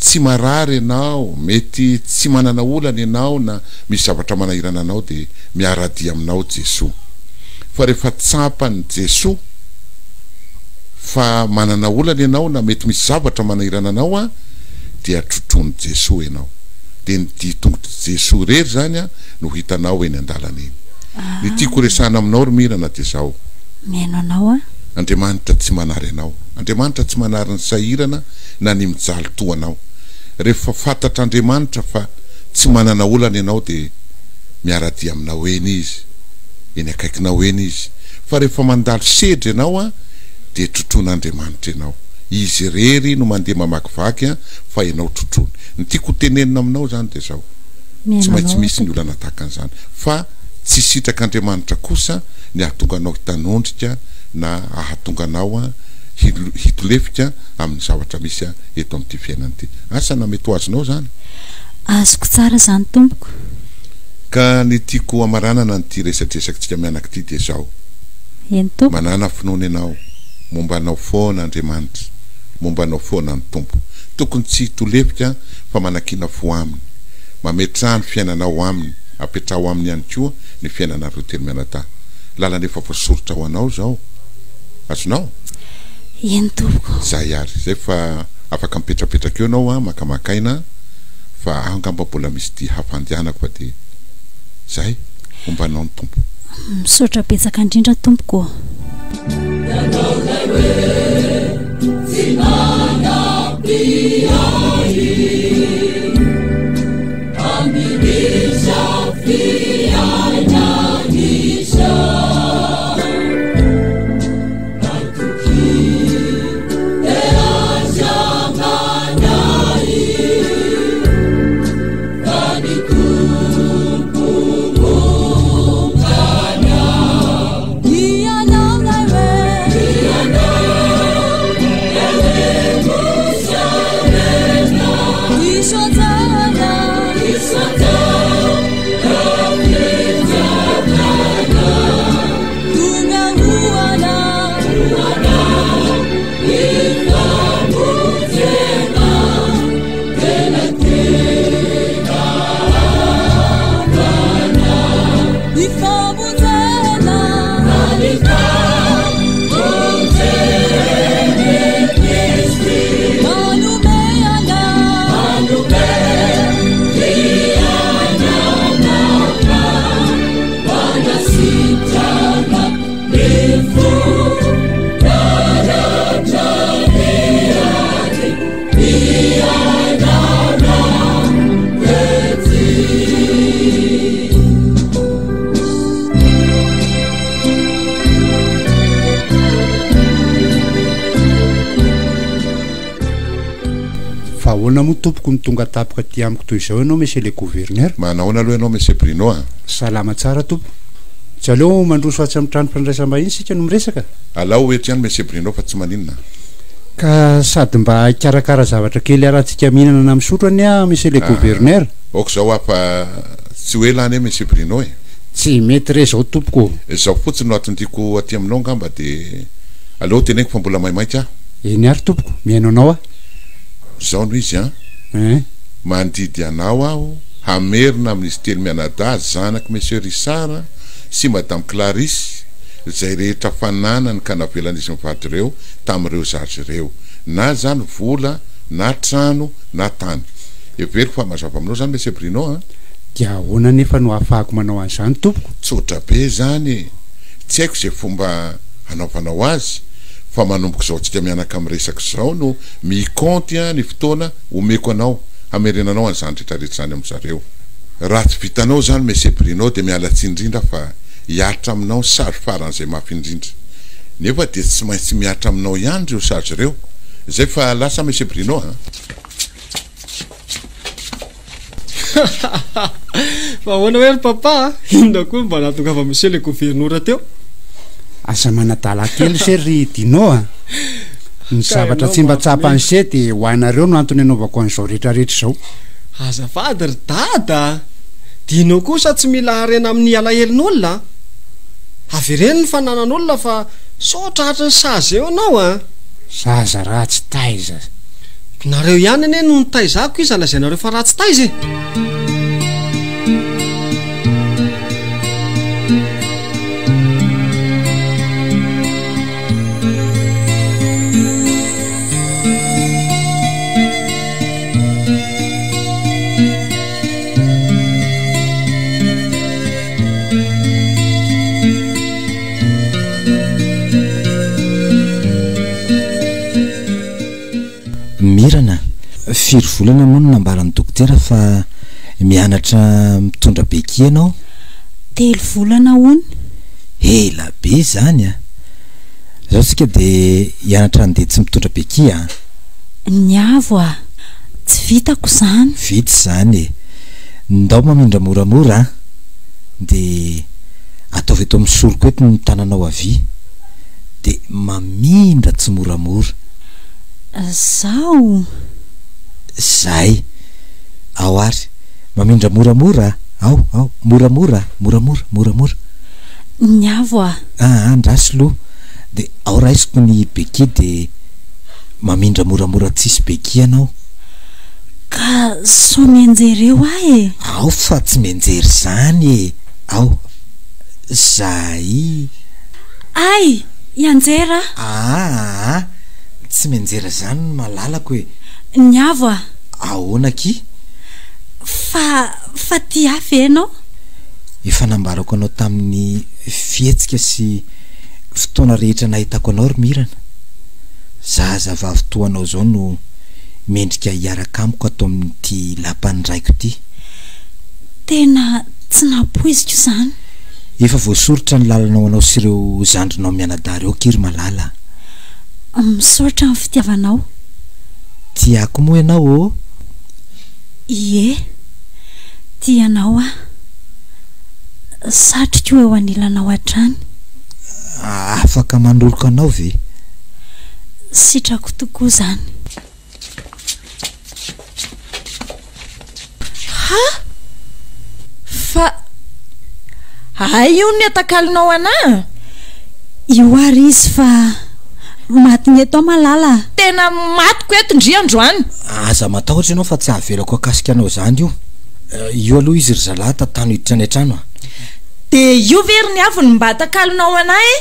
tsy marary ianao, mety tsy manana olana ianao na misy zavatra manahirana anao dia miara-dia aminao Jesoa. Fa rehefa tsapan'i Jesoa fa manana olana ianao na mety misy zavatra manahirana anao an, dia trotroin'i Jesoa ianao. Dia ny dian-tongotr'i Jesoa irery izany an no hitanao eny an-dalana eny. Ny tiako horesahana aminao ry Mirana dia izao. Mihaino anao aho. Andriamanitra tsy manary anao. Andriamanitra tsy manary ny sahirana na ny mijaly toa anao. Rehefa fantatr'Andriamanitra fa tsy manana olana ianao dia miara-dia aminao eny Izy, eny akaikinao eny Izy. Fa rehefa mandalo sedra ianao an, dia trotroin'Andriamanitra ianao. Izy irery no mandeha mamakivaky an, fa ianao trotroiny. Ny tiako ho tenenina aminao izany dia izao, tsy maintsy misy ny olana tahaka an'izany. Fa tsy sitrak'Andriamanitra kosa ny hahatonga anao hitanondrika na hahatonga anao an, hitolefika amin'ny zavatra misy eto amin'ity fiainana ity. Asa na mety ho azonao izany? Azoko tsara izany tompoko. Ka ny tiako hamaranana an'ity resadresakitsika mianaka ity dia izao. Eny tompoko. Manàna finoana ianao, momba anao foana Andriamanitra, momba anao foana ny Tompo. Tokony tsy hitolefika fa manakiana fo Aminy. Mametraha ny fiainanao Aminy, apetraho Aminy ihany koa ny fiainanareo telo mianadahy. Lalana efa voasoritra ho anao izao. Azonao? Eny tompoko. Zay ary, zay fa afaka mipetrapetraka eo enao an, makamaka aina fa aho angamba mbola misy dia hafa andehanako fa dia zay, homba anao ny Tompo. Misaotra betsaka indrindra tompoko ô. Ianao ilay hoe tsy manampy ahy amin'izao fiainana izao. Fa ahoana moa tompoko no tonga tampoka aty amiko toy izao ianao Monsieur le Gouverneur? Manahoana aloha ianao Monsieur Bruno a? Salama tsara tompoko. Tsy aleo mandroso atsy amin'ny trano fandraisam-bahiny isika no miresaka? Alao eto ihany Monsieur Bruno fa tsy maninona. Ka sady mba hikarakara zavatra kely iarahantsika mihinana na misotro anie aho Monsieur le Gouverneur. Aoka izao aho fa tsy ho ela anie Monsieur Bruno e. Tsy mety re izao tompoko ô. Izao fotsiny no atondiako aty aminao angamba dia aleo teneniko fa mbola maimaika aho. Eny ary tompoko, mihaino anao aho. Izao no izy an. Hein. Mandidy anao aho hamerina amin'izy telo mianadahy zanak'i Monsieur Richard sy Madame Clarisse izay rehetra fananany ka navelan'izy mivady ireo tamin'ireo zaza ireo, na izany vola na trano na tany. Heveriko fa mazava aminao izany Monsieur Bruno an! Dia ahoana anefa no ahafahako manao an'izany tompoko? Tsotra be izany e! Tsy haiko izay fomba hanaovanao azy fa manomboka izao tsika mianaka miresaka izao no mi-compte ny fotoana omeko anao hamerenanao an'izany retraretra izany amin-dry zareo. Raha tsy vitanao izany Monsieur Bruno dia miala tsiny indrindra fa hihatra aminao ny sazy faran'izay mafy indrindra. Nefa dia tsy maintsy mihatra aminao ihany ireo sazy ireo. Izay fa lasa Monsieur Bruno a! Fa ahoana hoe ry papa a? Inona koa no mba nahatongavan'i Monsieur le Governora teo? Aza manadala kely se ry Dino a! Ny zavatra tsy mba tsapan'i se dia ho anareo no antony anaovako an'izao retraretra izao. Azafady ry dada a! Dino kosa tsy mila harena amin'ny alahelon'olona a! Avereno ny fananan'olona fa sao tratry ny sazy eo ianao a! Zaza ratsy taiza. Nareo ihany anie no nitaizako iza lazainareo fa ratsy taiza e! Mirana, firy volana moa no nambaran'ny dokotera fa mianatra mitondra béquille ianao? Telo volana hono. Ela be izany a! Izao isika dia hianatra handeha tsy mitondra béquille a! Niavo a! Tsy vitako izany. Vita izany e! Ndao mamindra moramora a! Dia ataovy eto amin'ny soroko eto ny tananao havia. Dia mamindra tsimoramora. Zaho? Zay. Ao ary. Mamindra moramora a! Ao, ao. Moramora a! Moramora, moramora. Niavo a! Aa, andraso loha. Dia ao raisiko ny béquille dia mamindra moramora tsisy béquille ianao. Ka sao mianjery eo aho e! Ao fa tsy mianjery izany e! Ao. Zay. Ay! Hianjera aho! Aa! Tsy mianjera izany ny malalako e! Niavo a! Ahoana akia? Fa, fa tia ahy ve ianao? Efa nambarako anao tamin'ny fihetsika sy fotoana rehetra nahitako anao ry Mirana. Zazavavy toa anao izao no mendrika hiaraka amiko ato amin'ity lapan'ny raiko ity. Tena tsy nampoiziko izany. Efa voasoritra ny lalana ho anao sy ireo zandrinao mianadahy ireo akia ry Malala a. Misaotra amin'ny fitiavanao. Tiako moa ianao ô? Ie, tia anao aho. Satriko ho eo anilanao hatrany. Afaka manoroka anao ve? Sitrako tokoa izany. Ha! Fa hay io ny atakalonao anah? Io ary izy fa matiny eto aho malala a! Tena matiko eto ndry androany. Aza matahotra ianao fa tsy avelako hakasika anao izany io. Io aloha izy ry zalahy tantano hiditra any an-trano a! Dia io ve ry Niavo no mba atakalonao anah e?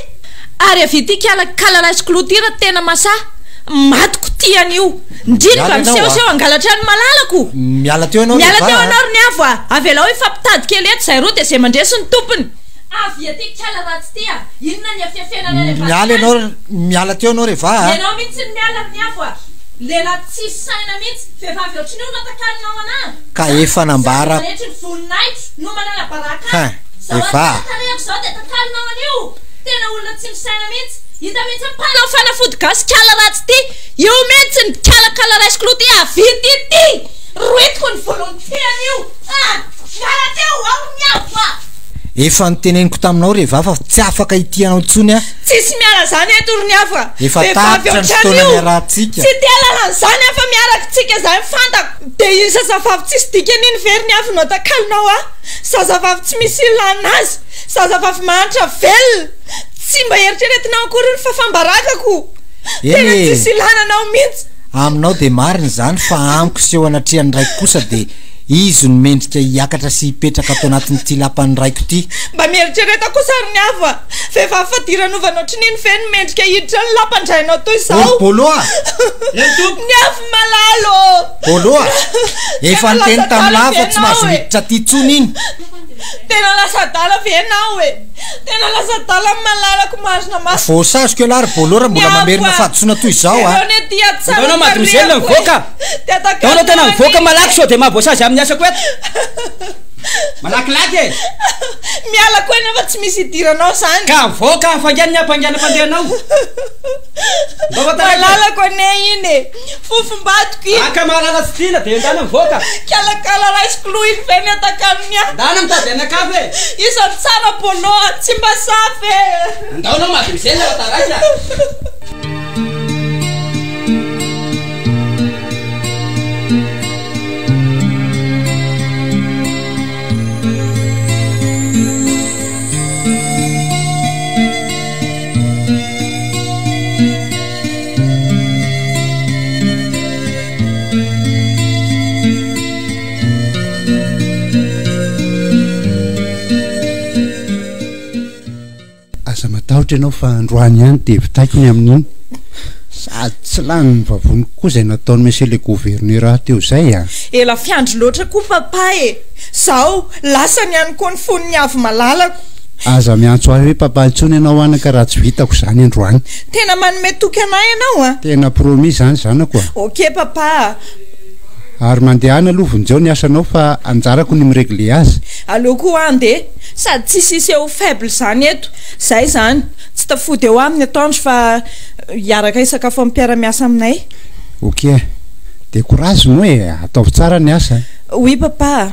Ary avia ity kala kala raisiko loha ity raha tena masaha. Matiko tia an'io. Ndry ny mba misehoseho hangalatra ny malalako. Miala teo ianao ry Miala teo va a. ianao ry Niavo a! Avelao hifampitady kely eto izay roa dia izay mandresy ny tompony. Avia aty kala ratsy ity a! Inona ny afiafenana any ambadika Miala any? ianao, miala teo ianao ry va a. Ianao mihitsy no miala ry Niavo a! Lehilahy tsisy saina mihitsy, vehivavy ohatrin'io no atakalonao anà? Ka efa nambara. Sady manetry ny voninahitro no manala baraka ahy. Hein, Zao Eva a. atsara-tarehiko izao dia atakalonao an'io? Tena olona tsy misaina mihitsy. Hita mihitsy hoe mpanao fanafody gasy kala ratsy ity. Io mihitsy ny kala kala raisiko loha ity avia ity ity. Roetiko ny volon'ny tehany io. Ah! Miala teo ao ry miavo a! Efa noteneniko taminao ry Eva fa tsy afaka hitia anao intsony aho. Tsisy miala zany eto ry Niavo a! Efa Vehivavy tapitra ny fotoana ohatran'io niarahantsika. tsy te halala an'izany aho fa miaraka tsika zany fantako. Dia iny zazavavy tsisy dikany iny ve ry Niavo no atakalonao ahy? Zazavavy tsy misy ilana azy, zazavavy mahantra velona, tsy mba eritreretinao akory ny fafam-barakako. Eny Tena e! tsisy ilana anao mihitsy. Aminao dia marina izany fa amiko sy eo anatrehan'ny raiko kosa dia. Izy no mendrika hiakatra sy hipetraka ato anatin'ity lapan'ny raiko ity. Mba mieritrereta kosa ry Niavo a! Vehivavy fadiranovana ohatrin'iny ve no mendrika hiditra ny lapan-drainao toy izao? Ry Bolo a! Eny tompoko! Niavo malala ô! Bolo a! Efa niteny tamin'lah fa tsy mahazo miditra aty intsony iny. Tena lasa adala ve ianao e? Tena lasa adala ny malalako marina masina. Voasaziko ialahy ry Bolo raha mbola mamerina fahadisoana toy izao a! Jereo ny aty Ndao ianao mademoiselle mivoaka! Ndao ianao tena mivoaka malaky sao dia mahavoasazy amin'ny asako eto! Malakilaky e! Miala koa ianao fa tsy misy idiranao izany. Ka mivoaka hafaingano ny hampainganam-pandehanao. Ndao fa taraiky e! Malalako anie iny e! Fofombadiko iny. Aka mahalala tsy tiana dia ndana mivoaka. Kialakala raisiko loha iny ve ny atakanony ahy. Ndana mitady anakafo e! Iza no tsara Bolo a! Tsy mba sahy ve? Ndao anao mademoiselle fa taraiky a! Aza matahotra ianao fa androany ihany dia vitaiko ny amin'iny. Sady tsy lany ny vavoniko koa izay nataon'i Monsieur le Gouverneur ahy teo izay a! Ela fiandry loatra koa Papa e! Zao, lasany ihany koa ny fon'ny avo malalako. Aza miantso ahy hoe Papa intsony ianao anaka raha tsy vitako izany androany. Tena manome toky anah ianao a! Tena promis izany zanako a! Ok Papa a! Ary mandehana aloha vonjeo ny asanao fa anjarako ny mi-regler azy. Aleo koa handeha. Sady tsisy hiseho faible izany eto. Zay izany. Tsy tafody eo aminy atoandro fa hiaraka hisakafo amin'ny mpiara-miasa aminay. Ok. Dia courage moa e! Ataovy tsara ny asa. Oui papa a!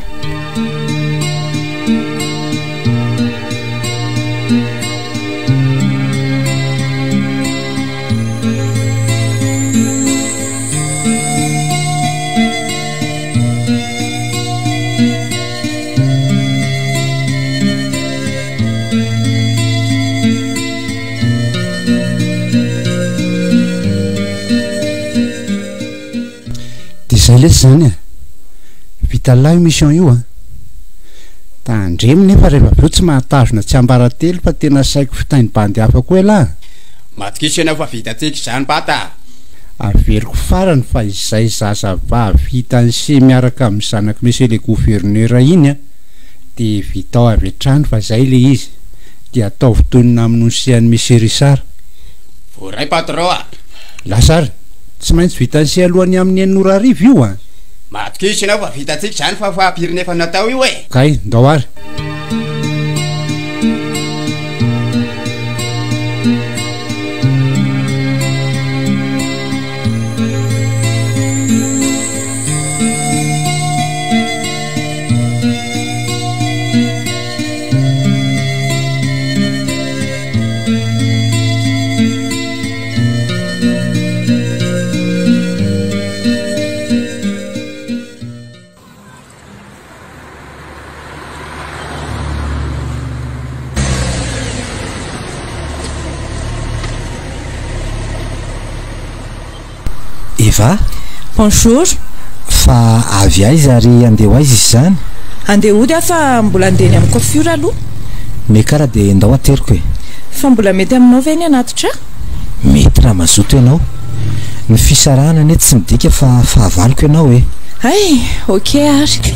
Dia izay lesy izany e! Vita lahy io mission io a! Tandremo nefa rehefa avy eo tsy mahatazona tsiambaratelo fa tena saiko fitain'ny bandy hafa koa elah a! Matokisa ianao fa vitantsika izany Pata a! Averiko farany fa izay zazavavy hitan'i se miaraka amin'ny zanak'i Monsieur le Gouverneur iny a! dia vitao avy hatrany fa izay ilay izy, dia ataovy toy ny namonoan'i se an'i Monsieur Richard. Voaray Patron a! Lasa ary! Tsy maintsy vitan'i se alohan'ny amin'ny enina ora hariva io a! Matokisa ianao fa vitantsika izany fa fahampirina efa natao io e! Kay, ndao ary! Eva? Bonjour. Fa avy aiza ary handeha ho aiza izy izany? Handeha hody aho fa mbola handeha eny amin'ny coiffure aloha. Miakara dia ndao ateriko e. Fa mbola mety aminao ve ny hanatitra ahy? Mety raha mazoto ianao. Ny fisarahana anie tsy midika fa fahavaloko ianao e. Hay, ok ary.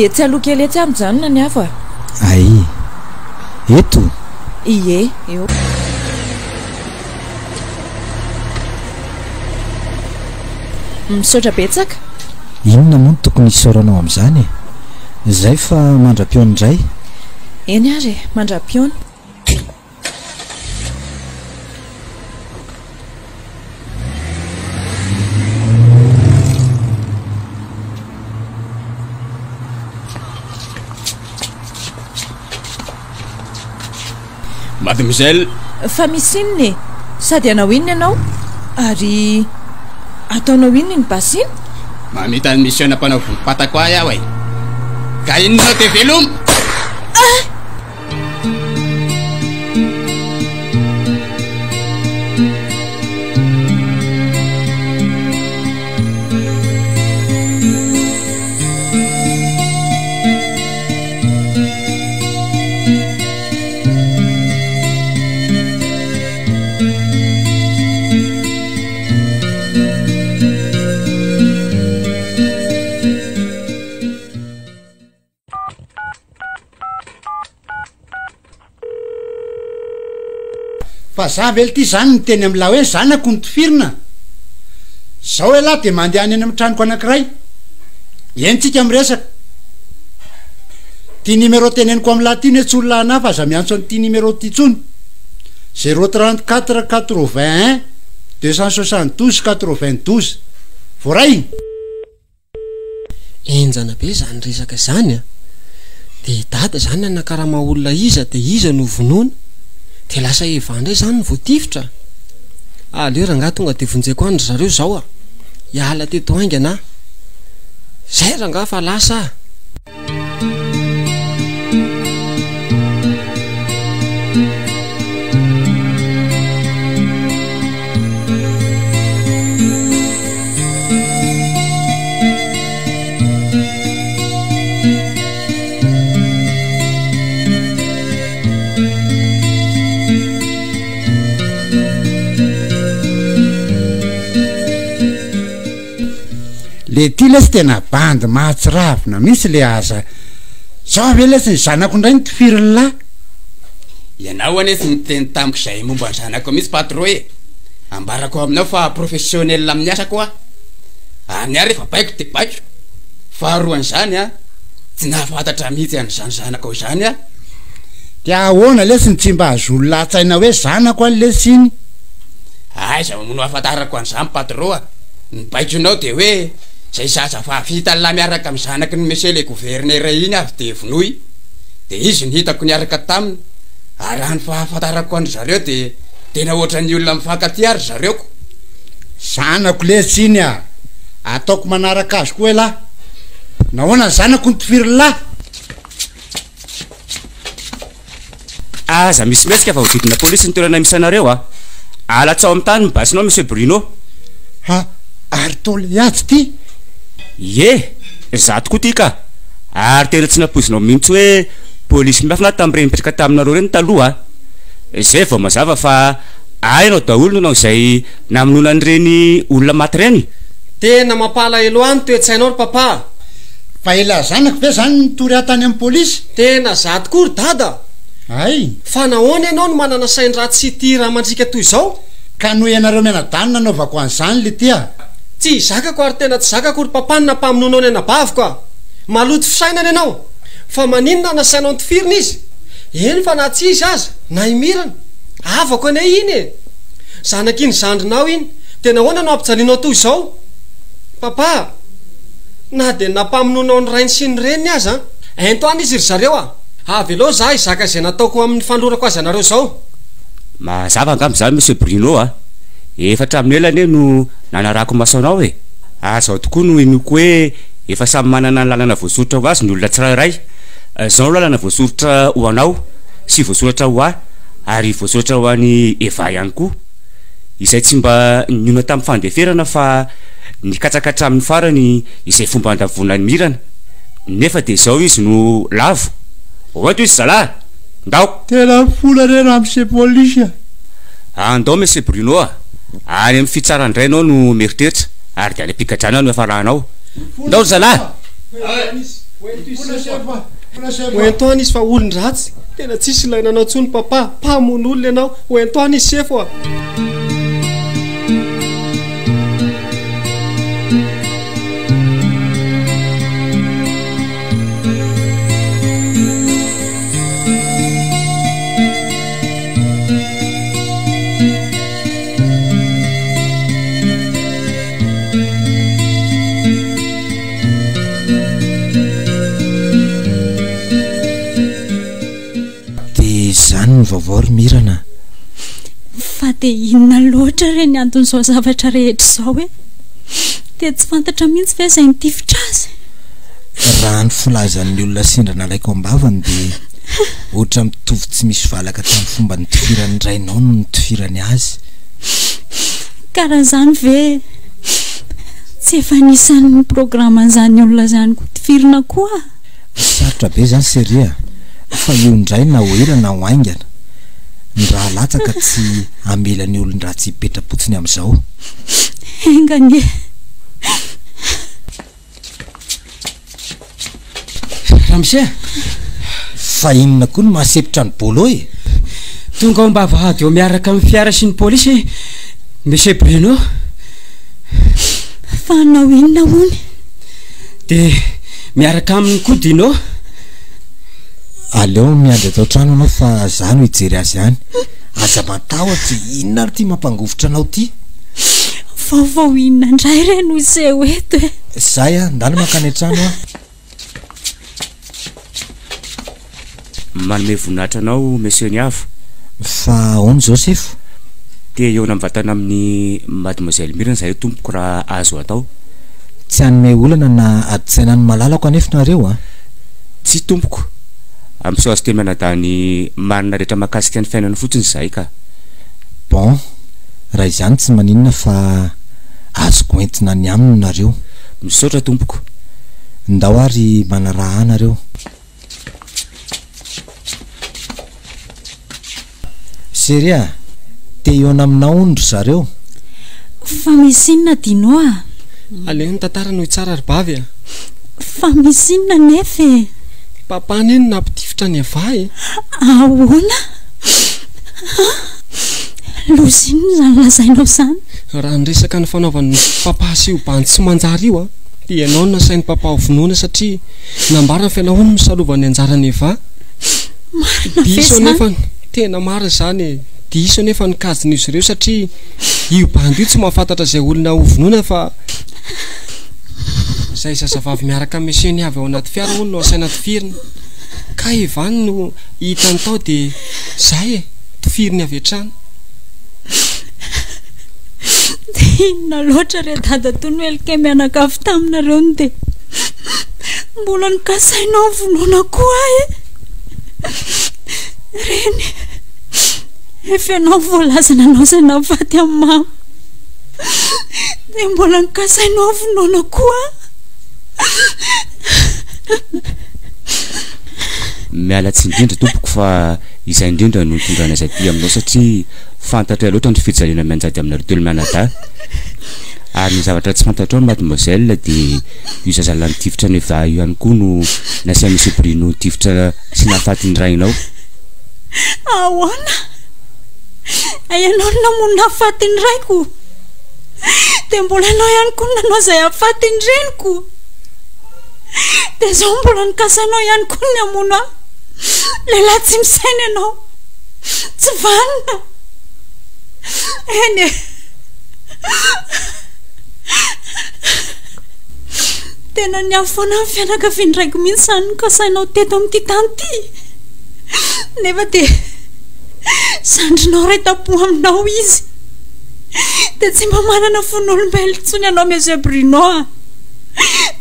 Etsy aloha kely etsy aho mijanona ny afo a! Ay! Eto? Ie, eo. Misaotra betsaka. Inona moa no tokony hisaoranao amin'izany e? Izay fa mandra-pihaona indray. Eny ary e, mandra-pihaona. Mademoiselle. Fa misy inona e? Sady hanao inona ianao? Ary ataonao inona iny basy iny? Mamita ny mission nampanaovin'ny patako ahy aho e. Ka inona dia veloma! Ah! Fa za ve lty zany miteny amlah hoe zanako no tifirina? Zao elah de mandehana eny am tranoko anakiray, eny tsika miresaka. Ty numéro teneniko amlah ty ne tsy olona anah fa aza miantso an'ity numéro ty tsony, zéro 34 81 272 92. Voaray? Henjana be izany resaka izany a! Dia i dada izany nanakarama olona iza dia iza no vonoina? Dia lasa Eva indray izany no voatifitra? Aleo rangahy tonga dia vonjeko any ry zareo izao a! Hiala teto haingana aho. Izay rangahy fa lasa aho. Le ty lesy tena bandy mahatsiravina mihitsy le aza zao ve lesy ny zanako ndray no tifirin'lah. Ianao anie tsy niteny tamiko izay momba ny zanako mihitsy patro e! Ambarako aminao fa professionnel amin'ny asako aho. Ary ny ahy rehefa baiko dia baiko. Faharoan'izany an, tsy nahafantatra mihitsy an'izany zanakao izany aho. Dia ahoana lesy no tsy mba azo olona an-tsaina hoe zanako an lesy iny? Aiza no ahafantarako an'izany patro a! Ny baikonao dia hoe izay zaza vavy hitan'lah miaraka amin'ny zanaky ny monsieur le gouverneur iny avy dia vonoy. Dia izy no hitako niaraka taminy. Ary raha ny fahafantarako an-dry zareo dia tena ohatran'ny olona mifankatia ry zareo ko. Zanako letsy iny a! Ataoko manaraka azy koa elah. Nahoana ny zanako no tifirin'lah? Aza misy mihetsika fa hodidina polisy ny toerana misy anareo a! Alatsao amin'ny tany ny basinao Monsieur Bruno. Ha! Ary Toliady ity? Ie! Izaho tokoa ity ka! Ary tena tsy nampoizinao mihitsy hoe polisy miafina aho tamin'ireny nipetraka taminareo ireny taloha a! Izay vao mazava fa ahy ianao daholo no nanao izay namonoana an'ireny olona maty ireny. Tena mampalahelo ahy ny toe-tsainao ry Papa a! Fa ilay zanako ve zany nitory ahy tany amin'ny polisy? Tena za tokoa ry Dada a! Hay! Fa nahoana ianao no manana sain-dratsy sy tia raha mandriaka toy izao? Ka noho ianareo mianadahy no nanaovako an'izany Litia a! Tsy zakako ary tena tsy zakako ry Papa ny nampamonoanao ny anabaviko a! Maloto fisainana ianao! Fa maninona nasainao notifirina izy? Eny fa na tsy izy aza, na i Mirana. Havako anie iny e! Zanak'iny zandrinao iny, dia nahoana no ampijalianao toy izao? Papa a! Na dia nampamonoanao ny rainy sy ny reniny aza an! Ento any izy ry zareo a! Avelao za hizaka izay nataoko amin'ny fanolorako azy anareo izao. Mazava angamba izany Monsieur Bruno a! Efa hatramin'ny ela anie no nanarahako maso anao e! Ary izao tokoa no inoako hoe efa samy manana ny lalana voasoritra ho azy ny olona tsirairay. Izao no lalana voasoritra ho anao sy voasoratra ho ahy ary voasoratra ho an'i Eva ihany koa. Izay tsy mba niona tamin'ny fandeferana fa nikatsaka hatramin'ny farany izay fomba handavoana an'i Mirana. Nefa dia izao izy no lavo. Hoento izy zalahy! Ndao! Tena mifona re ramose polisy a! Andao Monsieur Bruno a! Any amin'ny fitsarana indray ianao no mieritreritra ary dia any am-pigadrana no hiafaranao. Ndao ry zalahy! Hoento any izy fa olon-dratsy. Tena tsisy ilaina anao intsony papa. Mpamono olona ianao. Hoento any izy sefo a! Dia izany ny vaovao ry Mirana a! Fa dia inona loatra re ny anton'izao zavatra rehetra izao e? Dia tsy fantatra mihitsy ve izay nitifitra azy? Raha ny filazan'ny olona sendra nalaiko am-bavany dia ohatra mitovy tsy misy valaka tamin'ny fomba nitifiran'ny rainao no nitifirany azy. Ka raha izany ve tsy efa anisan'ny programan'izany olona izany koa tifirina koa? Sarotra be izany Chérie a! Fa io indray na ho ela na ho haingana, ny ra latsaka tsy hamela ny olon-dratsy hipetra-potsiny amin'izao. Enga anie. Ramose a! Fa inona koa no mahasempotra an'i Bolo e? Tonga ao am-bavahady eo miaraka amin'ny fiara sy ny polisy Monsieur Bruno. Fa hanao inona hono? Dia miaraka aminy koa Dino. Aleo miandry ato an-trano ianao fa za no hijery azy any. Aza matahotra e, inona ary ity mampangovitra anao ity? Vaovao inona indray re no hiseho eto e? Zay a, ndana mankany an-trano a. Manome voninahitra anao Monsieur Niavo. Fa ahoana izao sefo? Te hihaona mivantana amin'i Mademoiselle Mirana izahay tompoko raha azo atao. Tsy hanome olana na adin-tsaina an'i Malalako anefa nareo a! Tsia tompoko. Ampiseho azy telo mianadahy ny marina rehetra mahakasika ny fiainany fotsiny izahay ka. Bon, raha izany tsy maninona fa azoko entina any aminy nareo. Misaotra tompoko. Ndao ary manaraha ahy nareo. Chérie a! Te hihaona aminao hono ry zareo. Fa misy inona Dino a? Aleo ny tantara no hitsara ry bavy a! Fa misy inona anefa e? Papa anie no nampitifitra an'i Eva e! Ahoana? An? Loza inona izany lazainao izany? Raha ny resaka nifanaovan'i Papa sy io bandy tsy manjary io an, dia ianao no nasain'i Papa hovonoina satria nambarany fa ianao hono misalovana ny anjaran'i Eva. Marina ve Diso izany? anefa, tena marina izany e! Diso anefa ny kajin'izy ireo satria io bandy io tsy mahafantatra izay olona hovonoina fa izay zazavavy miaraka amin'ny monsieur-ny avy ao anaty fiara hono no asaina tifirina. Ka Eva no hitany tao dia izay e! Tifiriny avy hatrany. Dia inona loatra re dadatoa no heloka mianakavy taminareo no dia mbola nokasainao vonoina koa ahy e? Reny, efa ianao voalaza nanao izay nahafaty an'i mama. Dia mbola nokasainao vonoina koa aho. Miala tsiny indrindra tompoko fa izay indrindra no nitondrana izay aty aminao satria fantatray loatra ny fijaliana mianjady aminareo telo mianadahy. Ary ny zavatra tsy fantatrao mademoiselle dia io zazalahy nitifitra an'i Eva io ihany koa no nasian'i Monsieur Bruno nitifitra sy nahafaty ny rainao. Ahoana? Ianao no namono nahafaty ny raiko? Dia mbola ianao ihany koa no nanao izay hahafaty ny reniko? Dia izao mbola nikasanao ihany koa ny hamono ahy? Lehilahy tsy misaina ianao. Tsy vanona. Eny e. Tena niafy foana ny fianakavian'ny raiko mihitsy izany nokasainao teto amin'ity tany ity. Nefa dia zandrinao iray tampo aminao izy. Dia tsy mba manana fon'olombelona intsony ianao Monsieur Bruno a.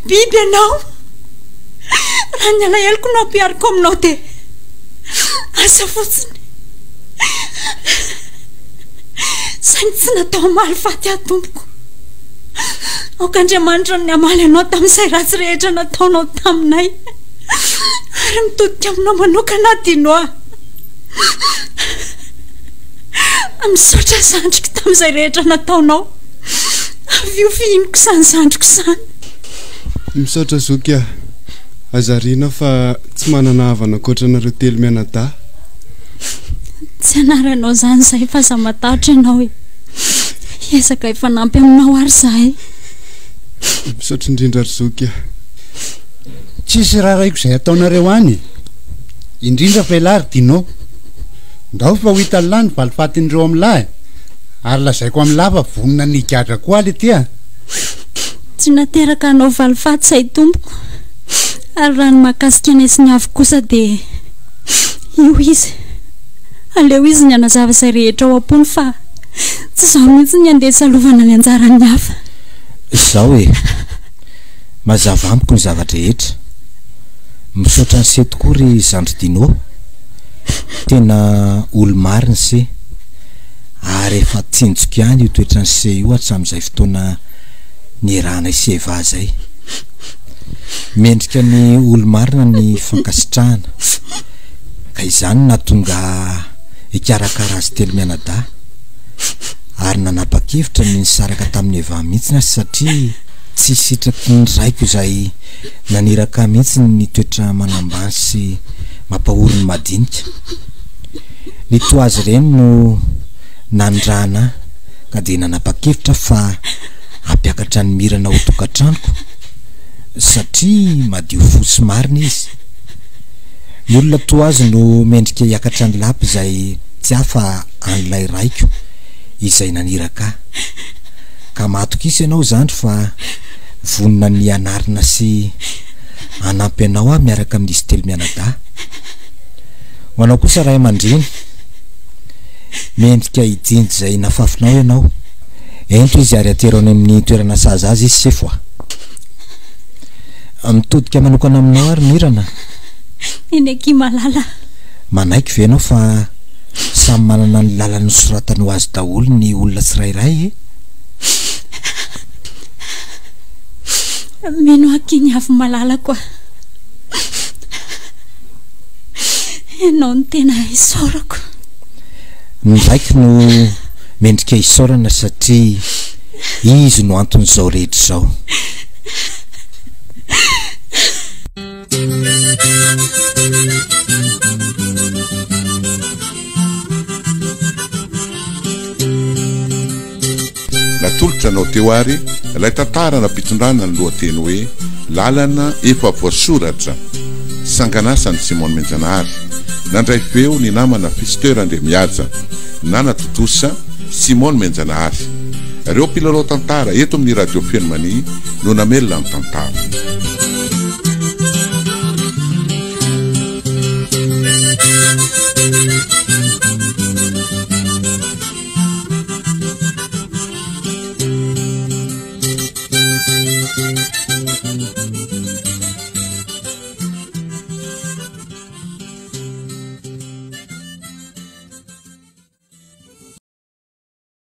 Biby ianao. Raha ny alaheloko no ampihariko aminao dia asa fotsiny. Saingy tsy natao hamaly faty ahy tompoko. Aoka Andriamanitra ny hamaly anao tamin'izay ratsy rehetra nataonao taminay. Ary mitodika aminao manokana aho Dino a. Misaotra zandriko tamin'izay rehetra nataonao. Avy io fihiniko izany zandriko izany. Misaotra zoky a. Aza ariana fa tsy manana havana ankoatra anareo telo mianadahy. Tsy anaranao izany izahay fa aza matahotra ianao e. Hiezaka hifanampy aminao ary izahay. Misaotra indrindra ry zoky a. Tsisy rarahiko izay ataonareo any e. Indrindra fa ialahy ry Dino. Ndao fa ho hitan'lah ny valifatin'ireo amin'lah e. Ary lazaiko amin'lah fa vonona ny higadra koa aho letia a. Tsy nateraka hanao valifaty izahay tompoko. Ary raha ny mahakasika anay sy ny avo kosa dia io izy. Aleo izy ny hanazava izay rehetra ao am-pony fa tsy izaho mihitsy ny handeha hisalovana ny anjaran'ny hafa. Izao e! Mazava amiko ny zava-drehetra. Misaotra an'i se tokoa ry zandry Dino. Tena olo-marina se. Ary efa tsinjoko ihany io toetran'i se io hatramin'izay fotoana niarahanay sy Eva izay. Mendrika ny olo-marina ny fankasitrahana. Ka izany no nahatonga ahy hikarakara azy telomianadahy. Ary nanapa-kevitra ny nisaraka tamin'i Eva mihitsy aho satria tsy sitraky ny raiko izay naniraka ahy mihitsy ny toetra manambany sy mampahory ny madinika. Ny toa azy ireny no nanirahana ahy ka dia nanapa-kevitra aho fa hampiakatra an'i Mirana ho tokantranoko satria madio fo sy marina izy. Ny olona toa azy no mendrika hiakatra ny lapa izay tsy hafa an'ilay raiko izay naniraka ahy. Ka matokisa ianao zandry fa vonona ny hanarina sy hanampy anao aho miaraka amin'izy telomianadahy. Ho anao kosa ray aman-dreny, mendrika hijinja izay nafafinao ianao. Ento izy ary atero any amin'ny toerana sahaza azy izy sefo a! Mitodika manokana aminao ary Mirana. Eny akia malala. Manaiky ve ianao fa samy manana ny lalany nosoratany ho azy daholo ny olona tsirairay e? Mino akia ny avy malalako a. Ianao no tena isaorako. Ny raiko no mendrika isaorana satria izy no anton'izao rehetra izao. Natolotra anao teo ary ilay tantara nampitondrana ny lohateny hoe Lalana efa voasoratra, sangan'asan'i Simon Menjanahary. Nandray feo ny namana Fisteur Andriamihaja, nanatontosa Simon Menjanahary. Ireo mpilalao tantara eto amin'ny Radio Feno Mania no namelona ny tantara.